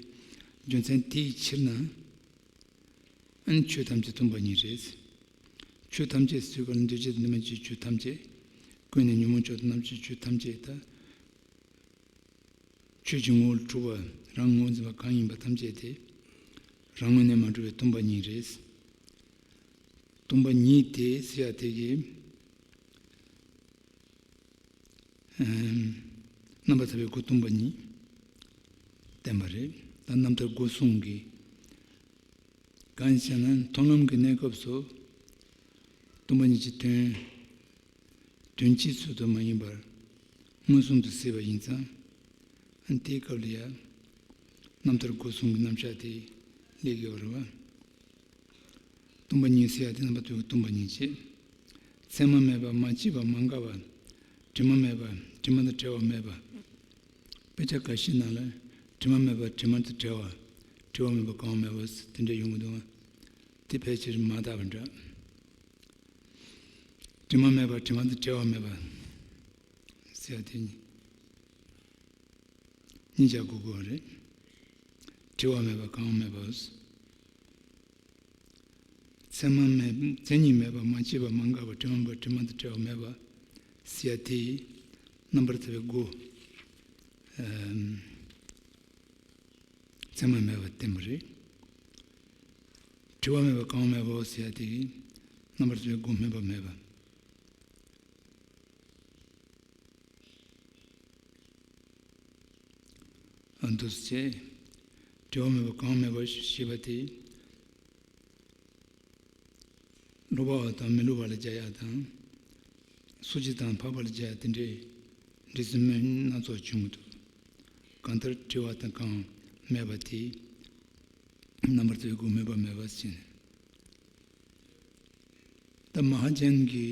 རྒྱུ་མཚན་དེའི་ཕྱིར་ན། ཨ་ནི་ཆོས་ཐམས་ཅད་སྟོང་པ་ཉིད་རེད། ཆོས་ཐམས་ཅད་ཟེར་བ་ལ་འདུས་བྱས་དང་འདུས་མ་བྱས་ཆོས་ཐམས་ཅད། ཀུན་ནས་ཉོན་མོངས་ཕྱོགས་དང་རྣམ་ཤེས་ཆོས་ཐམས་ཅད་དང་། ཆོས་ཀྱི་ངོ་བོར་གྲུབ་པ་རང་ངོས་འཛིན་པ་གང་ཡིན་པ་ཐམས་ཅད་དེ་རང་ངོས་ནས་མ་གྲུབ་པའི་སྟོང་པ་ཉིད་རེད། སྟོང་པ་ཉིད་དེ་ཟེར་ཡ་དེ་གི་རྣམ་པར་ཐར་པའི་སྒོ་སྟོང་པ་ཉིད་བསྟན་པ་རེད། ད་རྣམ་ཐར་སྒོ་གསུམ་གྱི་གང་ཞེ་ན། མཐོང་ལམ་གྱི་གནས་སྐབས་སུ་སྟོང་པ་ཉིད་ཀྱི་དོན། དོན་སྤྱིའི་ཚུལ་དུ་མ་ཡིན་པར་མངོན་སུམ་དུ་གཟིགས་པ་ཡིན་ཙང་། ཨ་ནི་དེའི་སྐབས་ལ་ཡང་ རྣམ་ཐར་སྒོ་གསུམ་གྱི་རྣམ་གཞག་དེ་ལེགས་ཡོད་རེད་བ། སྟོང་པ་ཉིད་ཟེར་ཡ་དེ་རྣམ་པ་དྲུག་གི་སྟོང་པ་ཉིད་བྱས། མཚན་མ་མེད་པ། མ་སྐྱེས་པ། མ་འགགས་པ། དྲི་མ་མེད་པ། དྲི་མ་དང་བྲལ་བ་མེད་པ། དཔེ་ཆ་འགའ་ཤས་ནང་ལ་དྲི་མ་མེད་པ། དྲི་མ་དང་བྲལ་བ། བྲི་བ་མེད་པ། གང་བ་མེད་པ་དེ་འདྲ་ཡོང་གི་འདུག་ཨ། དེ་ཕལ་ཆེར་མ་དག་པ་འདྲ། དྲི་མ་མེད་པ། དྲི་མ་དང་བྲལ་བ་མེད་པ་ཟེར་ཡ་དེ་གཉིས་ཆ་དགོས་དགོས་པ་རེད། བྲི་བ་མེད་པ། གང་བ་མེད་པ། མཚན་མ་མེད། མཚན་ཉིད་མེད་པ། མ་སྐྱེས་པ། མ་འགགས་པ། དྲི་མ་མེད་པ། དྲི་མ་དང་བྲལ་བ་མེད་པ་ཟེར་ཡ་དེ་རྣམ་པར་ཐར་པའི་སྒོ། ཨམ། མཚན་མ་མེད་པ་བསྟན་པ་རེད། བྲི་བ་མེད་པ། གང་བ་མེད་པ་ཟེར་ཡ་དེ་རྣམ་པར་ཐར་པའི་སྒོ་སྨོན་པ་མེད་པ། ཨ། འདུག་སེ་བྱས། བྲི་བ་མེད་པ། གང་བ་མེད་པ་ཞེས་པ་དེ། སླུ་བ་དང་མི་སླུ་བ་ལ་སྦྱར་ཡ་དང་། སུ་ཇི་དང་འཕགས་པ་ལ་སྦྱར་ཡ་དེ་འདྲའི་འབྲི་ཚུལ་སྣ་ཚོགས་བྱུང་གི་འདུག། གང་ལྟར་བྲི་བ་དང་གང་མེད་པ་དེ་རྣམ་པར་ཐར་པའི་སྒོ་སྨོན་པ་མེད་པ་ཟེར། ད་མ་ཧཱ་ཛྙཱ་ན་གི།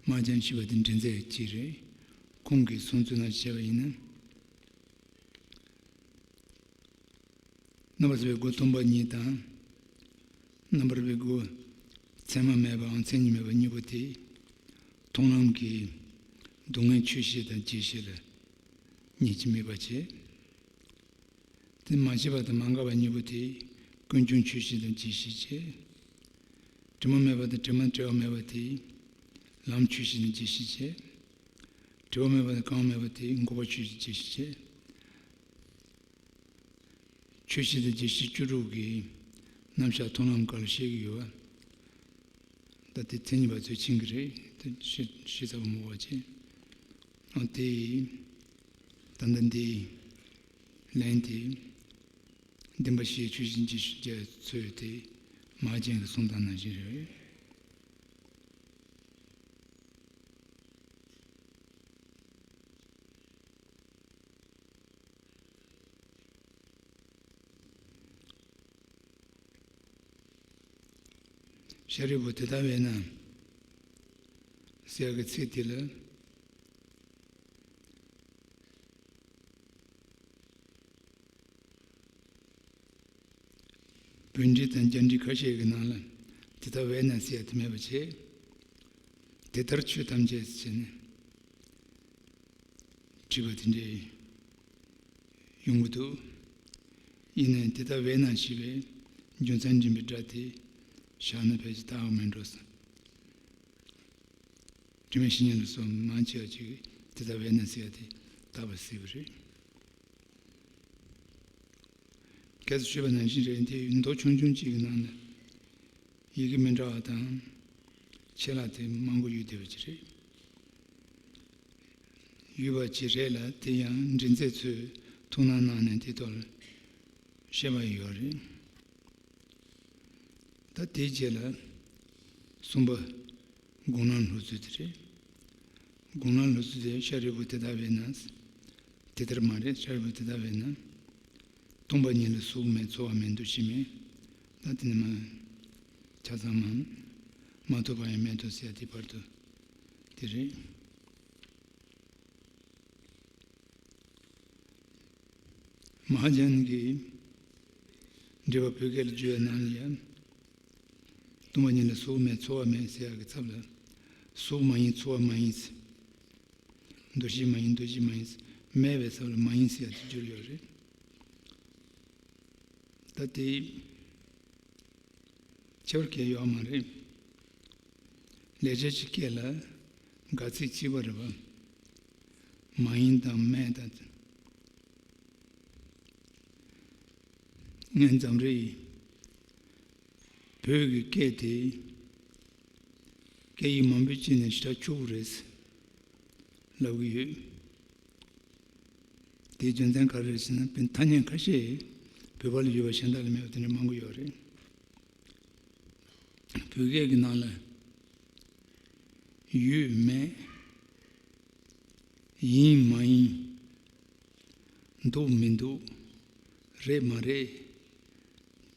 མ་ཧཱ་ཛྙཱ་ན་ཞེས་པ་དེ་འདྲེན་མཛད་ཅིག་རེད། ཁོང་གི་གསུང་ཚུལ་ནང་བཤད་པ་ཡིན་ན། རྣམ་པར་ཐར་པའི་སྒོ་སྟོང་པ་ཉིད་དང་། རྣམ་པར་ཐར་པའི་སྒོ་མཚན་མ་མེད་པའམ་མཚན་ཉིད་མེད་པ་གཉིས་པོ་དེ། མཐོང་ལམ་གྱི་སྡུག་བསྔལ་ཆོས་ཤེས་དང་རྗེས་ཤེས་ལ་གཉིས་ཀྱིས་དམིགས་པ་བྱེད། དེ་མ་སྐྱེས་པ་དང་མ་འགགས་པ་གཉིས་པོ་དེ་ཀུན་འབྱུང་ཆོས་ཤེས་དང་རྗེས་ཤེས་བྱེད། དྲི་མ་མེད་པ་དང་དྲི་མ་བྲལ་བ་མེད་པ་དེ་ལམ་ཆོས་ཤེས་དང་རྗེས་ཤེས་བྱེད། བྲི་བ་མེད་པ་དང་གང་བ་མེད་པ་དེ་འགོག་པ་ཆོས་ཤེས་རྗེས་ཤེས་བྱེད། ཆོས་ཤེས་དང་རྗེས་ཤེས་བཅུ་དྲུག་གི་རྣམ་གཞག་མཐོང་ལམ་སྐོར་ལ་བཤད་ཀྱི་ཡོད་པ། ད་དེ་མཚན་ཉིད་པ་ཚོས་མཁྱེན་གྱི་རེད། དེ་ཤེས་ཤེས་ཚར་བ་མོ་བ་ཅན། ཨ། དེ་ད་ལྟ་འདི་ལན་དེ་བདེན་པ་བཞིའི་ཆོས་ཤེས་རྗེས་ཤེས་རྒྱ་མཚོས་དེ་མ་ཧཱ་ཛྙཱ་ན་གི་གསུང་སྟངས་ནང་བཞིན་རེད། ཤཱ་རིའི་བུ་དེ་ལྟ་བས་ན་ཟེར་གྱི་ཚིག་དེ་ལ། བོད་འགྲེལ་དང་རྒྱ་འགྲེལ་ཁ་ཤས་ཀྱི་ནང་ལ་དེ་ལྟ་བས་ན་ཟེར་ཡ་དེ་མེད་པ་བྱས། དེ་ལྟར་ཆོས་ཐམས་ཅད་ཟེར་ནས་བྲིས་པ་དེ་འདྲའི་ཡོང་གི་འདུག། ཡིན་ནའི་དེ་ལྟ་བས་ན་ཞེས་པའི་རྒྱུ་མཚན་འདྲེན་པའི་སྒྲ་དེ་བཞག་ན་ཕལ་ཆེར་དག་པ་མིན་འགྲོ་བསམ། དྲི་མེད་བཤེས་གཉེན་ལ་སོགས་མང་ཆེ་བ་ཅིག་གིས་དེ་ལྟ་བས་ན་ཟེར་ཡ་དེ་དག་པ་ཟེར་བ་རེད། སྐད་ཆ་ཤོད་པ་ནང་བཞིན་རེད། འདི་མདོ་ཆུང་ཆུང་གཅིག་གི་ནང་ལ་ཡི་གེ་མི་འདྲ་བ་དང་ཆད་ལྷག་དེ་མང་པོ་ཡོད་བསྡད་པ་ཅིག་རེད། ཡོད་པ་ཅིག་རེད་ལ། དེ་ཡང་འབྲི་མཛད་ཚོས་ཐུགས་སྣང་གནང་ནས་དེ་ཐོག་ལ་བཤད་པ་ཡོད་རེད། ད་དེའི་རྗེས་ལ་གསུམ་པ། དགུང་ལོ་ལྷུ་ཚུལ་དེ་རེད། དགུང་ལོ་ལྷུ་ཚུལ་དེ་ཤཱ་རིའི་བུ་དེ་ལྟ་བས་ན། དེ་ལྟར་མ་རེད། ཤཱ་རིའི་བུ་དེ་ལྟ་བས་ན། སྟོང་པ་ཉིད་ལ་གཟུགས་མེད། ཚོར་བ་མེད། འདུ་ཤེས་མེད། ད་དེ་ནི་མ་ཆ་ཚང་མ་མ་ཐོབ་པ་ཡང་མེད་དོ་ཟེར་ཡ་དེ་བར་དུ་དེ་རེད། མ་ཧཱ་ཛྙཱ་ན་གི་འགྲེལ་པ་བོད་སྐད་ལ་བསྒྱུར་བའི་ནང་ལ་ཡང་། སྟོང་པ་ཉིད་ལ་གཟུགས་མེད། ཚོར་བ་མེད་ཟེར་ཡག་གི་ཚབ་ལ། གཟུགས་མ་ཡིན། ཚོར་བ་མ་ཡིན། འདུ་ཤེས་མ་ཡིན། འདུ་བྱེད་མ་ཡིན། མེད་པའི་ཚབ་ལ་མ་ཡིན་ཟེར་ཡག་དེ་བསྒྱུར་ཡོད་རེད། ད་དེ། ཁྱད་པར་གང་ཡང་ཡོད་མ་རེད། ལེགས་སྦྱར་གྱི་སྐད་ལ་དགག་ཚིག་གཅིག་པ་རེད་པ། མ་ཡིན་དང་མེད་དང་། ངས་འཛམ་རེ་ཡི་བོད་ཀྱི་སྐད་དེ་སྐད་ཡིག་མང་པོའི་དཀྱིལ་ནས་ཞེ་དྲག་ཕྱུག་པོ་རེད་ལབ་ཀྱི་ཡོད། དེའི་རྒྱུ་མཚན་ག་རེ་རེད་ཟེར་ན། དཔེར་ན་ཐ་སྙད་ཁ་ཤས་བོད་པ་ལ་ཡོད་པ་གཞན་དག་ལ་མེད་པ་དེ་འདྲ་མང་པོ་ཡོད་རེད། བོད་སྐད་ཀྱི་ནང་ལ་ཡོད་མེད། ཡིན་མ་ཡིན། འདུག་མི་འདུག། རེད་མ་རེད་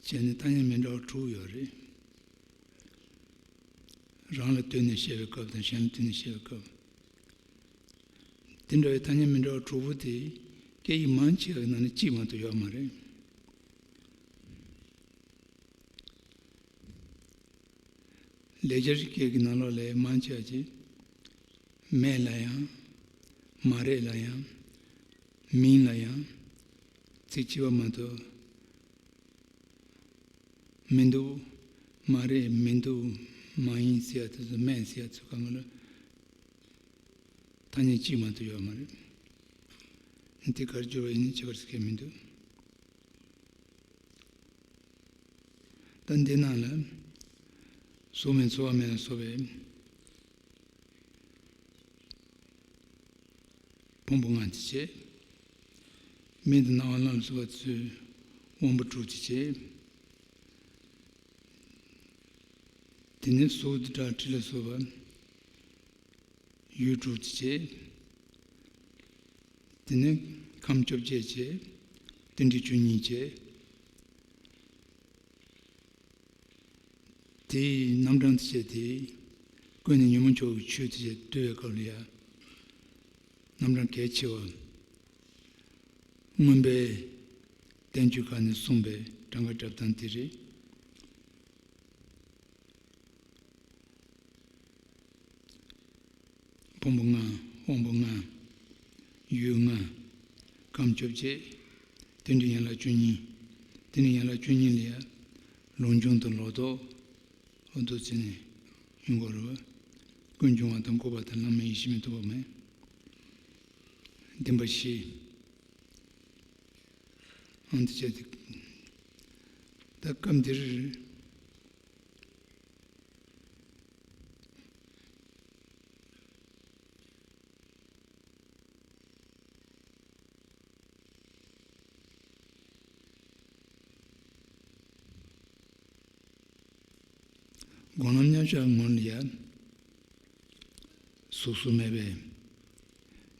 བྱས་ནས་ཐ་སྙད་མི་འདྲ་བ་དྲུག་ཡོད་རེད། རང་ལ་ལྟོས་ནས་བཤད་པའི་སྐབས་དང་གཞན་ལ་ལྟོས་ནས་བཤད་པའི་སྐབས། དེ་འདྲ་བའི་ཐ་སྙད་མི་འདྲ་བ་དྲུག་པོ་དེ་སྐད་ཡིག་མང་ཆེ་བའི་ནང་ནས་གཅིག་མ་གཏོགས་ཡོད་མ་རེད། ལེགས་སྦྱར་གྱི་སྐད་ཀྱི་ནང་ལོགས་ལས་མང་ཆེ་བ་ཅིག་མེད་ལ་ཡང་། མ་རེད་ལ་ཡང་། མིན་ལ་ཡང་། ཚིག་གཅིག་པ་མ་གཏོགས། མི་འདུག་མ་རེད། མི་འདུག་མ་ཡིན་ཟེར་ཡ་དེ་ཚོ། མེད་ཟེར་ཡ་ཚོ་གང་ག་ལ་ཐ་སྙད་གཅིག་མ་གཏོགས་ཡོད་མ་རེད། དེ་གར་སྦྱོར་བ་ཡིན་ན་ཁྱད་པར་ཟེར་མཁན་མི་འདུག་ད་འདི་ནང་ལ་གཟུགས་མེད་ཚོར་བ་མེད་ལ་སོགས་པའི་ཕུང་པོ་ལྔ་དེ་བྱས། མིག་དང་རྣ་བ་སྣ་ལ་སོགས་པ་ཚོའི་དབང་པོ་དྲུག་དེ་བྱས། དེ་ནས་གཟུགས་དང་སྒྲ་དྲི་ལ་སོགས་པ་ཡུལ་དྲུག་དེ་བྱས། དེ་ནས་ཁམས་བཅོ་བརྒྱད་བྱས། རྟེན་འབྲེལ་བཅུ་གཉིས་བྱས། དེའི་རྣམ་གྲངས་དེ་བྱས་ཏེ། ཀུན་ནས་ཉོན་མོངས་ཕྱོགས་ཀྱི་ཆོས་དེ་བྱས་བསྡུ་བའི་སྐབས་ལ་ཡང་རྣམ་གྲངས་གལ་ཆེ་བ། མངོན་པའི་བསྟན་བཅོས་ཁག་ནས་གསུངས་པའི་གྲངས་ཀ་སྒྲུབ་སྟངས་དེ་རེད། ཕུང་པོ་ལྔ། དབང་པོ་ལྔ། ཡུལ་ལྔ། ཁམས་བཅོ་བརྒྱད། རྟེན་འབྲེལ་ཡན་ལག་བཅུ་གཉིས། རྟེན་འབྲེལ་ཡན་ལག་བཅུ་གཉིས་ལ་ཡང་ལུགས་འབྱུང་དང་ལོག་རྟོག་འོ་འདུག་ཟེར་ནས་ཡོང་གི་རེད་བ། ཀུན་འབྱུང་བ་དང་འགོག་པ་དང་བླ་མེད་ཡེ་ཤེས་མི་རྟོག་པ་མེད། བདེན་པ་བཞི། ཨང་དུ་བྱས་ཏེ། ད་སྐབས་འདིར། སྒོམ་ལམ་མཉམ་གཞག་ངོ་ལ་ཡ། གཟུགས་གཟུགས་མེད་པས།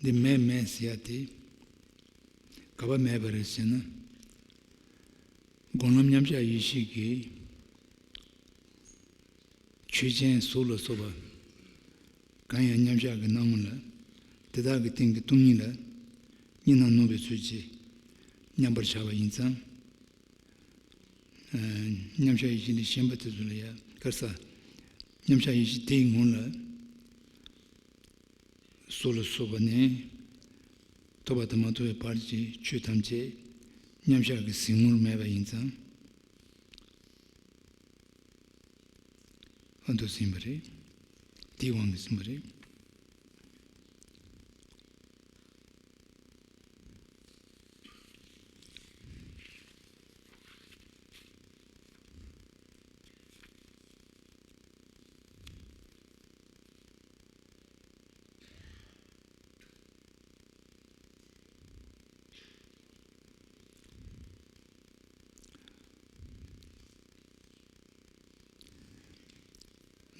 འདི་མེད་མེད་ཟེར་ཡ་དེ་ག་པར་མེད་པ་རེད་ཟེར་ན། སྒོམ་ལམ་མཉམ་གཞག་ཡེ་ཤེས་ཀྱི་ཆོས་ཅན་གཟུགས་ལ་སོགས་པ་གང་ཡང་མཉམ་གཞག་གི་སྣང་ངོ་ལ། དེ་དག་གི་སྟེང་གི་སྟོང་ཉིད་ལ་གཉིས་སྣང་ནོར་བའི་ཚུལ་གྱིས་མཉམ་པར་བཞག་པ་ཡིན་ཙང་། མཉམ་གཞག་ཡེ་ཤེས་ལས་གཞན་པ་དེ་ཚོ་ལ་ཡང་དཀར་ས། མཉམ་གཞག་ཡེ་ཤེས་དེའི་ངོ་ལ། གཟུགས་ལ་སོགས་པ་ནས་ཐོབ་པ་དང་མ་ཐོབ་པའི་བར་གྱི་ཆོས་ཐམས་ཅད་མཉམ་གཞག་གི་གཟིགས་ངོར་མེད་པ་ཡིན་ཙང་། ཨ་འདུག་ཟིན་པ་རེད། དེའི་དབང་གིས་ཟིན་པ་རེད།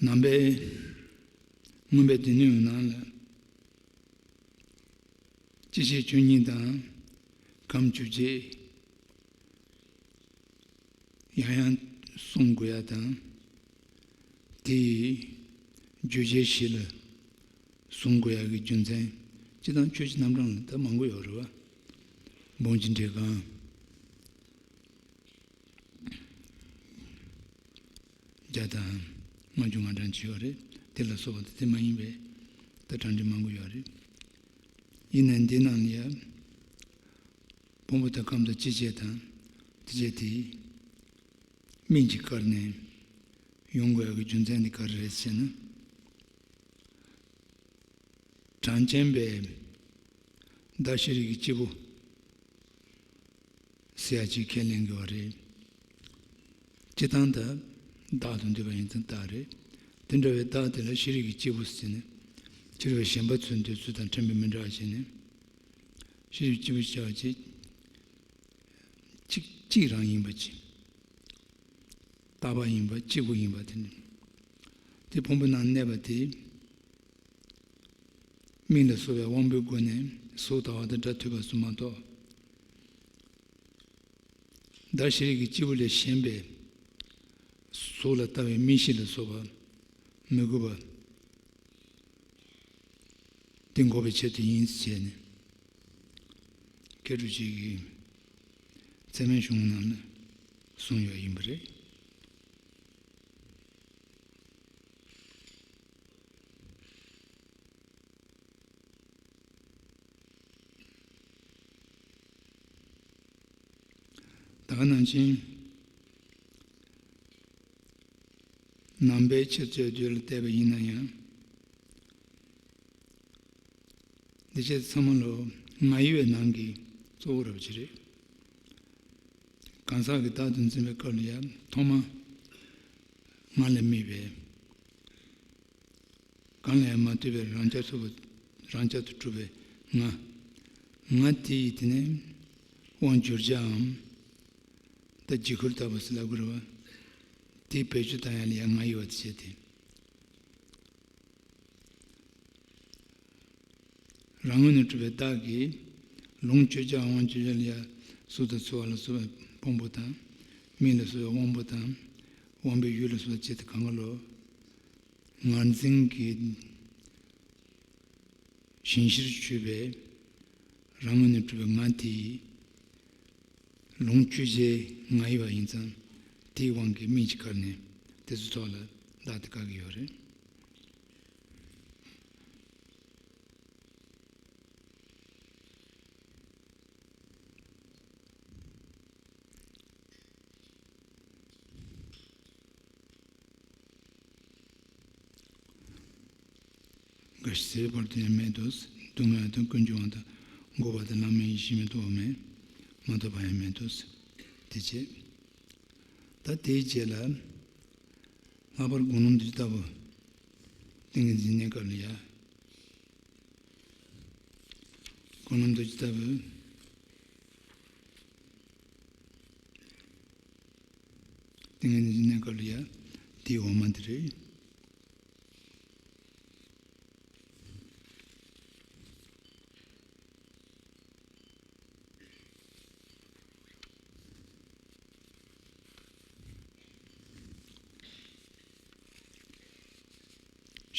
ནང་པའི་མངོན་པའི་སྡེ་སྣོད་ནང་ལ། སྤྱི་བཤད་བཅུ་གཉིས་དང་ཁམས་བཅུ་གཅིག་ཡང་ཡང་གསུང་དགོས་ཡ་དང་། དེའི་བརྗོད་བྱའི་གཞི་ལ་གསུང་དགོས་ཡ་གི་རྒྱུ་མཚན། སྤྱིར་བཏང་ཆོས་ཀྱི་རྣམ་གྲངས་ལ་ད་མང་པོ་ཡོད་རེད་བ། འབུམ་གྱི་འགྲེལ་གང་། བརྒྱ་དང་ལྔ་བཅུ་ང་གྲངས་ཅིག་ཡོད་རེད། དེ་ལ་སོགས་པ་དེ་མ་ཡིན་པའི་ད་གྲངས་འདྲི་མང་པོ་ཡོད་རེད། ཡིན་ནའི་འདི་ནང་ལ་ཡ། ཕུང་པོ་དང་ཁམས་དང་སྤྱི་བྱེ་དང་དེ་བྱེད་དེ། སྨིན་གྱི་བཀར་ནས་ཡོང་དགོས་ཡ་གི་རྒྱུ་མཚན་དེ་ག་རེ་རེད་ཟེར་ན། གྲངས་ཅན་པས་བདག་ཤེས་རིག་གི་སྐྱེས་བུ་ཟེར་ཡ་ཅིག་ཁས་ལེན་དགོས་པ་རེད། སྤྱིར་བཏང་ད་བདག་ཏུ་འདོད་པ་ཡིན་ཙང་བདག་རེད། དེ་འདྲ་བའི་བདག་དེ་ལ་ཤེས་རིག་གི་སྐྱེས་བུ་ཟེར་ནས། ཕྱི་རོལ་པ་གཞན་པ་ཚོའི་འདོད་ཚུལ་དང་ཕྲན་བུ་མི་འདྲ་བ་བྱས་ནས། ཤེས་རིག་སྐྱེས་བུ་ཟེར་བ་ཅིག་གཅིག་གཅིག་རང་ཡིན་པ་ཅིག་རྟག་པ་ཡིན་པ་གཅིག་པུ་ཡིན་པ་དེ་འདྲ། དེ་ཕུང་པོའི་ནང་གནས་པ་དེ། མིག་ལ་སོགས་པའི་དབང་པོའི་སྒོ་ནས་གཟུགས་ལྟ་བ་དང་སྒྲ་ཐོས་པ་སོགས་མ་གཏོགས། བདག་ཤེས་རིག་གི་སྐྱེས་བུ་ལས་གཞན་པའི་གཟུགས་ལ་ལྟ་བའི་མིག་ཤེས་ལ་སོགས་པ་མི་དགོས་པ་དེ་འགོག་པའི་ཆེད་དུ་ཡིན་ཟེར་ནས་མཁས་གྲུབ་རྗེ་གིས་ཚད་མའི་གཞུང་ནང་ལ་གསུངས་ཡོད་ཡིན་པ་རེད། ད་ག་ནང་བཞིན་ནང་པའི་ཆོས་རྩོད་དུས་ལ་བལྟས་པ་ཡིན་ན་ཡང་། འདི་བྱས་ཚང་མ་ལོ་ང་ཡི་བའི་ནང་གི་གཙོ་བོ་རབ་ཅི་རེད། གང་ཟག་གི་བདག་ཏུ་འཛིན་པའི་སྐབས་ལ་ཡང་ཐོག་མ་ང་ལས་དམིགས་པའི་གང་ལ་ཡང་མ་ལྟོས་པའི་རང་རྐྱ་ཐུབ་པ་རང་རྐྱ་དུ་གྲུབ་པའི་ང་། ང་དེ་ཡི་དེ་ནས་དབང་བསྒྱུར་བྱའམ་ད་འཇིགས་སྐུལ་ལྟ་བུ་ཟེར་ལབ་དགོས་རེད་བ། དེའི་བེད་སྤྱོད་བཏང་ཡ་ལ་ཡང་ང་ཡི་བ་དེ་བྱས་ཏེ། རང་ངོས་ནས་གྲུབ་པའི་བདག་གིས་ལོངས་སྤྱོད་བྱ་དབང་སྤྱོད་བྱ་ལ་ཡང་གཟུགས་དང་ཚོར་བ་ལ་སོགས་པའི་ཕུང་པོ་དང་། མིག་ལ་སོགས་པའི་དབང་པོ་དང་། དབང་པོའི་ཡུལ་ལ་སོགས་པ་བྱེད་དེ་གང་ག་ལོ། ངར་འཛིན་གྱི་ཞེན་གཞིར་གྱུར་པའི་རང་ངོས་ནས་གྲུབ་པའི་ང་དེ་ཡིས་ལོངས་སྤྱོད་བྱའི་ང་ཡི་བ་ཡིན་ཙང་དེའི་དབང་གིས་མིག་གི་ཁར་ནས་དེ་ཚོའི་ཐོག་ལ་བདག་དེ་བཀག་གི་ཡོད་རེད། རྒ་ཤི་ཟད་པའི་བར་དུ་ཡང་མེད་དོ། སྡུག་བསྔལ་དང་ཀུན་འབྱུང་བ་དང་འགོག་པ་དང་བླ་མེད་ཡེ་ཤེས་མི་རྟོགས་པ་མེད། མ་ཐོབ་པ་ཡང་མེད་དོ། དེ་བྱས། ད་དེའི་རྗེས་ལ། ལྷག་པར་དགུང་ལོ་འདི་ལྟ་བུ། ཏིང་ངེ་འཛིན་གནས་སྐབས་ལ་ཡ། དགུང་ལོ་འདི་ལྟ་བུ། ཏིང་ངེ་འཛིན་གནས་སྐབས་ལ་ཡ། དེའི་འོག་མ་འདི་རེད།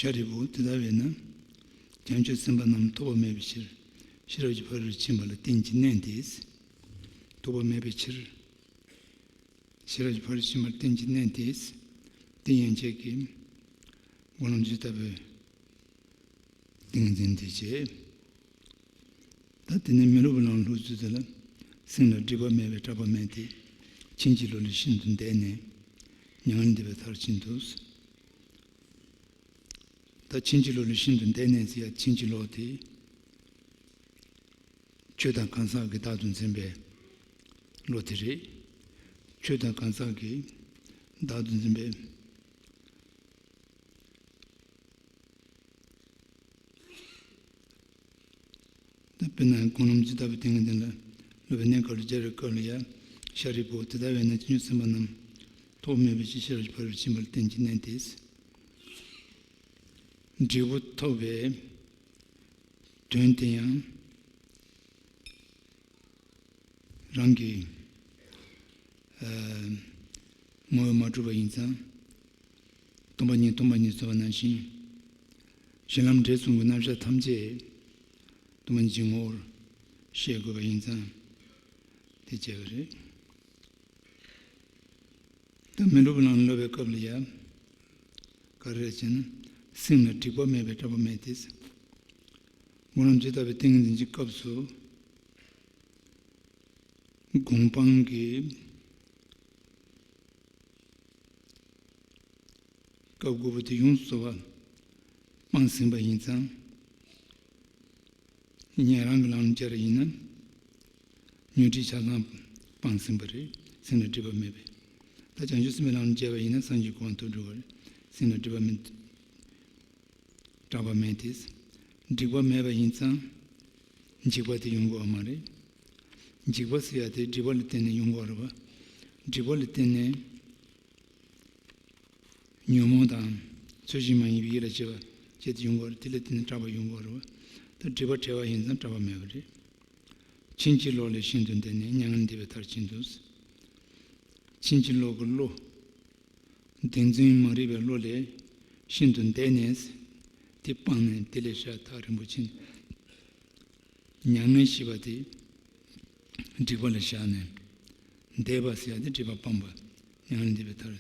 ཤཱ་རིའི་བུ་དེ་ལྟ་བས་ན། བྱང་ཆུབ་སེམས་དཔའ་རྣམས་ཐོབ་པ་མེད་པའི་ཕྱིར། ཤེས་རབ་ཀྱི་ཕ་རོལ་ཕྱིན་པ་ལ་བརྟེན་ཅིང་གནས་ཏེ། ཐོབ་པ་མེད་པའི་ཕྱིར། ཤེས་རབ་ཀྱི་ཕ་རོལ་ཕྱིན་པ་ལ་བརྟེན་ཅིང་གནས་ཏེ། དེ་ཡན་ཆད་ཀྱིས་དགུང་ལོ་ཇི་ལྟ་བུའི་ཏིང་འཛིན་དེ་བྱེད། ད་དེ་ནས་མི་སློབ་པའི་ལམ་ལྷུག་ཚུལ་དེ་ལ། སེམས་ལ་སྒྲིབ་པ་མེད་པས་སྐྲག་པ་མེད་དེ། ཕྱིན་ཅི་ལོག་ལས་ཤིན་ཏུ་འདས་ནས། མྱ་ངན་འདས་པའི་མཐར་ཕྱིན་ཏོ། ད་ཕྱིན་ཅི་ལོག་ལས་ཤིན་ཏུ་འདས་ནས་ཟེར་ཡ་ཕྱིན་ཅི་ལོག་དེ། ཆོས་དང་གང་ཟག་གི་བདག་ཏུ་འཛིན་པའི་བློ་དེ་རེད། ཆོས་དང་གང་ཟག་གི་བདག་ཏུ་འཛིན་པའི། ད་དཔེར་ན་དགུང་ལོ་ཇི་ལྟ་བུའི་ཏིང་ངེ་འཛིན་ལ་སློབ་པའི་གནས་སྐབས་ལ་སྦྱར་བའི་སྐབས་ལ་ཡང་། ཤཱ་རིའི་བུ་དེ་ལྟ་བས་ན་བྱང་ཆུབ་སེམས་དཔའ་རྣམས་ཐོབ་པ་མེད་པའི་ཕྱིར། ཤེས་རབ་ཀྱི་ཕ་རོལ་ཕྱིན་པ་ལ་བརྟེན་ཅིང་གནས་ཏེ། འབྲས་བུ་ཐོབ་པའི་དོན་དེ་ཡང་རང་གི་ཨ་ངོ་བོས་མ་གྲུབ་པ་ཡིན་ཙང་། སྟོང་པ་ཉིད་སྟོང་པ་ཉིད་ཟེར་བ་ནང་བཞིན། གཞི་ལམ་འབྲས་གསུམ་གྱི་རྣམ་གཞག་ཐམས་ཅད་སྟོང་པ་ཉིད་ཀྱི་ངོ་བོར་ཤེས་དགོས་པ་ཡིན་ཙང་། དེ་བྱས་པ་རེད། ད་མི་སློབ་པའི་ལམ་སློབ་པའི་སྐབས་ལ་ཡང་། ག་རེ་རེད་ཅེ་ན། སེམས་ལ་སྒྲིབ་པ་མེད་པས་སྐྲག་པ་མེད་དེ། དགུང་ལོ་ཇི་ལྟ་བུའི་ཏིང་ངེ་འཛིན་གྱི་སྐབས་སུ། སྒོམ་སྤང་གི་སྐབས་དགུ་པོ་དེ་ཡོངས་སུ་རྫོགས་པ་སྤངས་ཟིན་པ་ཡིན་ཙང་། ཉན་རང་གི་ལམ་སྦྱར་ཡིན་ན། ཉོན་སྒྲིབ་ཆ་ཚང་སྤངས་ཟིན་པ་རེད། སེམས་ལ་སྒྲིབ་པ་མེད་པས། ད་བྱང་ཆུབ་སེམས་དཔའི་ལམ་སྦྱར་བ་ཡིན་ན་སངས་རྒྱས་གོ་འཕང་ཐོབ་འགྲོ་བ་རེད། སེམས་ལ་སྒྲིབ་པ་མེད། སྐྲག་པ་མེད་དེ། སྒྲིབ་པ་མེད་པ་ཡིན་ཙང་། འཇིགས་པ་དེ་ཡོང་གི་ཡོད་མ་རེད། འཇིགས་པ་ཟེར་ཡ་དེ་སྒྲིབ་པ་ལ་བརྟེན་ནས་ཡོང་གི་ཡོད་རེད་པ། སྒྲིབ་པ་ལ་བརྟེན་ནས་ཉོན་མོངས་དང་ཚུལ་བཞིན་མ་ཡིན་པའི་ཡིད་ལ་བྱེད་པ་བྱེད་དེ་ཡོང་གི་ཡོད་རེད། དེ་ལ་བརྟེན་ནས་སྐྲག་པ་ཡོང་གི་ཡོད་རེད་པ། ད་སྒྲིབ་པ་བྲལ་བ་ཡིན་ཙང་སྐྲག་པ་མེད་པ་རེད། ཕྱིན་ཅི་ལོག་ལས་ཤིན་ཏུ་འདས་ནས། མྱ་ངན་འདས་པའི་མཐར་ཕྱིན་ཏོ། ཕྱིན་ཅི་ལོག་གི་བློ། བདེན་རྫུན་མ་རིག་པའི་བློ་ལས་ཤིན་ཏུ་འདས་ནས། དེ་སྤངས་ནས་དེ་ལས་ཤ་ཐག་རིང་པོ་ཕྱིན། མྱ་ངན་ཞེས་པ་དེ་སྒྲིབ་པ་ལ་བཞག་ནས། འདས་པ་ཟེར་ཡ་དེ་སྒྲིབ་པ་སྤངས་པ། མྱ་ངན་ལས་འདས་པའི་མཐར།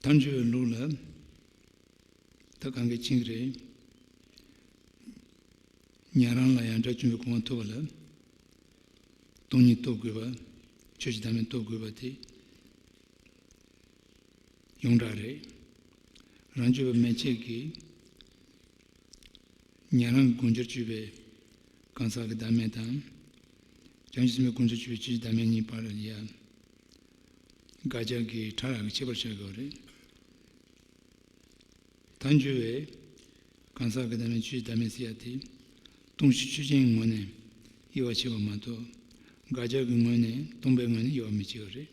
མཐའ་འཁྱོལ་བའི་ལུགས་ལ། ད་གང་གིས་ཕྱིན་གྱི་རེད། ཉན་རང་ལ་ཡང་དགྲ་བཅོམ་པའི་གོ་འཕང་ཐོབ་པ་ལ། སྟོང་ཉིད་རྟོགས་དགོས་པ། ཆོས་ཀྱི་བདག་མེད་རྟོགས་དགོས་པ་དེ་ཡོངས་གྲགས་རེད། རང་རྒྱུད་པ་མན་ཆད་ཀྱིས། ཉན་རང་གི་དགོངས་འཆར་བཅུ་པའི་གང་ཟག་གི་བདག་མེད་དང་། བྱང་ཆུབ་སེམས་དཔའི་དགོངས་འཆར་བཅུ་པའི་ཆོས་ཀྱི་བདག་མེད་གཉིས་བར་ལ་ཡ། དགག་བྱ་གི་ཕྲ་རགས་ཀྱི་ཁྱད་པར་ཆགས་ཀྱི་ཡོད་རེད། མཐའ་འཁྱོལ་བའི་གང་ཟག་གི་བདག་མེད་ཆོས་ཀྱི་བདག་མེད་ཟེར་ཡ་དེ། སྟོང་གཞི་ཆོས་ཅན་ངོས་ནས་དབྱེ་བ་ཕྱེ་བ་མ་གཏོགས། དགག་བྱ་གི་ངོས་ནས། སྟོང་པའི་ངོས་ནས་དབྱེ་བ་མི་ཕྱེ་བ་རེད།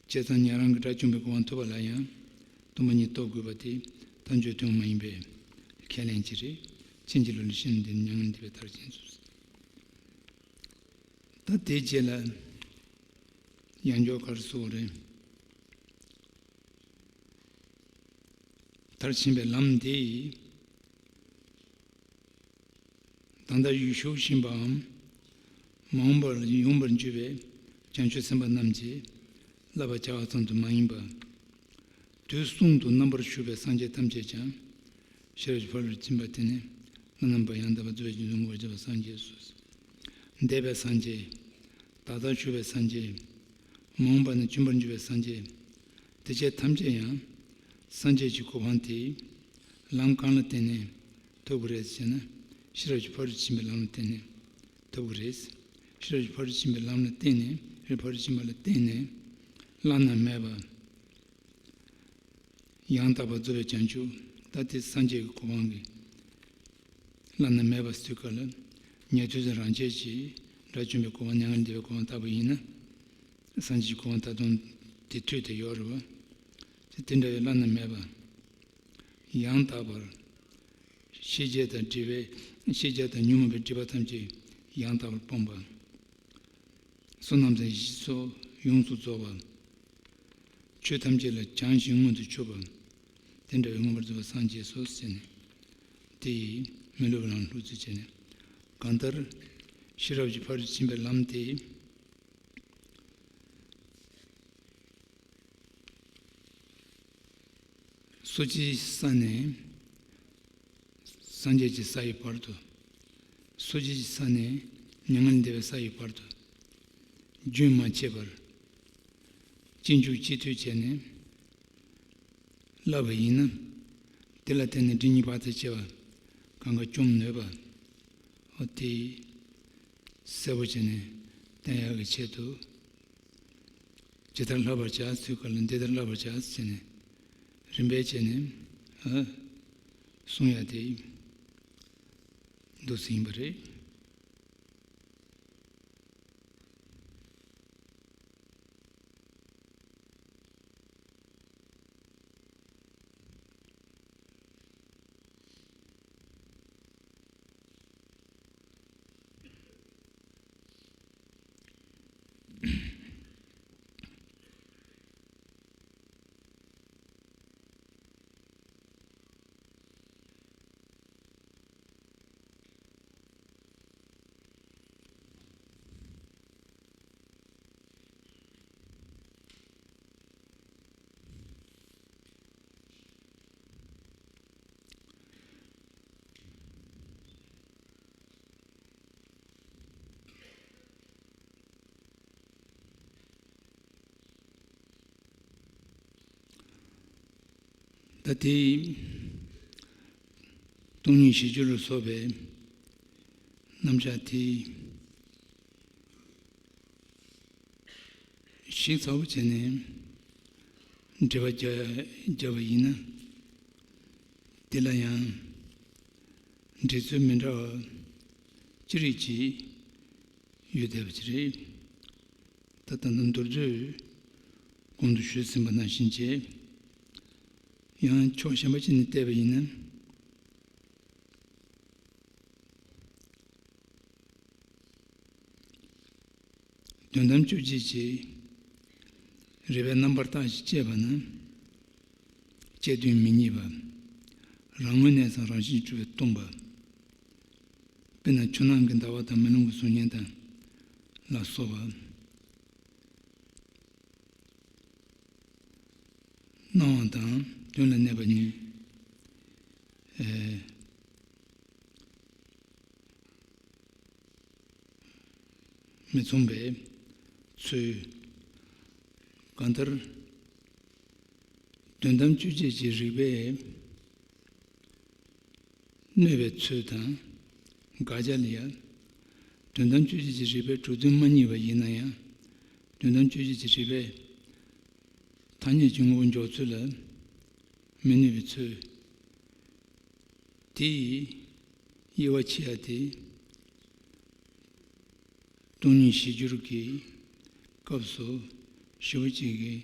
བྱས་ཙང་ཉན་རང་གིས་དགྲ་བཅོམ་པའི་གོ་འཕང་ཐོབ་པ་ལ་ཡང་སྟོང་པ་ཉིད་རྟོགས་དགོས་པ་དེ། མཐའ་འཁྱོལ་དོན་མ་ཡིན་པའི་ཁས་ལེན་གྱི་རེད། ཕྱིན་ཅི་ལོག་ལས་ཤིན་ཏུ་འདས་ནས་མྱ་ངན་ལས་འདས་པའི་མཐར་ཕྱིན་སོ། ད་དེའི་རྗེས་ལ་ཡང་འཇོག་ག་རེ་གསུངས་པ་རེད། མཐར་ཕྱིན་པའི་ལམ་འདི། ད་ལྟ་ཡུལ་ཤུགས་ཤིང་པའམ། མ་འོངས་པར་ཡོང་བར་འགྱུར་བའི་བྱང་ཆུབ་སེམས་དཔའ་རྣམས་ཀྱིས་བསླབ་པ་བྱ་བ་ཙམ་དུ་མ་ཡིན་པ། དུས་གསུམ་དུ་རྣམ་པར་བཞུགས་པའི་སངས་རྒྱས་ཐམས་ཅད་ཀྱང་ཤེས་རབ་ཀྱི་ཕ་རོལ་ཏུ་ཕྱིན་པ་དེ་ནི་བླ་ན་མེད་པ་ཡང་དག་པར་རྫོགས་པའི་རྒྱུ་མཚན་ངོ་བོར་གྱུར་པ་སངས་རྒྱས་སོ། འདས་པའི་སངས་རྒྱས། ད་ལྟར་བཞུགས་པའི་སངས་རྒྱས། མ་འོངས་པ་ན་འབྱོན་པར་འགྱུར་བའི་སངས་རྒྱས། དེ་ཆོས་ཐམས་ཅད་ཡང་སངས་རྒྱས་ཀྱི་གོ་འཕང་དེ་ལམ་གང་ལ་བརྟེན་ནས་ཐོབ་ཀྱི་རེད་ཟེར་ན། ཤེས་རབ་ཀྱི་ཕ་རོལ་ཏུ་ཕྱིན་པའི་ལམ་ལ་བརྟེན་ནས་ཐོབ་ཀྱི་རེད། ཤེས་རབ་ཀྱི་ཕ་རོལ་ཏུ་ཕྱིན་པའི་ལམ་ལ་བརྟེན་ནས། ཕ་རོལ་ཏུ་ཕྱིན་པ་ལ་བརྟེན་ནས་བླ་ན་མེད་པ། ཡང་དག་པར་རྫོགས་པའི་བྱང་ཆུབ། ད་དེ་སངས་རྒྱས་ཀྱི་གོ་འཕང་གི་བླ་ན་མེད་པ་ཟེར་དུས་སྐབས་ལ། ཉན་ཐོས་ཀྱི་རང་ཆས་ཀྱི་དགྲ་བཅོམ་པའི་གོ་འཕང་མྱ་ངན་ལས་འདས་པའི་གོ་འཕང་ལྟ་བུ་ཡིན་ན། སངས་རྒྱས་ཀྱི་གོ་འཕང་ད་དུང་དེ་མཐུད་དེ་ཡོད་རེད་བ། དེ་དེ་འདྲ་བའི་བླ་ན་མེད་པ། ཡང་དག་པར། ཤེས་བྱ་དང་སྒྲིབ་པའི། ཤེས་བྱ་དང་ཉོན་མོངས་པའི་སྒྲིབ་པ་ཐམས་ཅད་ཡང་དག་པར་སྤངས་པ། བསོད་ནམས་དང་ཡེ་ཤེས་སོགས་ཡོངས་སུ་རྫོགས་པ། ཆོས་ཐམས་ཅད་ལ་བྱང་ཞིང་མངོན་དུ་གྱུར་པ། དེ་འདྲ་བའི་མངོན་པར་རྫོགས་པར་སངས་རྒྱས་སོ་ཟེར་ནས། དེ་ཡིས་མི་སླུ་བའི་ལམ་བསླུ་ཚུལ་བྱས་ནས། གང་ལྟར། ཤེས་རབ་ཀྱི་ཕ་རོལ་ཏུ་ཕྱིན་པའི་ལམ་དེ། སོ་སྐྱེའི་ས་ནས་སངས་རྒྱས་ཀྱི་ས་ཡི་བར་དུ། སོ་སྐྱེའི་ས་ནས་མྱ་ངན་ལས་འདས་པའི་ས་ཡི་བར་དུ་རྒྱུན་མ་ཆད་པར་གཅིག་མཇུག་གཅིག་མཐུད་བྱས་ནས་བསླབ་པ་ཡིན་ན། དེ་ལ་བརྟེན་ནས་སྒྲིབ་གཉིས་བར་ཆད་བཅས་པ་གང་ག་བཅོམ་ནུས་པ། འོ་དེ་གསལ་པོ་བྱས་ནས་བསྟན་ཡག་གི་ཆེད་དུ། ཇི་ལྟར་བསླབ་པར་བྱ་ཟེར་སྐབས་ལ། འདི་ལྟར་བསླབ་པར་བྱ་ཟེར་ནས་རིམ་པས་བྱས་ནས། ཨ། གསུང་ཡ་དེ་འདུག་སེ་ཡིན་པ་རེད། ད་ལྟའི་སྟོང་ཉིད་གཞི་བཅུ་ལ་སོགས་པའི་རྣམ་གཞག་དེ་ཞིབ་ཚགས་པོ་བྱས་ནས་འགྲེལ་པ་རྒྱག་རྒྱག་པ་ཡིན་ན། དེ་ལ་ཡང་འགྲེལ་ཚུལ་མི་འདྲ་བ་ཅི་རིགས་ཅིག་ཡོད་བསྡད་པ་ཅིག་རེད། ད་ལྟ་ནི་མདོར་བསྡུས་གོང་དུ་ཞུས་ཟིན་པ་ནང་བཞིན་བྱས། ཡང་ཕྱོགས་གཞན་པ་ཅིག་ནས་བལྟས་པ་ཡིན་ན། དོན་དམ་དཔྱོད་བྱེད་ཀྱི་རིགས་པའི་རྣམ་པར་བརྟགས་ཤིང་དཔྱད་པ་ནི། དཔྱད་དོན་མི་རྙེད་པ། རང་ངོས་ནས་ཀྱང་རང་བཞིན་གྱིས་གྲུབ་པས་སྟོང་པ། དཔེར་ན་ཆུ་ནང་གི་ཟླ་བ་དང་མེ་ལོང་གི་གཟུགས་བརྙན་དང་ལ་སོགས་པ། སྣང་བ་དང་དོན་ལ་གནས་པ་གཉིས། ཨེ། མི་མཚུངས་པའི་ཚུལ། གང་ལྟར། དོན་དམ་དཔྱོད་བྱེད་ཀྱི་རིགས་པས་གནོད་པའི་ཚུལ་དང་། དགག་བྱ་ལ་ཡང་། དོན་དམ་དཔྱོད་བྱེད་ཀྱི་རིགས་པས་གྲུབ་དོན་མ་རྙེད་པ་ཡིན་ན་ཡང་། དོན་དམ་དཔྱོད་བྱེད་ཀྱི་རིགས་པས་ཐ་སྙད་ཀྱི་དངོས་པོ་འཇོག་ཚུལ་ལ་མི་གནོད་པའི་ཚུལ། དེའི་དབྱེ་བ་ཕྱེ་ཡ་དེ། སྟོང་ཉིད་གཞིར་གྱུར་གྱི་སྐབས་སུ་ཞེ་པོ་ཅིག་གིས་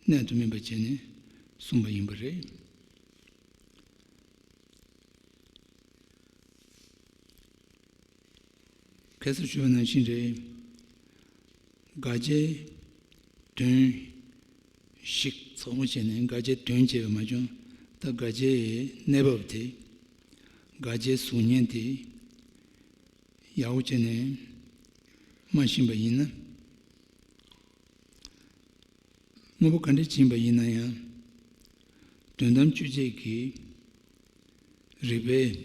གནད་དུ་སྨིན་པ་བྱས་ནས་གསུངས་པ་ཡིན་པ་རེད། ཁ་སང་ཞུས་པ་ནང་བཞིན་རེད། དགག་བྱའི་དོན་ཞིག་ཚགས་པོ་བྱས་ནས་དགག་བྱའི་དོན་བྱས་པ་མ་བྱུང་། ད་དགག་བྱའི་གནས་བབ་དེ། དགག་བྱའི་གཟུགས་བརྙན་དེ་ཡག་པོ་བྱས་ནས་མ་ཤེས་པ་ཡིན་ན། དངོས་པོ་ག་འདྲ་ཕྱིན་པ་ཡིན་ན་ཡང་། དོན་དམ་དཔྱོད་བྱེད་ཀྱི་རིགས་པས་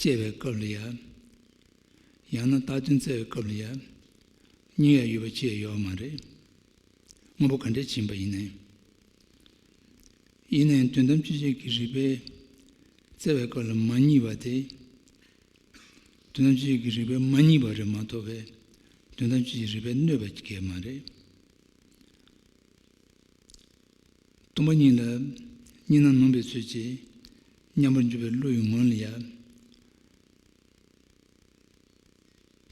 དཔྱད་པའི་སྐབས་ལ་ཡ། ཡང་ན་བཏགས་དོན་བཙལ་བའི་སྐབས་ལ་ཡ། རྙེད་ཡ་ཡོད་པ་ཅི་ཡང་ཡོད་མ་རེད། དངོས་པོ་ག་འདྲ་ཕྱིན་པ་ཡིན་ན་ཡང་། ཡིན་ནའང་དོན་དམ་དཔྱོད་བྱེད་ཀྱི་རིགས་པས་བཙལ་བའི་སྐབས་ལ་མ་རྙེད་པ་དེ། དོན་དམ་དཔྱོད་བྱེད་ཀྱི་རིགས་པས་མ་རྙེད་པ་རེད་མ་གཏོགས་པའི། དོན་དམ་དཔྱོད་བྱེད་ཀྱི་རིགས་པས་གནོད་པ་སྐྱེལ་མ་རེད། སྟོང་པ་ཉིད་ལ་གཉིས་སྣང་ནོན་པའི་ཚུལ་གྱིས་མཉམ་པར་འཇོག་པའི་བློ་ཡི་ངང་ལ་ཡ།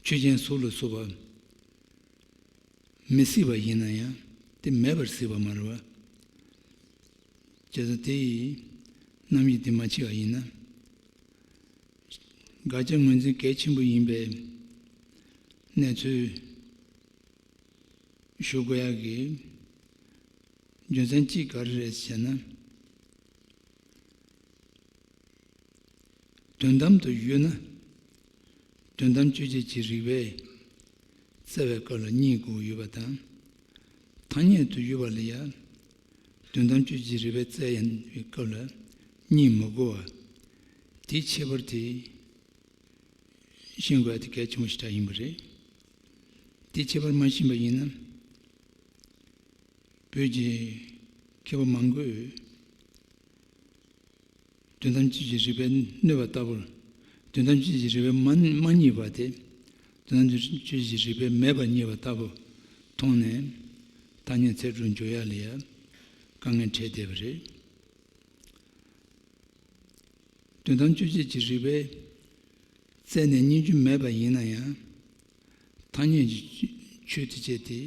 ཆོས་ཅན་གཟུགས་ལ་སོགས་པ་མི་སྲིད་པ་ཡིན་ན་ཡང་དེ་མེད་པར་སྲིད་པ་མ་རེད་པ། བྱས་ཙང་དེ་ཡི་རྣམ་དབྱེ་དེ་མ་ཕྱེ་བ་ཡིན་ན། དགག་བྱ་ངོས་འཛིན་གལ་ཆེན་པོ་ཡིན་པའི་གནས་ཚུལ་ཞུ་དགོས་ཡག་གི་རྒྱུ་མཚན་གཅིག་ག་རེ་རེད་ཟེར་ན། དོན་དམ་དུ་ཡོད་ན། དོན་དམ་དཔྱོད་བྱེད་ཀྱི་རིགས་པས་བཙལ་བའི་སྐབས་ལ་རྙེད་དགོས་ཡོད་པ་དང་། ཐ་སྙད་དུ་ཡོད་པ་ལ་ཡང་། དོན་དམ་དཔྱོད་བྱེད་ཀྱི་རིགས་པས་བཙལ་ཡང་བའི་སྐབས་ལ་རྙེད་མི་དགོས་པ། དེའི་ཁྱད་པར་དེ་ཤེས་དགོས་ཡ་དེ་གལ་ཆེན་པོ་ཞེ་དྲག་ཡིན་པ་རེད། དེའི་ཁྱད་པར་མ་ཤེས་པ་ཡིན་ན། བོད་ཀྱི་མཁས་པ་མང་པོས་དོན་དམ་དཔྱོད་བྱེད་ཀྱི་རིགས་པས་གནོད་པ་ལྟ་བུར། དོན་དམ་དཔྱོད་བྱེད་ཀྱི་རིགས་པས་མ་མ་རྙེད་པ་དེ། དོན་དམ་དཔྱོད་བྱེད་ཀྱི་རིགས་པས་མེད་པར་རྙེད་པ་ལྟ་བུ་མཐོང་ནས། ཐ་སྙད་ཚིག་གྲོགས་འཇོག་ཡ་ལ་ཡ་དཀའ་ངལ་འཕྲད་བསྡད་པ་རེད། དོན་དམ་དཔྱོད་བྱེད་ཀྱི་རིགས་པས་བཙལ་ནས་རྙེད་རྒྱུ་མེད་པ་ཡིན་ན་ཡང་། ཐ་སྙད་ཀྱི་ཆོས་དེ་བྱས་ཏེ།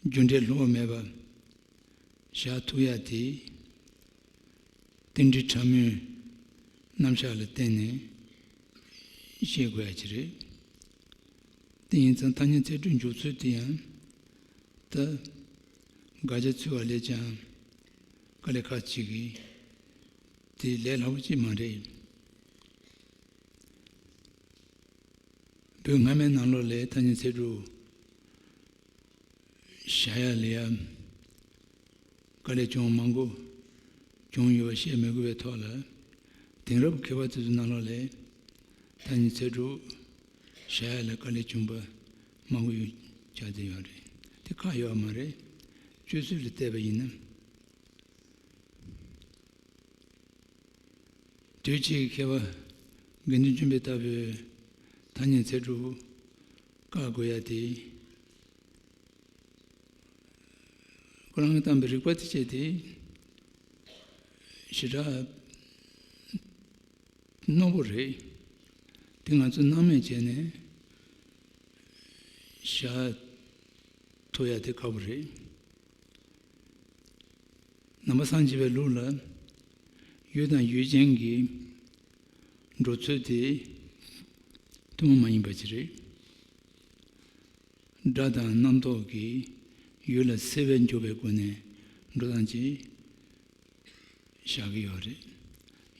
རྒྱུ་འབྲས་བསླུ་བ་མེད་པ་བཞག་ཐུབ་ཡ་དེ། རྟེན་འབྲེལ་ཕྲ་མོའི་རྣམ་གཞག་ལ་བརྟེན་ནས་ཤེས་དགོས་ཡ་ཅིག་རེད། དེ་ཡིན་ཙང་ཐ་སྙད་ཚིག་གྲོགས་འཇོག་ཚུལ་དེ་ཡང་། ད་དགག་བྱ་འཚོལ་བ་ལས་ཀྱང་དཀའ་ལས་ཁག་ཅིག་གིས། དེ་ལས་སླ་པོ་ཅིག་མ་རེད། བོད་སྔ་མའི་ནང་ལོགས་ལ་ཐ་སྙད་ཚིག་གྲོགས་བཞག་ཡ་ལ་ཡ་དཀའ་ལས་བྱུང་མང་པོ་བྱུང་ཡོད་པ་བཤད་མི་དགོས་པའི་ཐོག་ལ། དེང་རབས་མཁས་པ་དེ་ཚོའི་ནང་ལོགས་ལ་ཐ་སྙད་ཚིག་གྲོགས་བཞག་ཡ་ལ་དཀའ་ལས་བྱུང་པ་མང་པོ་ཡོད་ཆགས་བསྡད་ཡོད་རེད། དེ་ཁག་ཡོད་པ་མ་རེད། སྤྱོད་ཚུལ་ལ་བལྟས་པ་ཡིན་ན། དུས་ཕྱིས་མཁས་པ་དགེ་འདུན་ཆོས་འཕེལ་ལྟ་བུའི་ཐ་སྙད་ཚིག་གྲོགས་བཀག་དགོས་ཡ་དེ། ཁོ་རང་གིས་བཏང་པའི་རིགས་པ་དེ་བྱས་ཏེ་ཞེ་དྲག་རྣོ་པོ་རེད། དེ་ང་ཚོས་སྣང་མེད་བྱས་ནས་བཞག་ཐུབ་ཡ་དེ་ཁག་པོ་རེད། ནང་པ་སངས་རྒྱས་པའི་ལུགས་ལ་ཡུལ་དང་ཡུལ་ཅན་གྱི་འགྲོ་ཚུལ་དེ་ཐུན་མོང་མ་ཡིན་པ་ཅིག་རེད། སྒྲ་དང་རྣམ་རྟོག་གིས་ཡུལ་ལ་སེལ་བས་འཇོག་པའི་སྒོ་ནས་འགྲོ་སྟངས་ཅིག་བཞག་གི་ཡོད་རེད།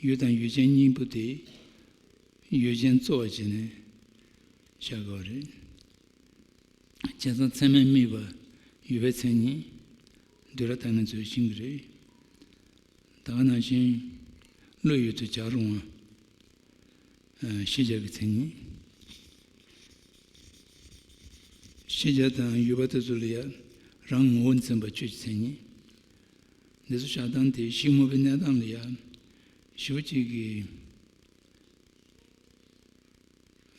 ཡུལ་དང་ཡུལ་ཅན་གཉིས་པོ་དེ་ཡུལ་ཅན་གཙོ་བོ་བྱས་ནས་བཞག་གི་ཡོད་རེད། བྱས་ཙང་ཚད་མས་དམིགས་པ་ཡོད་པའི་མཚན་ཉིད་འདུས་ར་ལྟ་ངན་ཚོས་ཤེས་ཀྱི་རེད། ད་ག་ནང་བཞིན་བློ་ཡུལ་དུ་བྱར་རུང་བ། ཤེས་བྱ་གི་མཚན་ཉིད། ཤེས་བྱ་དང་ཡུལ་པ་དེ་ཚོ་ལ་ཡང་རང་ངོ་བོ་འཛིན་པ་ཆོས་ཀྱི་མཚན་ཉིད། འདི་ཚོ་བཞག་སྟངས་དེ་གཞི་དངོས་པོའི་གནས་སྟངས་ལ་ཡང་ཞེ་པོ་ཅིག་གི་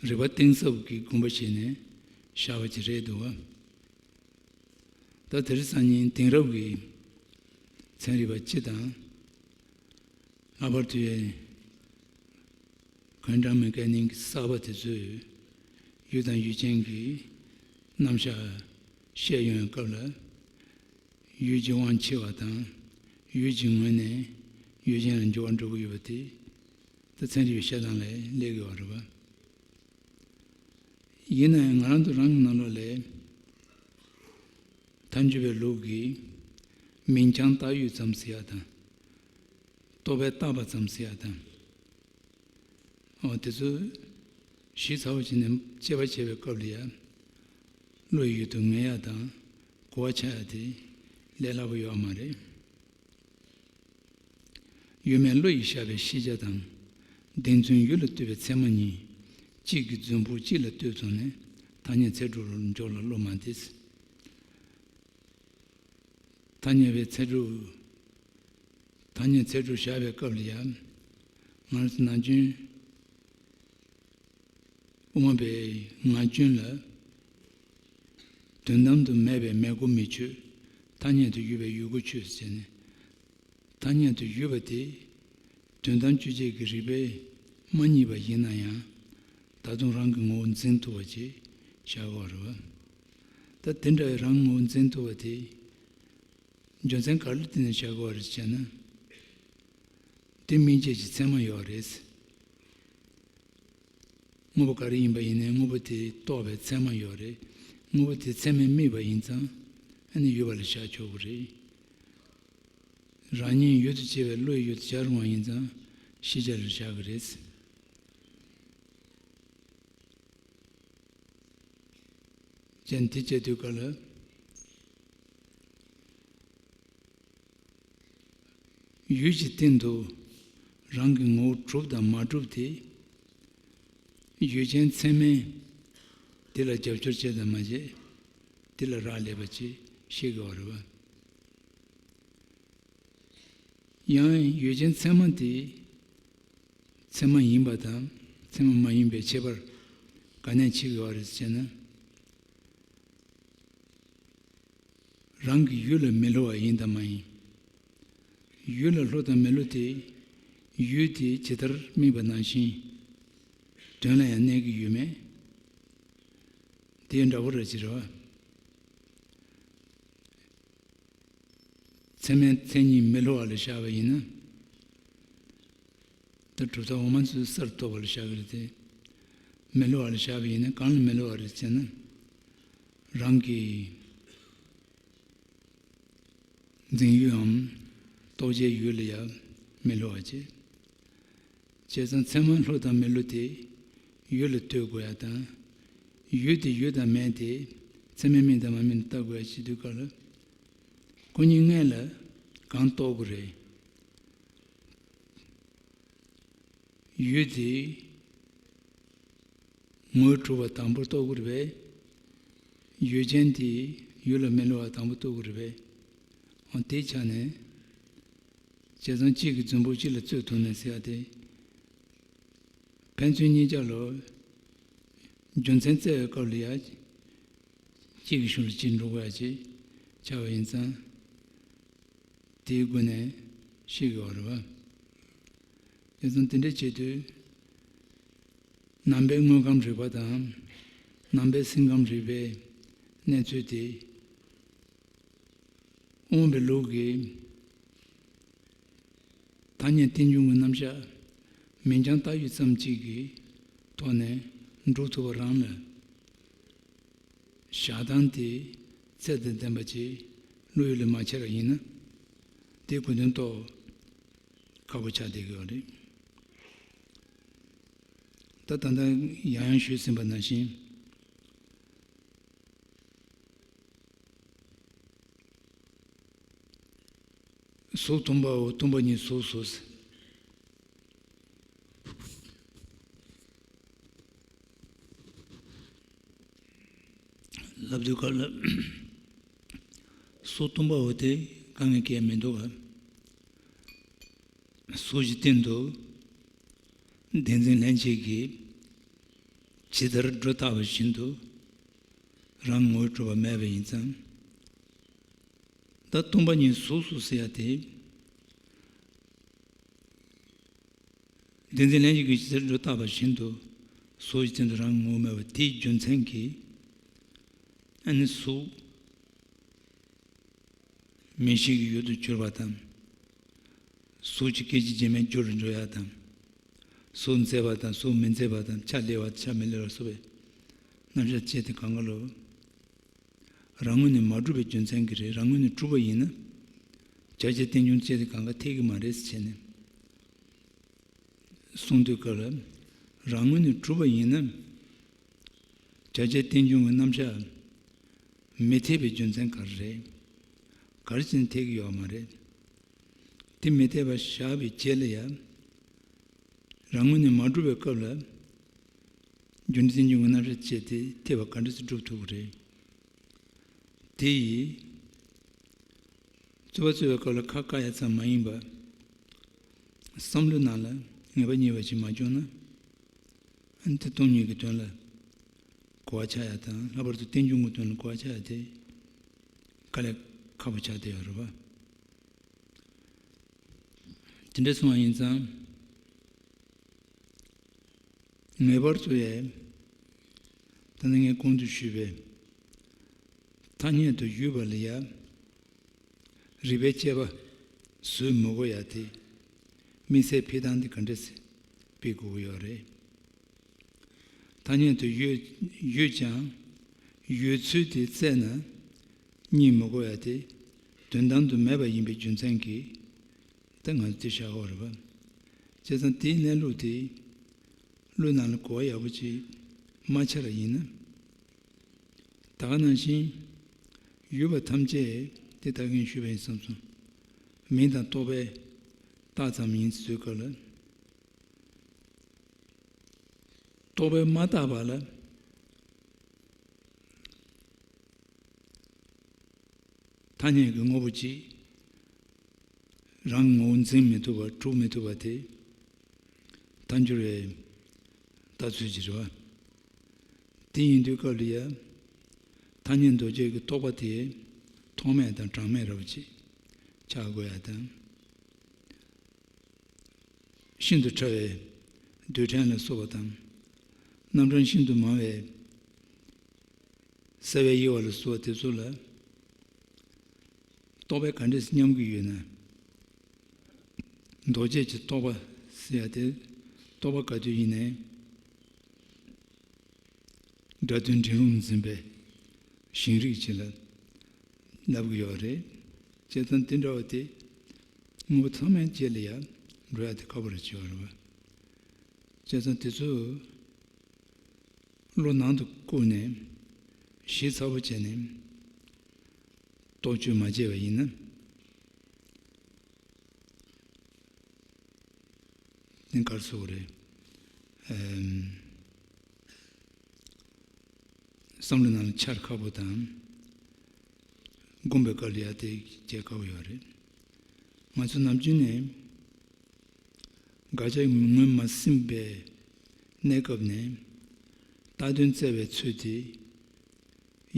རིག་པ་གཏིང་ཟབ་ཀྱི་དགོངས་པ་བཞེས་ནས་བཞག་པ་ཅིག་རེད་འདུག་བ། ད་དེ་རིང་སང་ཉིན་དེང་རབས་ཀྱི་ཚན་རིག་པ་སྤྱི་དང་། ལྷག་པར་དུ་གོན་ཀྲང་མེ་ཀའི་ནིང་གི་གསར་པ་དེ་ཚོས་ཡུལ་དང་ཡུལ་ཅན་གྱི་རྣམ་གཞག་བཤད་ཡོང་བའི་སྐབས་ལ། ཡུལ་གྱི་དབང་ཆེ་བ་དང་ཡུལ་གྱི་ངོས་ནས་ཡུལ་ཅན་ལ་འགྱུར་བ་འགྲོ་གི་ཡོད་པ་དེ། ད་ཚན་རིག་པའི་བཤད་སྟངས་ལས་སླེབས་ཡོད་རེད་བ། ཡིན་ན་ཡང་ང་རང་ཚོ་རང་གི་ནང་ལོགས་ལ་མཐའ་འཇུག་པའི་ལུགས་ཀྱིས་མིང་རྐྱང་བཏགས་ཡུལ་ཙམ་ཟེར་ཡག་དང་། རྟོག་པས་བཏགས་པ་ཙམ་ཟེར་ཡག་དང་། འོ་དེ་ཚོ་ཞིབ་ཚགས་པོ་བྱས་ནས་དཔྱད་པ་བྱེད་པའི་སྐབས་ལ་ཡང་བློ་ཡི་ཡུལ་དུ་ངེས་ཡག་དང་གོ་བ་ཆགས་ཡག་དེ་ལས་སླ་པོ་ཡོད་མ་རེད། ཡུལ་མེད་བློ་ཡིས་བཞག་པའི་ཤེས་བྱ་དང་། བདེན་རྫུན་ཡུལ་ལ་ལྟོས་པའི་ཚད་མ་གཉིས། གཅིག་གི་རྫུན་ཕུག་གཅིག་ལ་ལྟོས་སོང་ནས་ཐ་སྙད་ཚད་གྲུབ་ལ་འཇོག་ལ་བློ་མ་བདེ། ཐ་སྙད་པའི་ཚད་གྲུབ། ཐ་སྙད་ཚད་གྲུབ་བཞག་པའི་སྐབས་ལ་ཡང་། ང་རང་ཚོ་ནམ་རྒྱུན་དབུ་མ་པའི་ངག་རྒྱུན་ལ། དོན་དམ་དུ་མེད་པས་མེད་གོ་མི་ཆོད། ཐ་སྙད་དུ་ཡོད་པས་ཡོད་གོ་ཆོད་ཟེར་ནས། ཐ་སྙད་དུ་ཡོད་པ་དེ་དོན་དམ་དཔྱོད་བྱེད་ཀྱི་རིགས་པས་མ་རྙེད་པ་ཡིན་ན་ཡང་། ད་དུང་རང་གི་ངོ་བོ་འཛིན་ཐུབ་པ་ཅིག་བཞག་དགོས་རེད་བ། ད་དེ་འདྲ་བའི་རང་ངོ་བོ་འཛིན་ཐུབ་པ་དེ་རྒྱུ་མཚན་ག་རེ་བརྟེན་ནས་བཞག་དགོས་རེད་ཟེར་ན། དེ་སྨིན་བྱེད་ཀྱི་ཚད་མ་ཡོད་རེད། དངོས་པོ་ག་རེ་ཡིན་པ་ཡིན་ནའི་དངོས་པོ་དེ་རྟོགས་པའི་ཚད་མ་ཡོད་རེད། དངོས་པོ་དེ་ཚད་མས་དམིགས་པ་ཡིན་ཙང་ཨ་ནི་ཡོད་པ་ལ་བཞག་ཆོག་གི་རེད། རང་ཉིད་ཡུལ་དུ་བྱེད་པའི་བློ་ཡི་ཡུལ་དུ་བྱར་རུང་བ་ཡིན་ཙང་ཤེས་བྱ་ལ་བཞག་གི་རེད། ཅན་དེ་བྱེད་དུས་ག་ལ། ཡུལ་གྱི་སྟེང་དུ་རང་གི་ངོ་བོ་གྲུབ་དང་མ་གྲུབ་དེ། ཡུལ་ཅན་ཚད་མས་དེ་ལ་རྒྱབ་སྐྱོར་བྱེད་དང་མ་བྱེད། དེ་ལ་རག་ལས་པ་ཅིག་ཤེས་དགོས་པ་རེད་བ། ཡང་ཡུལ་ཅན་ཚད་མ་དེ། ཚད་མ་ཡིན་པ་དང་ཚད་མ་མ་ཡིན་པའི་ཁྱད་པར་ག་ནས་ཕྱེ་དགོས་པ་རེད་ཟེར་ན། རང་གི་ཡུལ་ལ་མི་སླུ་བ་ཡིན་དང་མ་ཡིན། ཡུལ་ལ་སླུ་དང་མི་སླུ་དེ། ཡུལ་དེ་ཇི་ལྟར་དམིགས་པ་ནང་བཞིན་དོན་ལ་ཡང་གནས་ཀྱི་ཡོད་མེད། དེ་འདྲ་བོ་རེད་ཅེས་རེད་བ། ཚད་མའི་མཚན་ཉིད་མི་སླུ་བ་ལ་བཞག་པ་ཡིན་ན། ད་གྲུབ་མཐའ་འོག་མ་ཚོས་གསར་གཏོད་པ་ལ་བཞག་གི་རེད་དེ། མི་སླུ་བ་ལ་བཞག་པ་ཡིན་ན་གང་ལ་མི་སླུ་བ་རེད་ཟེར་ན། རང་གི་འཛིན་ཡུལ་འམ་རྟོགས་བྱའི་ཡུལ་ལ་ཡང་མི་སླུ་བ་བྱེད། བྱས་ཙང་ཚད་མ་སླུ་དང་མི་སླུ་དེ་ཡུལ་ལ་ལྟོས་དགོས་ཡ་དང་། ཡུལ་དེ་ཡོད་དང་མེད་དེ་ཚད་མས་དམིགས་དང་མ་དམིགས་ལ་ལྟ་དགོས་ཡ་བྱེད་དུས་སྐབས་ལ། ཁོ་གཉིས་སྔོན་ལ་གང་རྟོགས་དགོས་རེད། ཡུལ་དེ་ངོ་བོས་གྲུབ་པ་དང་པོ་རྟོགས་དགོས་རེད་པས། ཡུལ་ཅན་དེ་ཡུལ་ལ་མི་སླུ་བ་དང་པོ་རྟོགས་དགོས་རེད་པས། འོ་དེའི་ཆ་ནས་བྱས་ཙང་གཅིག་གི་རྫུན་ཕུག་གཅིག་ལ་རྩོད་ཐུབ་ནས་ཟེར་ཡ་དེ། ཕན་ཚུན་གཉིས་ཆ་ལ་རྒྱུ་མཚན་བཙལ་བའི་སྐབས་ལ་ཡ། གཅིག་གི་གཞུང་ལ་གཅིག་འགྲོ་དགོས་ཡ་ཅིག་ཆགས་པ་ཡིན་ཙང་། དེའི་སྒོ་ནས་ཤེས་དགོས་པ་རེད་བ། དེ་ཙང་དེ་འདྲ་བྱེད་དུས། ནང་པའི་དངོས་ཁམས་རིག་པ་དང་། ནང་པའི་སེམས་ཁམས་རིག་པའི་གནས་ཚུལ་དེ། དབང་པའི་ལུགས་ཀྱི་ཐ་སྙད་རྟེན་འབྱུང་གི་རྣམ་གཞག་མིང་རྐྱང་བཏགས་ཡུལ་ཙམ་གཅིག་གི་ཐོག་ནས་འགྲུབ་ཐུབ་པ་རང་ལ། བཞག་སྟངས་དེ་ཚད་དང་ལྡན་པ་ཅིག་བློ་ཡུལ་ལས་མ་ཁྱེར་བ་ཡིན་ན། དེ་གོ་དོན་རྟོགས་ཁག་པོ་ཆགས་བསྡད་ཀྱི་ཡོད་རེད། ད་ད་ལྟ་ཡང་ཡང་ཞུས་ཟིན་པ་ནང་བཞིན། གཟུགས་སྟོང་པའོ། སྟོང་པ་ཉིད་གཟུགས་སོ་ཟེར། ལབ་དུས་སྐབས་ལ། གཟུགས་སྟོང་པའོ་དེ་དཀའ་ངལ་གང་ཡང་མི་འདུག་ག་གཟུགས་ཀྱི་སྟེང་དུ་བདེན་འཛིན་ལྷན་སྐྱེས་ཀྱིས་ཇི་ལྟར་སྒྲོ་བཏགས་པ་བཞིན་དུ་རང་ངོ་བོས་གྲུབ་པ་མེད་པ་ཡིན་ཙང་། ད་སྟོང་པ་ཉིད་གཟུགས་སུ་ཟེར་ཡ་དེ། བདེན་འཛིན་ལྷན་སྐྱེས་ཀྱིས་ཇི་ལྟར་སྒྲོ་བཏགས་པ་བཞིན་དུ་གཟུགས་ཀྱི་སྟེང་དུ་རང་ངོ་བོ་མེད་པ་དེའི་རྒྱུ་མཚན་གྱིས། ཨ་ནི་གཟུགས་མིག་ཤེས་ཀྱི་ཡུལ་དུ་གྱུར་པ་དང་། གཟུགས་ཀྱི་སྐད་ཅིག་གིས་མིའི་རྒྱུ་རུ་འགྲོ་ཡ་དང་། གཟུགས་མཛེས་པ་དང་གཟུགས་མི་མཛེས་པ་དང་། ཆ་ལེགས་པ་ཆ་མི་ལེགས་པ་སོགས་པའི་རྣམ་གཞག་བཅས་དེ་གང་ག་ལོ། རང་ངོས་ནས་མ་གྲུབ་པའི་རྒྱུ་མཚན་གྱིས་རེད། རང་ངོས་ནས་གྲུབ་པ་ཡིན་ན། བྱ་བྱེད་རྟེན་འབྱུང་བཅས་དེ་གང་ག་འཐད་ཀྱི་མ་རེད་ཟེར་བྱས་ནས་གསུངས་དུས་སྐབས་ལ། རང་ངོས་ནས་གྲུབ་པ་ཡིན་ན། བྱ་བྱེད་རྟེན་འབྱུང་གི་རྣམ་གཞག་མི་འཐད་པའི་རྒྱུ་མཚན་ག་རེ་རེད། ག་རེ་བྱས་ནས་འཐད་ཀྱི་ཡོད་མ་རེད། དེ་མི་འཐད་པ་བཞག་པའི་རྗེས་ལ་ཡང་། རང་ངོས་ནས་མ་གྲུབ་པའི་སྐབས་ལ། རྒྱུ་འབྲས་རྟེན་འབྱུང་གི་རྣམ་གཞག་བཅས་དེ་འཐད་པ་ག་འདྲ་སེ་སྒྲུབ་ཐུབ་ཀྱི་རེད། དེ་ཡིས། རྩོད་པ་རྩོད་པའི་སྐབས་ལ་ཁ་བཀག་ཡ་ཙམ་མ་ཡིན་པར། བསམ་བློའི་ནང་ལ་ངེས་པ་རྙེད་པ་ཞིག་མ་བྱུང་ན། ཨ་ནི་དེ་སྟོང་ཉིད་ཀྱི་དོན་ལ་གོ་བ་ཆགས་ཡ་དང་། ལྷག་པར་དུ་རྟེན་འབྱུང་གི་དོན་ལ་གོ་བ་ཆགས་ཡ་དེ་དཀའ་ལས་ཁག་པོ་ཆགས་བསྡད་ཡོད་རེད་པ། དེ་འདྲ་སོང་བ་ཡིན་ཙང་། ངེས་པར་དུ་ཡང་། ད་ནི་ངས་གོང་དུ་ཞུས་པའི་ཐ་སྙད་དུ་ཡོད་པ་ལ་ཡང་རིགས་པས་དཔྱད་པ་བཟོ་མི་དགོས་ཡ་དེ། དམིགས་བསལ་འཕེན་སྟངས་དེ་ག་འདྲ་སེ་སྤེལ་དགོས་ཀྱི་ཡོད་རེད། ཐ་སྙད་དུ་ཡོད་ཡོད་ཀྱང་ཡོད་ཚུལ་དེ་བཙལ་ན་རྙེད་མི་དགོས་ཡ་དེ། དོན་དམ་དུ་མེད་པ་ཡིན་པའི་རྒྱུ་མཚན་གྱིས། ད་ང་ཚོ་དེ་བཞག་ཡོད་རེད་པ། བྱས་ཙང་དེའི་གནས་ལུགས་དེ་བློའི་ནང་ལ་གོ་བ་ཡག་པོ་ཅིག་མ་ཆགས་པ་ཡིན་ན། ད་ག་ནང་བཞིན་ཡོད་པ་ཐམས་ཅད་དེ་ད་གིན་ཞུས་པ་ཡིན་བསམ་སོང་། མིང་དང་རྟོག་པས་བཏགས་ཙམ་ཡིན་ཟེར་སྐབས་ལ། རྟོག་པས་མ་བཏགས་པ་ལ། ཐ་སྙད་ཀྱི་དངོས་པོ་གཅིག་རང་ངོ་བོ་འཛིན་མི་ཐུབ་པ། གྲུབ་མི་ཐུབ་པ་དེ་ཐལ་འགྱུར་བའི་ལྟ་ཚུལ་ཅིག་རེད་པ། དེ་ཡིན་དུས་སྐབས་ལ་ཡ། ཐ་སྙད་འདོགས་བྱེད་ཀྱི་རྟོག་པ་དེ་ཐོགས་མེད་དང་གྲངས་མེད་རབ་ཅིག་ཆགས་དགོས་ཡ་དང་། ཤིན་ཏུ་ཕྲ་བའི་རྡུལ་ཕྲན་ལ་སོགས་པ་དང་། རྣམ་གྲངས་ཤིན་ཏུ་མང་བའི་སེལ་བའི་དབྱེ་བ་ལ་སོགས་པ་དེ་ཚོ་ལ་རྟོག་པས་ག་འདྲས་སེ་མཉམ་གྱི་ཡོད་ན། འདོགས་བྱེད་ཀྱི་རྟོག་པ་ཟེར་ཡ་དེ། རྟོག་པ་ག་དུས་ཡིན་ནའི་སྒྲ་དོན་འབྲིང་རུམ་འཛིན་པའི་ཞེན་རིག་ཅིག་ལ་ལབ་ཀྱི་ཡོད་རེད། བྱས་ཙང་དེ་འདྲ་བ་དེ་དངོས་པོ་ཚང་མའི་རྗེས་ལ་ཡ་འགྲོ་ཡ་དེ་ཁག་པོ་རེད་བྱས་པ་རེད་པ། བྱས་ཙང་དེ་ཚོ་བློ་ནང་དུ་བཀུག་ནས་ཞིབ་ཚགས་པོ་བྱས་ནས་རྟོག་དཔྱོད་མ་བྱས་པ་ཡིན་ན། དེ་ག་རེ་ཟེར་དགོས་རེད། ཨེམ། བསམ་བློ་ནང་ལ་འཆར་ཁག་པོ་དང་། སྒོམ་པའི་སྐབས་ལ་ཡ་དེ་བྱེད་དཀའ་བོ་ཡོད་རེད། ང་ཚོ་ནམ་རྒྱུན་ནས་དགག་བྱ་ངོས་མ་ཟིན་པའི་གནས་སྐབས་ནས་རྟགས་དོན་བཙལ་བའི་ཚུལ་དེ་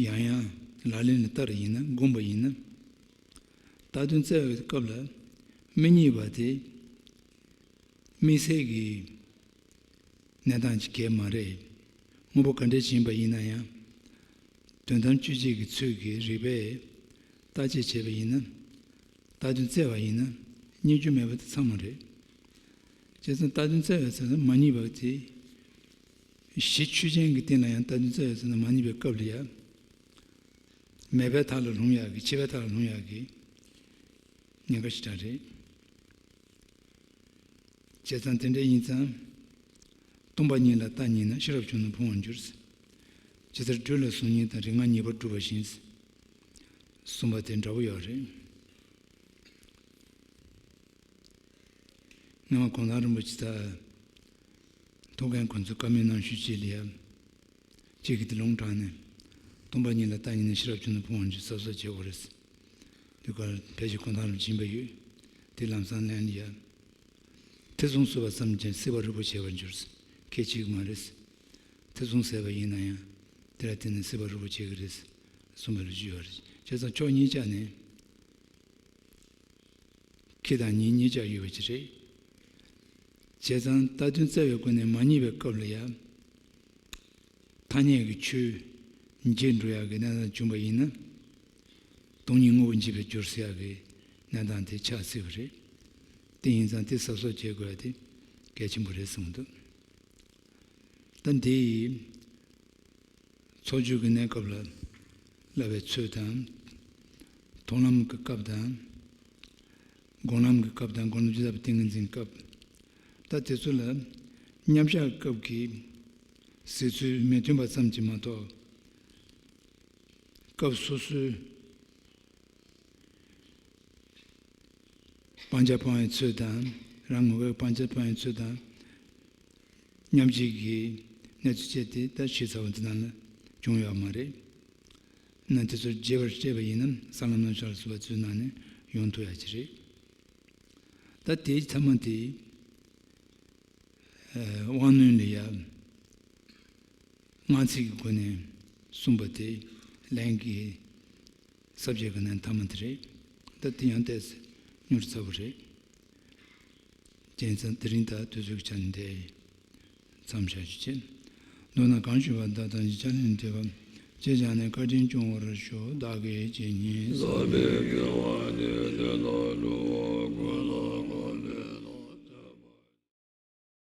ཡང་ཡང་ལག་ལེན་ལ་བསྟར་ཡིན་ན། བསྒོམས་པ་ཡིན་ན། རྟགས་དོན་བཙལ་བའི་སྐབས་ལ་མི་རྙེད་པ་དེ་དམིགས་བསལ་གྱི་གནས་སྟངས་ཅིག་གས་མ་རེད། དངོས་པོ་ག་འདྲ་ཞིག་ཡིན་པ་ཡིན་ན་ཡང་། དོན་དམ་དཔྱོད་བྱེད་ཀྱི་ཚུལ་གྱིས་རིགས་པས་བརྟག་དཔྱད་བྱས་པ་ཡིན་ན། རྟགས་དོན་བཙལ་བ་ཡིན་ན་རྙེད་རྒྱུ་མེད་པ་དེ་ཚང་མ་རེད། བྱས་ཙང་རྟགས་དོན་བཙལ་བའི་ཚེ་ན་མ་རྙེད་པ་དེ། གཞི་ཆོས་ཅན་གྱི་སྟེང་ལ་ཡང་རྟགས་དོན་བཙལ་བའི་ཚེ་ན་མ་རྙེད་པའི་སྐབས་ལ་ཡང་ མེད་པའི་མཐའ་ལ་ལྷུང་ཡག་གི། ཆད་པའི་མཐའ་ལ་ལྷུང་ཡག་གི་ཉེན་ཁ་ཞེ་དྲག་རེད། བྱས་ཙང་དེ་འདྲ་ཡིན་ཙང་། སྟོང་པ་ཉིད་ལ་ལྟ་ཉེས་ན། ཤེས་རབ་བྱུང་ན་ཕུང་བར་འགྱུར། ཇི་ལྟར་སྦྲུལ་ལ་གཟུགས་བརྙན་དང་། རིག་སྔགས་ཉེས་པར་སྒྲུབ་པ་བཞིན། གསུངས་པ་དེ་འདྲ་པོ་ཡོད་རེད། སྔོན་མ་གུང་ཐང་རིན་པོ་ཆེ་དང་ཐུགས་འགན་ཁོང་ཚོས་བཀའ་མོལ་གནང་ཤུལ་ཅིག་ལ་ཡ། ཁྱེད་ཀྱིས་དེ་ལུང་དྲངས་ནས། སྟོང་པ་ཉིད་ལ་ལྟ་ཉེས་ན། ཤེས་རབ་བྱུང་ན་ཕུང་བར་འགྱུར། གཟབ་གཟབ་བྱེད་དགོས་རེད། དེ་གར་ཕལ་ཆེར་གུང་ཐང་རིན་པོ་ཆེ་ཡིན་པ་ཡོད། དེ་ལམ་སང་ལན་ལ་ཡ། ཐེ་ཚོམ་གསོག་པ་ཙམ་གྱིས་སྲིད་པ་རིལ་པོ་བྱེད་པར་འགྱུར། ཁྱད་ཅིག་མ་རེད། ཐེ་ཚོམ་ཟད་པ་ཡིན་ན་ཡང་། དེ་ལ་བརྟེན་ནས་སྲིད་པ་རིལ་པོ་བྱེད་ཀྱི་རེད། གསུངས་པ་ལ་ཞུ་བ་རེད། བྱས་ཙང་ཕྱོགས་གཉིས་ཆ་ནས། ཁྱེད་དང་ངེད་གཉིས་ཆ་ཡོད་པ་ཅིག་རེད། བྱས་ཙང་རྟག་དོན་རྩ་བའི་སྒོ་ནས་མ་རྙེད་པའི་སྐབས་ལ་ཡང་། ཐ་སྙད་ཀྱི་ཆོས་འགྱེལ་འགྲོ་ཡག་གི་གནས་སྟངས་བྱུང་བ་ཡིན་ན། སྟོང་ཉིད་དངོས་པོ་འཇིག་པར་འགྱུར་ཟེར་ཡག་གི་གནས་སྟངས་དེ་ཆགས་སྲིད་པ་རེད། དེ་ཡིན་ཙང་དེ་གཟབ་གཟབ་བྱེད་དགོས་ཡག་དེ་གལ་ཆེན་པོ་རེད་གསུངས་འདུག། ད་འདི་ཡི་ཚོགས་སྦྱོར་གྱི་གནས་སྐབས་ལ་བསླབ་པའི་ཚུལ་དང་། མཐོང་ལམ་གྱི་སྐབས་དང་། སྒོམ་ལམ་གྱི་སྐབས་དང་། སྒོམ་ལམ་ཇི་ལྟ་བུ་ཏིང་ངེ་འཛིན་སྐབས། ད་དེ་ཚོ་ལ་མཉམ་བཞག་སྐབས་ཀྱི་གཟིགས་ཚུལ་མི་མཐུན་པ་ཙམ་གྱིས་མ་གཏོགས། སྐབས་སོ་སོའི་སྤང་བྱ་སྤང་བའི་ཚུལ་དང་། རང་ངོ་བོས་སྤང་བྱ་སྤང་བའི་ཚུལ་དང་། མཉམ་བཞག་གི་གནས་ཚུལ་བཅས་དེ་ད་ཞིབ་ཚགས་པོ་འདི་ནང་ལ་བྱུང་ཡོད་མ་རེད། ན་དེ་ཚོར་རྒྱས་པར་བཤད་པ་ཡིན་ན། གསང་ལམ་རྣམ་གཞག་ལ་སོགས་པ་ཚོའི་ནང་ནས་ཡོང་ཐུབ་ཡག་ཅིག་རེད། ད་དེའི་མཐའ་མ་དེ། ཨ། དབང་རྣོན་ལ་ཡ། སྔགས་ཚིག་གི་སྒོ་ནས་གསུངས་པ་དེ་ལན་གྱི་ས་བཅད་ཀྱི་ནང་མཐའ་མ་དེ་རེད། ད་དེ་ཡང་ཏོག་ཙམ་མྱུར་ཚ་པོ་རེད། བྱས་ཙང་དེ་རིང་ད་དུས་ཚོད་ཀྱི་ཆ་ནས་འདི་མཚམས་བཞག་རྒྱུ་བྱས། མདོར་ན་གང་ཞུས་པ་དག་དང་། ཅི་བྱ་ནས་འདོད་པ་ཇི་བཞག་ནས། བཀའ་དྲིན་སྐྱོང་བར་ཤོག། བདག་གིས་ཇི་སྙེད་བསམ། བསླབ་པའི་དགེ་བ་འདི་དེ་ལ་འགྲོ་བ་ཀུན་ལ་